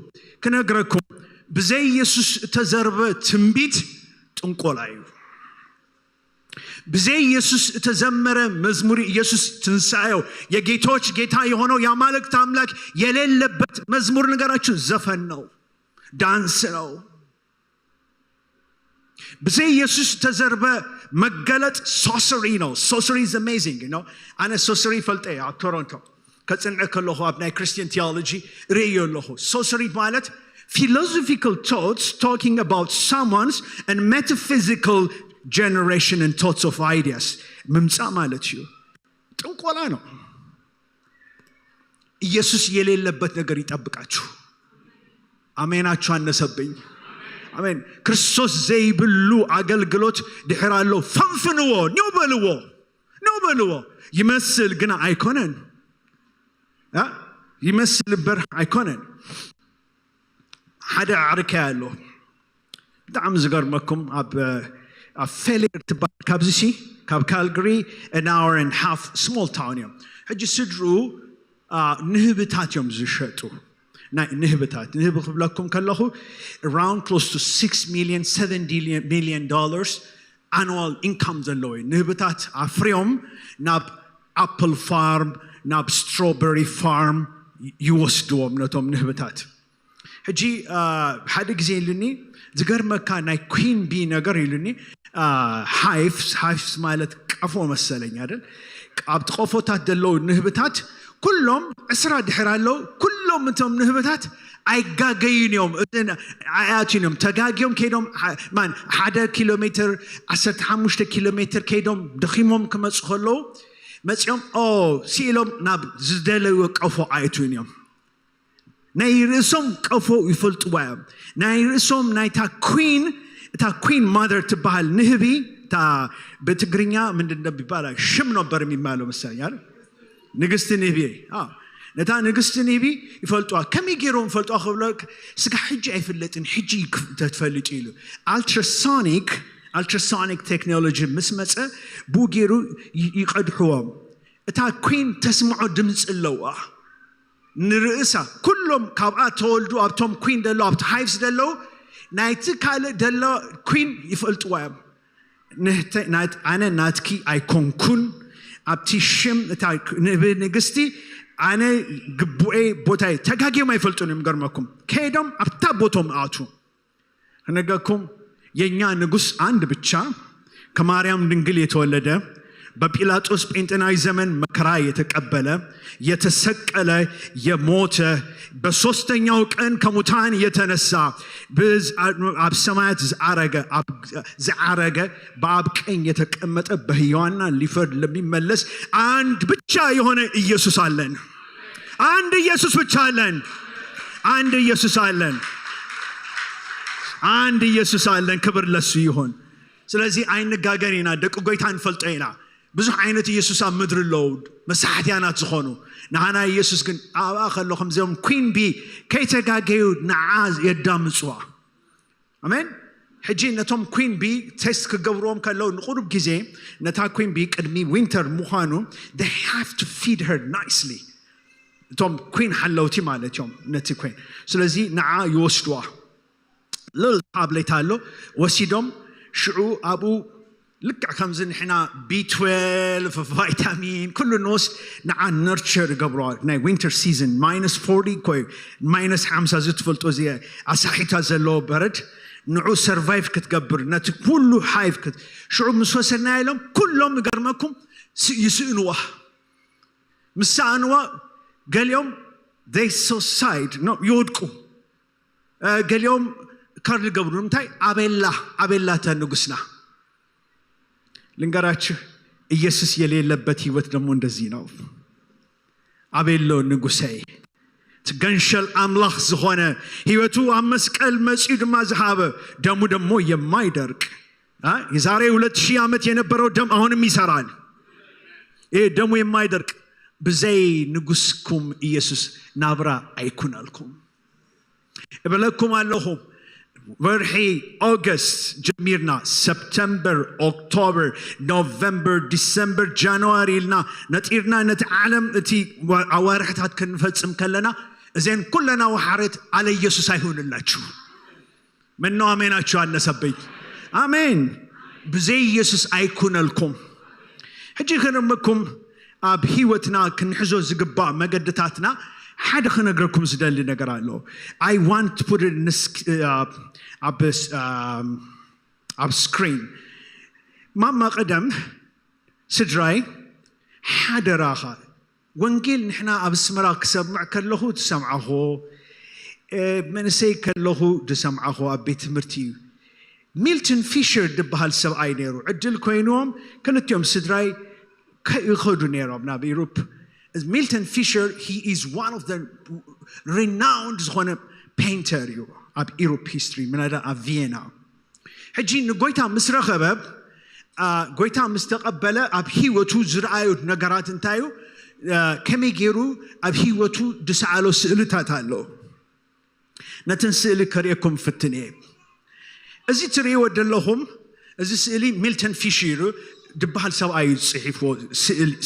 ክነግረኩም፣ ብዘይ ኢየሱስ እተዘርበ ትንቢት ጥንቆላ እዩ። ብዘይ ኢየሱስ እተዘመረ መዝሙር፣ ኢየሱስ ትንሳኤው፣ የጌቶች ጌታ የሆነው የአማልክት አምላክ የሌለበት መዝሙር ንገራችሁ ዘፈን ነው፣ ዳንስ ነው። ብዘይ ኢየሱስ ተዘርበ መገለጥ ሶሰሪ ነው። Sorcery is amazing ነው። ኣነ ሶሰሪ ፈልጠ ኣብ ቶሮንቶ ከፅንዕ ከለኹ ኣብ ናይ ክርስቲያን ቲዮሎጂ ርእዮ ኣለኹ። ሶሰሪ ማለት philosophical thoughts talking about someone's and metaphysical generation and thoughts of ideas ምምፃእ ማለት እዩ። ጥንቆላ ነው። ኢየሱስ የሌለበት ነገር ይጠብቃችሁ። አሜናችሁ አነሰብኝ። አሜን። ክርስቶስ ዘይብሉ አገልግሎት ድሕር ኣሎ። ፈንፍንዎ፣ ኒው በልዎ፣ ኒው በልዎ። ይመስል ግና ኣይኮነን። እ? ይመስል እምበር ኣይኮነን። ሓደ ዓርከይ ኣሎ። ብጣዕሚ ዝገርመኩም፣ ኣብ ኣብ ፌሊር ትበሃል፣ ካብዚ ሲ ካብ ካልግሪ an hour and half small town እዮም። ሕጂ ስድሩ ንህብታት እዮም ዝሸጡ። ናይ ንህብታት፣ ንህቢ ክብለኩም ከለኹ around close to six million seven million dollars annual income ዘለዎ እዩ። ንህብታት ኣፍርዮም ናብ ኣፕል ፋርም፣ ናብ ስትሮበሪ ፋርም ይወስድዎም ነቶም ንህብታት። ሕጂ ሓደ ግዜ ኢሉኒ፣ ዝገርመካ ናይ ኩን ቢ ነገር ኢሉኒ። ሃይፍስ ሃይፍስ ማለት ቀፎ መሰለኝ አይደል? ኣብቲ ቀፎታት ዘለዉ ንህብታት ኩሎም ዕስራ ድሕር ኣለዉ። ኩሎም እቶም ንህብታት ኣይጋገዩን እዮም፣ ኣያቱን እዮም። ተጋግዮም ከይዶም ማን ሓደ ኪሎ ሜትር፣ ዓሰርተ ሓሙሽተ ኪሎ ሜትር ከይዶም ደኺሞም ክመፁ ከለዉ መፂኦም ኦ ስኢሎም ናብ ዝደለይዎ ቀፎ ኣየትውን እዮም። ናይ ርእሶም ቀፎ ይፈልጥዋ እዮም። ናይ ርእሶም ናይታ ኩን፣ እታ ኩን ማደር ትበሃል ንህቢ፣ እታ ብትግርኛ ምንድን ነው የሚባለው? ሽም ነበር የሚባለው መሰለኝ አይደል? ንግስቲ ንህቢ። አዎ። ነታ ንግስቲ ንህቢ ይፈልጥዋ። ከመይ ገይሮም ይፈልጥዋ ክብለክ፣ ስጋ ሕጂ ኣይፍለጥን፣ ሕጂ ተትፈልጡ ኢሉ። ኣልትራሶኒክ ኣልትራሶኒክ ቴክኖሎጂ ምስ መፀ ብኡ ገይሩ ይቀድሕዎም። እታ ኩን ተስምዖ ድምፂ ኣለዋ። ንርእሳ ኩሎም ካብኣ ተወልዱ ኣብቶም ኩን ደለዉ ኣብቲ ሃይፍስ ደለዉ ናይቲ ካልእ ደሎ ኩን ይፈልጥዋ እዮም። ኣነ ናትኪ ኣይኮንኩን፣ ኣብቲ ሽም እታ ንግስቲ ኣነ ግቡኤ ቦታይ ተጋጊዮም ኣይፈልጡን እዮም። ገርመኩም ከይዶም ኣብታ ቦቶም ኣቱ ክነገኩም የኛ ንጉስ አንድ ብቻ ከማርያም ድንግል የተወለደ በጲላጦስ ጴንጤናዊ ዘመን መከራ የተቀበለ የተሰቀለ የሞተ በሶስተኛው ቀን ከሙታን የተነሳ ኣብ ሰማያት ዝዓረገ ዝዓረገ በአብ ቀኝ የተቀመጠ በህያዋና ሊፈርድ ለሚመለስ አንድ ብቻ የሆነ ኢየሱስ አለን። አንድ ኢየሱስ ብቻ አለን። አንድ ኢየሱስ አለን። አንድ ኢየሱስ አለን። ክብር ለሱ ይሁን። ስለዚህ ኣይንጋገር ኢና፣ ደቂ ጎይታ ንፈልጦ ኢና። ብዙሕ ዓይነት ኢየሱስ ኣብ ምድሪ ኣለዉ፣ መሳሕትያናት ዝኾኑ። ንሃና ኢየሱስ ግን ኣብኣ ከሎ ከምዚኦም ኩን ቢ ከይተጋገዩ ንዓ የዳምፅዋ። ኣሜን። ሕጂ ነቶም ኩን ቢ ቴስት ክገብርዎም ከለዉ ንቁሩብ ግዜ ነታ ኩን ቢ ቅድሚ ዊንተር ምዃኑ they have to feed her nicely። እቶም ኩን ሓለውቲ ማለት እዮም ነቲ ኩን። ስለዚ ንዓ ይወስድዋ። ልል ታብሌት ኣሎ ወሲዶም ሽዑ ኣብኡ ልክዕ ከምዚ ንሕና ቢ ትዌልቭ ቫይታሚን ኩሉ ንወስድ ንዓ ነርቸር ይገብሮ። ናይ ዊንተር ሲዝን ማይነስ ፎርቲ ኮይ ማይነስ ሓምሳ እዚ ትፈልጦ እዚ ኣሳሒታ ዘለዎ በረድ ንዑ ሰርቫይቭ ክትገብር ነቲ ኩሉ ሃይቭ ክት ሽዑ ምስ ወሰድና ኢሎም ኩሎም ይገርመኩም ይስእንዋ። ምስ ሰኣንዋ ገሊኦም they suicide ይወድቁ። ገሊኦም ከርሊ ገብሩ ንምንታይ ኣቤላ ኣቤላ እተ ንጉስና ልንገራችሁ። ኢየሱስ የሌለበት ህይወት ደግሞ እንደዚህ ነው። አቤሎ ንጉሰይ ገንሸል ኣምላኽ ዝኾነ፣ ህይወቱ ኣብ መስቀል መጺኡ ድማ ዝሃበ፣ ደሙ ደግሞ የማይደርቅ፣ አ፣ የዛሬ ሁለት ሺህ ዓመት የነበረው ደም አሁንም ይሰራል። ይህ ደሙ የማይደርቅ፣ ብዘይ ንጉስኩም ኢየሱስ ናብራ ኣይኩነልኩም እብለኩም ኣለኹ። ወርሒ ኦገስት ጀሚርና፣ ሰፕተምበር፣ ኦክቶበር፣ ኖቨምበር፣ ዲሰምበር፣ ጃንዋሪ ኢልና ነጢርና፣ ነቲ ዓለም እቲ ወ- ኣዋርሕታት ክንፈጽም ከለና፣ እዘን ኩለና ወሓረት ኣለ ኢየሱስ ኣይሁንላችሁ። ምነው ኣሜናችሁ ኣነሰበይ። ኣሜን። ብዘይ ኢየሱስ ኣይኩነልኩም። ሕጂ ክንምኩም ኣብ ህይወትና ክንሕዞ ዝግባእ መገድታትና ሓደ ክነግረኩም ዝደሊ ነገር ኣሎ። I want to put it in this, uh, ኣብ ኣብ ስክሪን። ማማ ቀደም፣ ስድራይ፣ ሓደራኻ፣ ወንጌል ንሕና ኣብ ኣስመራ ክሰምዕ ከለኹ ትሰምዓኹ፣ መንእሰይ ከለኹ ዝሰምዓኹ ኣብ ቤት ትምህርቲ እዩ። ሚልተን ፊሸር ዝበሃል ሰብኣይ ነይሩ። ዕድል ኮይንዎም ክልቲኦም ስድራይ ከይኸዱ ነይሮም ናብ ኢሮፕ። ሚልተን ፊሸር, he is one of the renowned ዝኾነ ፔንተር እዩ ኣብ ኢሮፕ ሂስትሪ፣ ምናዳ ኣብ ቪየና። ሕጂ ንጎይታ ምስ ረኸበ፣ ጎይታ ምስ ተቐበለ፣ ኣብ ህይወቱ ዝረኣዩ ነገራት እንታይ እዩ? ከመይ ገይሩ ኣብ ህይወቱ ዝሰኣሎ ስእልታት ኣሎ። ነትን ስእሊ ከርእየኩም ፍትን እየ። እዚ ትርእይዎ ዘለኹም፣ እዚ ስእሊ ሚልተን ፊሽር ዝበሃል ሰብኣይ እዩ ዝፅሒፍዎ፣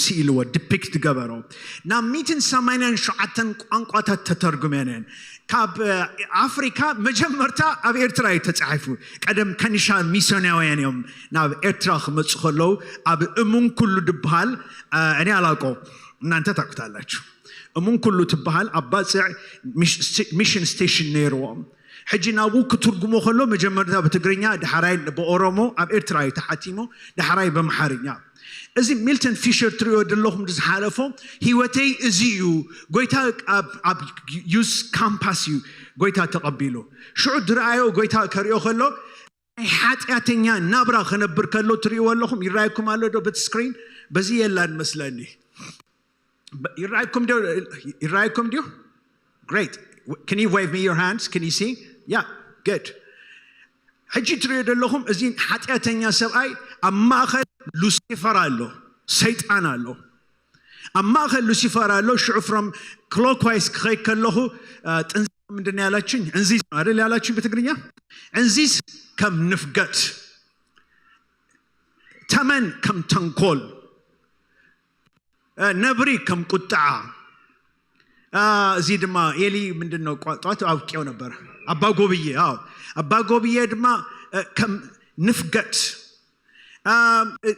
ስእልዎ፣ ዲፒክት ገበሮ። ናብ ሚትን ሰማንያን ሸውዓተን ቋንቋታት ተተርጉመን እየን። ካብ ኣፍሪካ መጀመርታ ኣብ ኤርትራ እዩ ተፃሒፉ። ቀደም ከኒሻ ሚስዮናውያን እዮም ናብ ኤርትራ ክመፁ ከለዉ፣ ኣብ እሙን ኩሉ ዝበሃል፣ እኔ አላውቀውም፣ እናንተ ታውቁታላችሁ። እሙን ኩሉ ትበሃል ኣብ ባፅዕ ሚሽን ስቴሽን ነይርዎም። ሕጂ ናብኡ ክትርጉሞ ከሎ መጀመርታ ብትግርኛ፣ ዳሕራይ ብኦሮሞ፣ ኣብ ኤርትራ እዩ ተሓቲሙ፣ ዳሕራይ በምሓርኛ። እዚ ሚልተን ፊሸር ትሪኦ ዘለኹም ዝሓለፎ ህይወተይ እዚ እዩ። ጎይታ ኣብ ዩዝ ካምፓስ እዩ ጎይታ ተቐቢሉ። ሽዑ ዝረኣዮ ጎይታ ከሪኦ ከሎ ናይ ሓጢኣተኛ ናብራ ክነብር ከሎ ትሪእዎ ኣለኹም። ይረኣየኩም ኣሎ ዶ በቲ ስክሪን? በዚ የላን መስለኒ። ይረኣየኩም ድዩ? ይረኣየኩም ድዩ? Great. Can you wave me your hands? Can you see? Yeah, good. ሕጂ ትሪኦ ዘለኹም እዚ ሓጢኣተኛ ሰብኣይ ኣብ ማእኸል ሉሲፈር ኣሎ፣ ሰይጣን ኣሎ። ኣብ ማእኸል ሉሲፈር ኣሎ። ሽዑ from clockwise ክኸይድ ከለኹ፣ ጥንዚ ምንድን ያላችሁኝ? እንዚዝ ነው አይደል ያላችሁኝ በትግርኛ? እንዚዝ ከም ንፍገት፣ ተመን ከም ተንኮል፣ ነብሪ ከም ቁጥዓ። እዚ ድማ ኤሊ ምንድን ነው ቋ- ጠዋት አውቄው ነበር። አባጎብዬ፣ አዎ፣ አባጎብዬ ድማ ከም ንፍገት።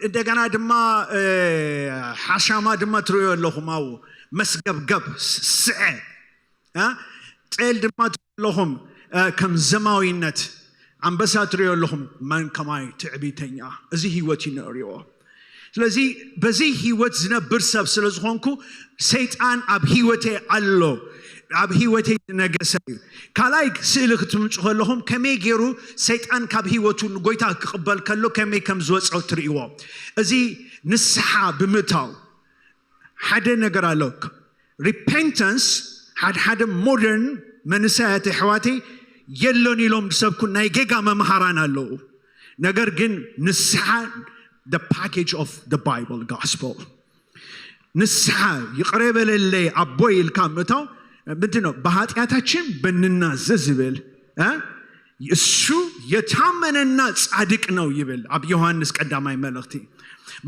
እንደገና ድማ ሓሻማ ድማ ትሪኦ ኣለኹም፣ ኣው መስገብገብ፣ ስዐ። ጤል ድማ ትሪኦ ኣለኹም ከም ዘማዊነት። ኣንበሳ ትሪኦ ኣለኹም፣ መን ከማይ ትዕቢተኛ። እዚ ህይወት እዩ ንሪኦ። ስለዚ በዚ ህይወት ዝነብር ሰብ ስለ ዝኾንኩ፣ ሰይጣን ኣብ ህይወተይ ኣሎ፣ ኣብ ህይወተይ ዝነገሰ እዩ። ካልኣይ ስእሊ ክትምፁ ከለኹም፣ ከመይ ገይሩ ሰይጣን ካብ ህይወቱ ንጎይታ ክቕበል ከሎ ከመይ ከም ዝወፀ ትርእይዎ። እዚ ንስሓ ብምእታው ሓደ ነገር ኣሎ። ሪፔንተንስ፣ ሓደ ሓደ ሞደርን መንእሰያት ኣሕዋተይ የሎን ኢሎም ዝሰብኩ ናይ ጌጋ መምሃራን ኣለዉ። ነገር ግን ንስሓ፣ the package of the Bible gospel፣ ንስሓ፣ ይቕረ በለለይ ኣቦይ ኢልካ ምእታው ምንድን ነው? በኃጢአታችን ብንናዘዝ ይብል፣ እሱ የታመነና ጻድቅ ነው ይብል ኣብ ዮሐንስ ቀዳማይ መልእኽቲ።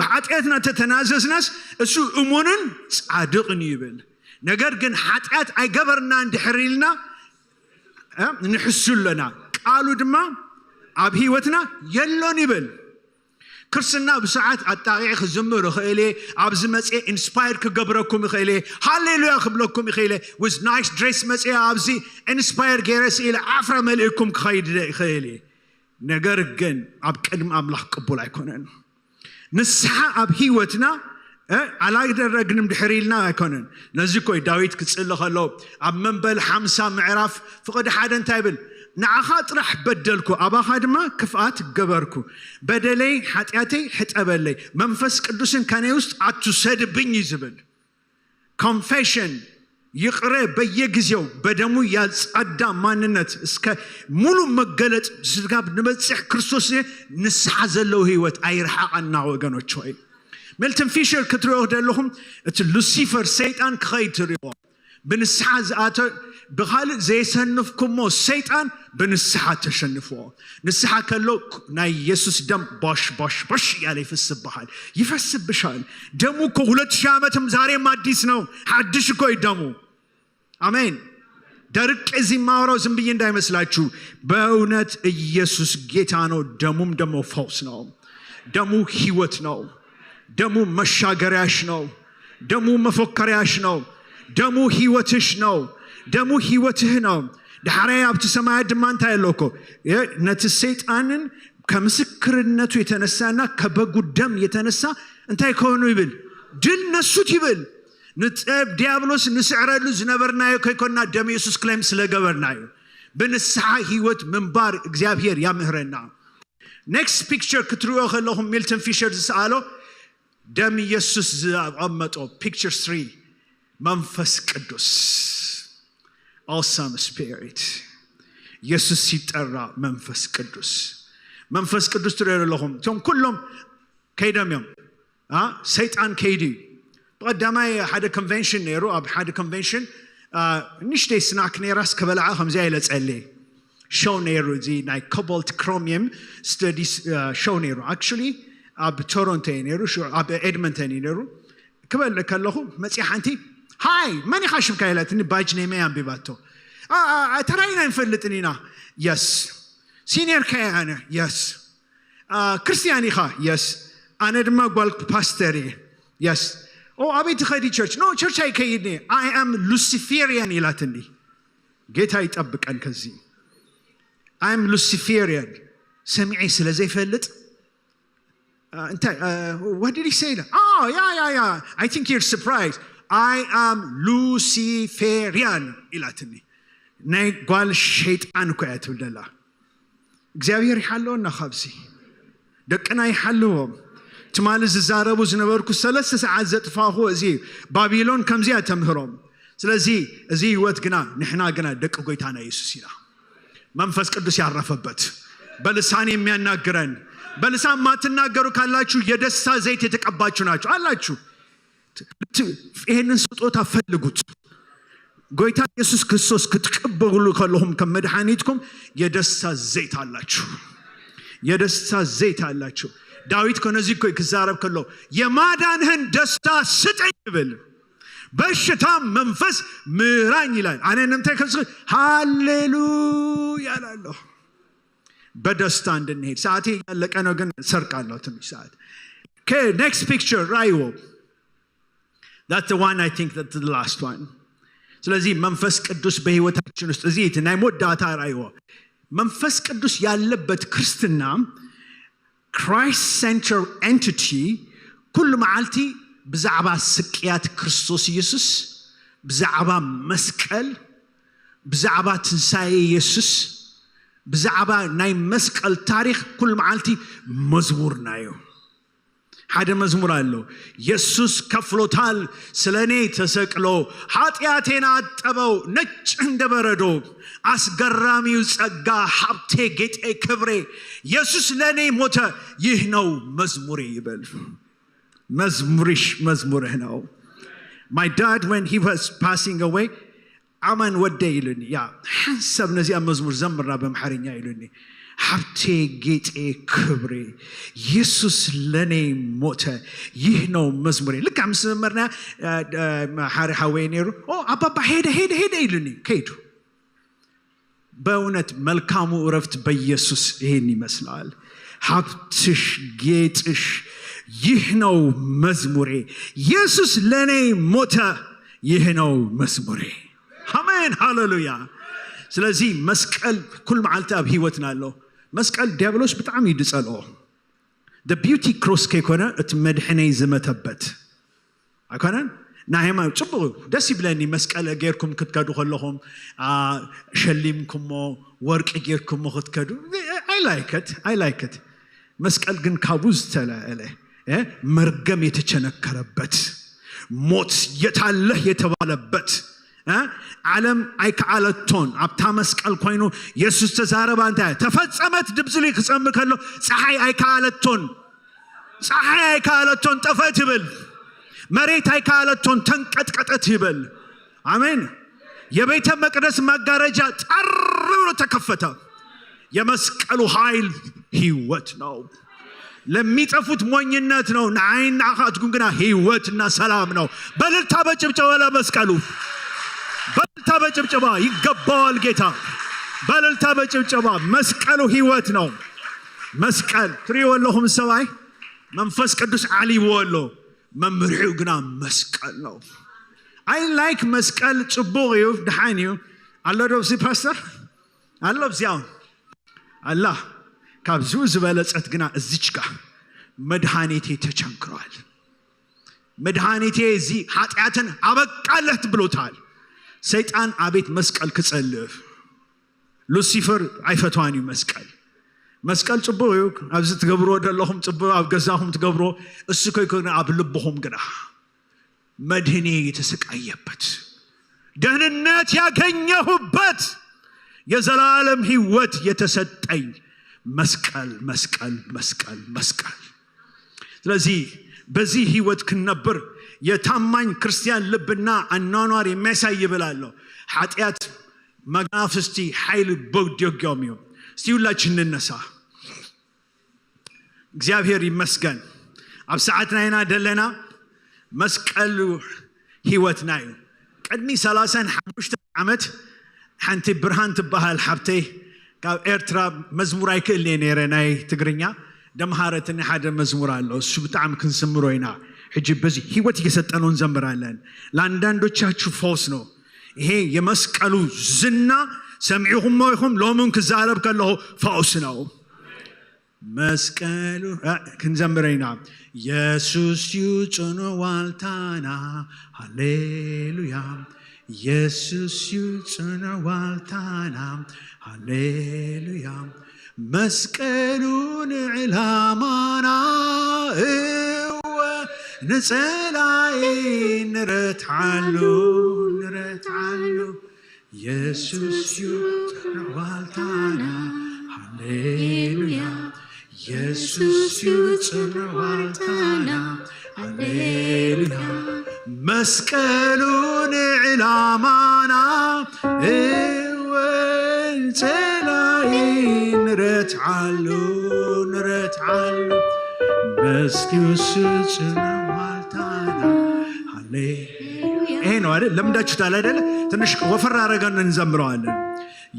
ብኃጢአትና ተተናዘዝናስ እሱ እሙንን ጻድቅን ይብል። ነገር ግን ኃጢአት ኣይገበርና እንድሕር ኢልና ንሕሱ ኣለና፣ ቃሉ ድማ ኣብ ህይወትና የሎን ይብል። ክርስትና ብሰዓት ኣጣቂዕ ክዝምር ይኽእል እየ፣ ኣብዚ መፅየ ኢንስፓየር ክገብረኩም ይኽእል እየ፣ ሃሌሉያ ክብለኩም ይኽእል እየ። ዊዝ ናይስ ድሬስ መፅየ ኣብዚ ኢንስፓየር ገይረ ስኢለ ዓፍራ መሊእኩም ክኸይድ ይኽእል እየ። ነገር ግን ኣብ ቅድሚ ኣምላኽ ቅቡል ኣይኮነን። ንስሓ ኣብ ህይወትና ኣላደረግንም ድሕር ኢልና ኣይኮነን። ነዚ ኮይ ዳዊት ክፅሊ ከሎ ኣብ መንበል ሓምሳ ምዕራፍ ፍቕዲ ሓደ እንታይ ይብል? ንዓኻ ጥራሕ በደልኩ፣ ኣባኻ ድማ ክፍኣት ገበርኩ። በደለይ ሓጢኣተይ ሕጠበለይ፣ መንፈስ ቅዱስን ከኔ ውስጥ አትውሰድብኝ እዩ ዝብል። ኮንፌሽን፣ ይቕረ በየጊዜው በደሙ ያልጸዳ ማንነት እስከ ሙሉ መገለጥ ስጋብ ንበጽሕ ክርስቶስ ንስሓ ዘለዉ ህይወት ኣይርሓቐና ወገኖች ወይ። ሜልተን ፊሸር ክትሪኦ ዘለኹም እቲ ሉሲፈር ሰይጣን ክኸይድ ትሪኦ። ብንስሓ ዝኣተ ብኻልእ ዘየሰንፍኩሞ ሰይጣን ብንስሓ ተሸንፍዎ። ንስሓ ከሎ ናይ ኢየሱስ ደም ቦሽ ቦሽ ቦሽ እያለ ይፈስብሃል፣ ይፈስብሻል። ደሙ እኮ ሁለት ሺህ ዓመትም ዛሬም አዲስ ነው። ሓድሽ እኮ እዩ ደሙ። አሜን። ደርቅ እዚህ ማውራው ዝም ብዬ እንዳይመስላችሁ። በእውነት ኢየሱስ ጌታ ነው። ደሙም ደግሞ ፈውስ ነው። ደሙ ህይወት ነው። ደሙ መሻገሪያሽ ነው። ደሙ መፎከሪያሽ ነው። ደሙ ህይወትሽ ነው። ደሙ ህይወትህ ነው። ዳሕራይ ኣብቲ ሰማያት ድማ እንታይ ኣሎ እኮ ነቲ ሰይጣንን ከምስክርነቱ የተነሳና ከበጉ ደም የተነሳ እንታይ ከሆኑ ይብል ድል ነሱት ይብል ንጸብ ዲያብሎስ ንስዕረሉ ዝነበርናዮ ከይኮንና ደም የሱስ ክሌም ስለገበርናዮ ብንስሓ ህይወት ምንባር እግዚኣብሔር ያምህረና። ኔክስት ፒክቸር ክትሪኦ ከለኹም ሚልተን ፊሸር ዝሰኣሎ ደም ኢየሱስ ዝቐመጦ ፒክቸር ስሪ መንፈስ ቅዱስ። Awesome Spirit። ኢየሱስ ሲጠራ መንፈስ ቅዱስ መንፈስ ቅዱስ ትሪኦ ኣለኹም እቶም ኩሎም ከይዶም እዮም። ሰይጣን ከይዱ እዩ። ብቐዳማይ ሓደ ኮንቨንሽን ነይሩ። ኣብ ሓደ ኮንቨንሽን ንሽተይ ስናክ ነይራስ ከበልዓ ከምዚያ ኢለ ጸልየ። ሾው ነይሩ፣ እዚ ናይ ኮቦልት ክሮሚየም ስተዲስ ሾው ነይሩ። ኣክቹሊ ኣብ ቶሮንቶ እዩ ነይሩ፣ ኣብ ኤድመንተን እዩ ነይሩ። ክበል ከለኹ መፅያ ሓንቲ ሃይ መን ኢኻ ሽምካ ኢላትኒ። ባጅ ኔመይ ኣንቢባቶ። ተራይና ይንፈልጥን ኢና። የስ ሲኒየር ከ ኣነ የስ ክርስቲያን ኢኻ? የስ ኣነ ድማ ጓል ፓስተር እየ። የስ ኦ ኣበይ ትኸዲ ቸርች? ኖ ቸርች ኣይከይድን እየ። ኣይ ኣም ሉሲፌሪያን ኢላትኒ። ጌታ ይጠብቀን ከዚ። ኣይ ኣም ሉሲፌሪያን ሰሚዐ ስለ ዘይፈልጥ እንታይ what did he say? Oh yeah yeah yeah, I think you're surprised. I am Luciferian ኢላትኒ። ናይ ጓል ሸይጣን እኮ እያ ትብል ዘላ። እግዚኣብሔር ይሓልወና ካብዚ። ደቅና ይሓልዎም። ትማሊ ዝዛረቡ ዝነበርኩ ሰለስተ ሰዓት ዘጥፋኹ እዚ ባቢሎን ከምዚያ ተምህሮም። ስለዚ እዚ ህይወት ግና ንሕና ግና ደቂ ጎይታና የሱስ ኢና። መንፈስ ቅዱስ ያረፈበት በልሳን የሚያናግረን። በልሳን ማትናገሩ ካላችሁ የደስታ ዘይት የተቀባችሁ ናችሁ አላችሁ። ይህንን ስጦታ ፈልጉት። ጎይታ ኢየሱስ ክርስቶስ ክትቀበሉ ከለኹም ከም መድኃኒትኩም የደስታ ዘይት አላችሁ። የደስታ ዘይት አላችሁ። ዳዊት ከነዚ እኮ ክዛረብ ከሎ የማዳንህን ደስታ ስጠኝ ይብል። በሽታ መንፈስ ምራኝ ይላል። ኣነ ንምንታይ ከስ ሃሌሉያ እላለሁ። በደስታ እንድንሄድ ሰዓቴ እያለቀ ነው፣ ግን ሰርቃለሁ ትንሽ ሰዓት። Okay, next picture. ራእይዎ that's the one, I think that's the last one. ስለዚህ መንፈስ ቅዱስ በህይወታችን ውስጥ እዚ እቲ ናይ መወዳእታ ራእይዎ መንፈስ ቅዱስ ያለበት ክርስትና Christ center entity ኩሉ መዓልቲ ብዛዕባ ስቅያት ክርስቶስ ኢየሱስ፣ ብዛዕባ መስቀል፣ ብዛዕባ ትንሳኤ ኢየሱስ፣ ብዛዕባ ናይ መስቀል ታሪኽ ኩሉ መዓልቲ መዝሙርና እዩ። ሓደ መዝሙር ኣሎ። ኢየሱስ ከፍሎታል ስለ እኔ ተሰቅሎ፣ ኃጢአቴን አጠበው ነጭ እንደ በረዶ። አስገራሚው ጸጋ ሀብቴ ጌጤ ክብሬ፣ ኢየሱስ ለእኔ ሞተ፣ ይህ ነው መዝሙሬ ይበል። መዝሙርሽ መዝሙርህ ነው። My dad, when he was passing away, አማን ወደ ይሉኒ። ያ ሓንሳብ ነዚኣ መዝሙር ዘምራ በምሓርኛ ይሉኒ። ሀብቴ ጌጤ ክብሬ ኢየሱስ ለኔ ሞተ፣ ይህ ነው መዝሙሬ። ልካ ምስ ዘመርና ሓደ ሓወይ ነይሩ። ኦ ኣባባ ሄደ ሄደ ሄደ ይሉኒ። ከይዱ። በእውነት መልካሙ እረፍት በኢየሱስ ይህን ይመስላል። ሀብትሽ ጌጥሽ ይህ ነው መዝሙሬ። ኢየሱስ ለኔ ሞተ፣ ይህ ነው መዝሙሬ። አሜን ሃሌሉያ። ስለዚ መስቀል ኩል መዓልቲ ኣብ ህይወትና ኣሎ። መስቀል ዲያብሎስ ብጣዕሚ እዩ ዝጸልኦ። The beauty cross ከይኮነ እቲ መድሕነይ ዝመተበት ኣይኮነን። ናይ ሃይማኖት ጽቡቕ ደስ ይብለኒ። መስቀል ጌርኩም ክትከዱ ከለኹም ሸሊምኩሞ ወርቂ ጌርኩሞ ክትከዱ I like it, I like it. መስቀል ግን ካብኡ ዝተለለ መርገም የተቸነከረበት፣ ሞት የታለህ የተባለበት፣ እ? ዓለም ኣይከኣለቶን። ኣብታ መስቀል ኮይኑ የሱስ ተዛረባ። እንታይ ተፈጸመት? ድምፅሉ ክጸም ከሎ ፀሓይ ኣይከኣለቶን። ፀሓይ ኣይከኣለቶን፣ ጠፈት ይብል። መሬት ኣይከኣለቶን፣ ተንቀጥቀጠት ይብል። ኣሜን። የቤተ መቅደስ መጋረጃ ጠር ብሎ ተከፈተ። የመስቀሉ ኃይል ህይወት ነው። ለሚጠፉት ሞኝነት ነው፣ ንዓይን ንዓኻትኩም ግና ህይወትና ሰላም ነው። በልልታ በጭብጨባ ለመስቀሉ፣ በልልታ በጭብጨባ። ይገባዋል ጌታ። በልልታ በጭብጨባ። መስቀሉ ህይወት ነው። መስቀል ትሪእዎ ኣለኹም፣ ሰብኣይ መንፈስ ቅዱስ ዓሊብዎ ኣሎ። መምርሒኡ ግና መስቀል ነው። I like መስቀል፣ ጽቡቕ እዩ፣ ድሓን እዩ። ኣሎ ዶ ኣብዚ ፓስተር? ኣሎ ኣብዚኣ ኣላ። ካብዚኡ ዝበለጸት ግና እዚች ጋ፣ መድኃኒቴ ተቸንክሯል። መድኃኒቴ እዚ ኃጢአትን አበቃለት ብሎታል። ሰይጣን ኣቤት መስቀል ክጸልእ። ሉሲፈር ኣይፈትዋን እዩ መስቀል። መስቀል ጽቡቕ እዩ፣ ኣብዚ ትገብርዎ ዘለኹም ጽቡቕ፣ ኣብ ገዛኹም ትገብርዎ፣ እሱ ከይኮነ ኣብ ልብኹም ግና መድህኔ የተሰቃየበት፣ ደህንነት ያገኘሁበት፣ የዘላለም ህይወት የተሰጠኝ መስቀል፣ መስቀል፣ መስቀል፣ መስቀል። ስለዚህ በዚህ ህይወት ክንነብር የታማኝ ክርስቲያን ልብና አኗኗር የሚያሳይ ይብላለሁ። ኃጢአት መናፍስቲ ኃይል በውድዮም እዩ። እስቲ ሁላችን እንነሳ። እግዚኣብሔር ይመስገን። ኣብ ሰዓትና ኢና ደለና። መስቀሉ ህይወትና እዩ። ቅድሚ ሰላሳን ሓሙሽተን ዓመት ሓንቲ ብርሃን ትበሃል ሓብተይ ካብ ኤርትራ፣ መዝሙር ኣይክእልን እየ ነይረ፣ ናይ ትግርኛ፣ ደምሃረትኒ ሓደ መዝሙር ኣሎ። እሱ ብጣዕሚ ክንስምሮ ኢና። ሕጂ በዚ ህይወት እየሰጠነው እንዘምራለን። ለአንዳንዶቻችሁ ፈውስ ነው። ይሄ የመስቀሉ ዝና ሰሚዕኹሞ ኢኹም። ሎምን ክዛረብ ከለኹ ፈውስ ነው። መስቀሉ፣ እ፣ ክንዘምር ኢና። የሱስ እዩ ጽኑዕ ዋልታና፣ ሃሌሉያ። የሱስ እዩ ጽኑዕ ዋልታና፣ ሃሌሉያ። መስቀሉ ንዕላማና፣ እወ፣ ንጸላኢ ንረትዓሉ፣ ንረትዓሉ። የሱስ እዩ ጽኑዕ ዋልታና፣ ሃሌሉያ። የሱስ እዩ ጽኑዕ ዋልታና፣ ሃሌሉያ። መስቀሉ ንዕላማና፣ እወ፣ ንጸላኢ ንረትዓሉ፣ ንረትዓሉ። መስቀሉ ጽኑዕ ዋልታና፣ ሃሌ ይሄ ነው አይደል? ለምዳችሁታል አይደል? ትንሽ ወፈር አረገን እንዘምረዋለን።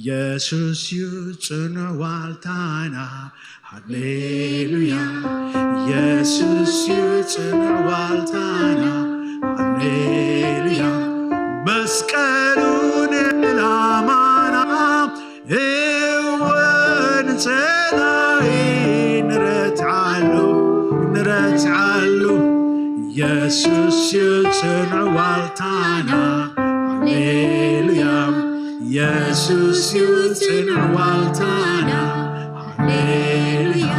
የሱስ እዩ ጽኑዕ ዋልታና፣ ሃሌሉያ። የሱስ እዩ ጽኑዕ ዋልታና፣ ሃሌሉያ። መስቀሉ ንዕላማና፣ እወ፣ ንጸላኢ ንረትዓሉ፣ ንረትዓሉ። የሱስ እዩ ጽኑዕ ዋልታና፣ ሃሌሉያ። የሱስ እዩ ጽኑዕ ዋልታና፣ ሃሌሉያ።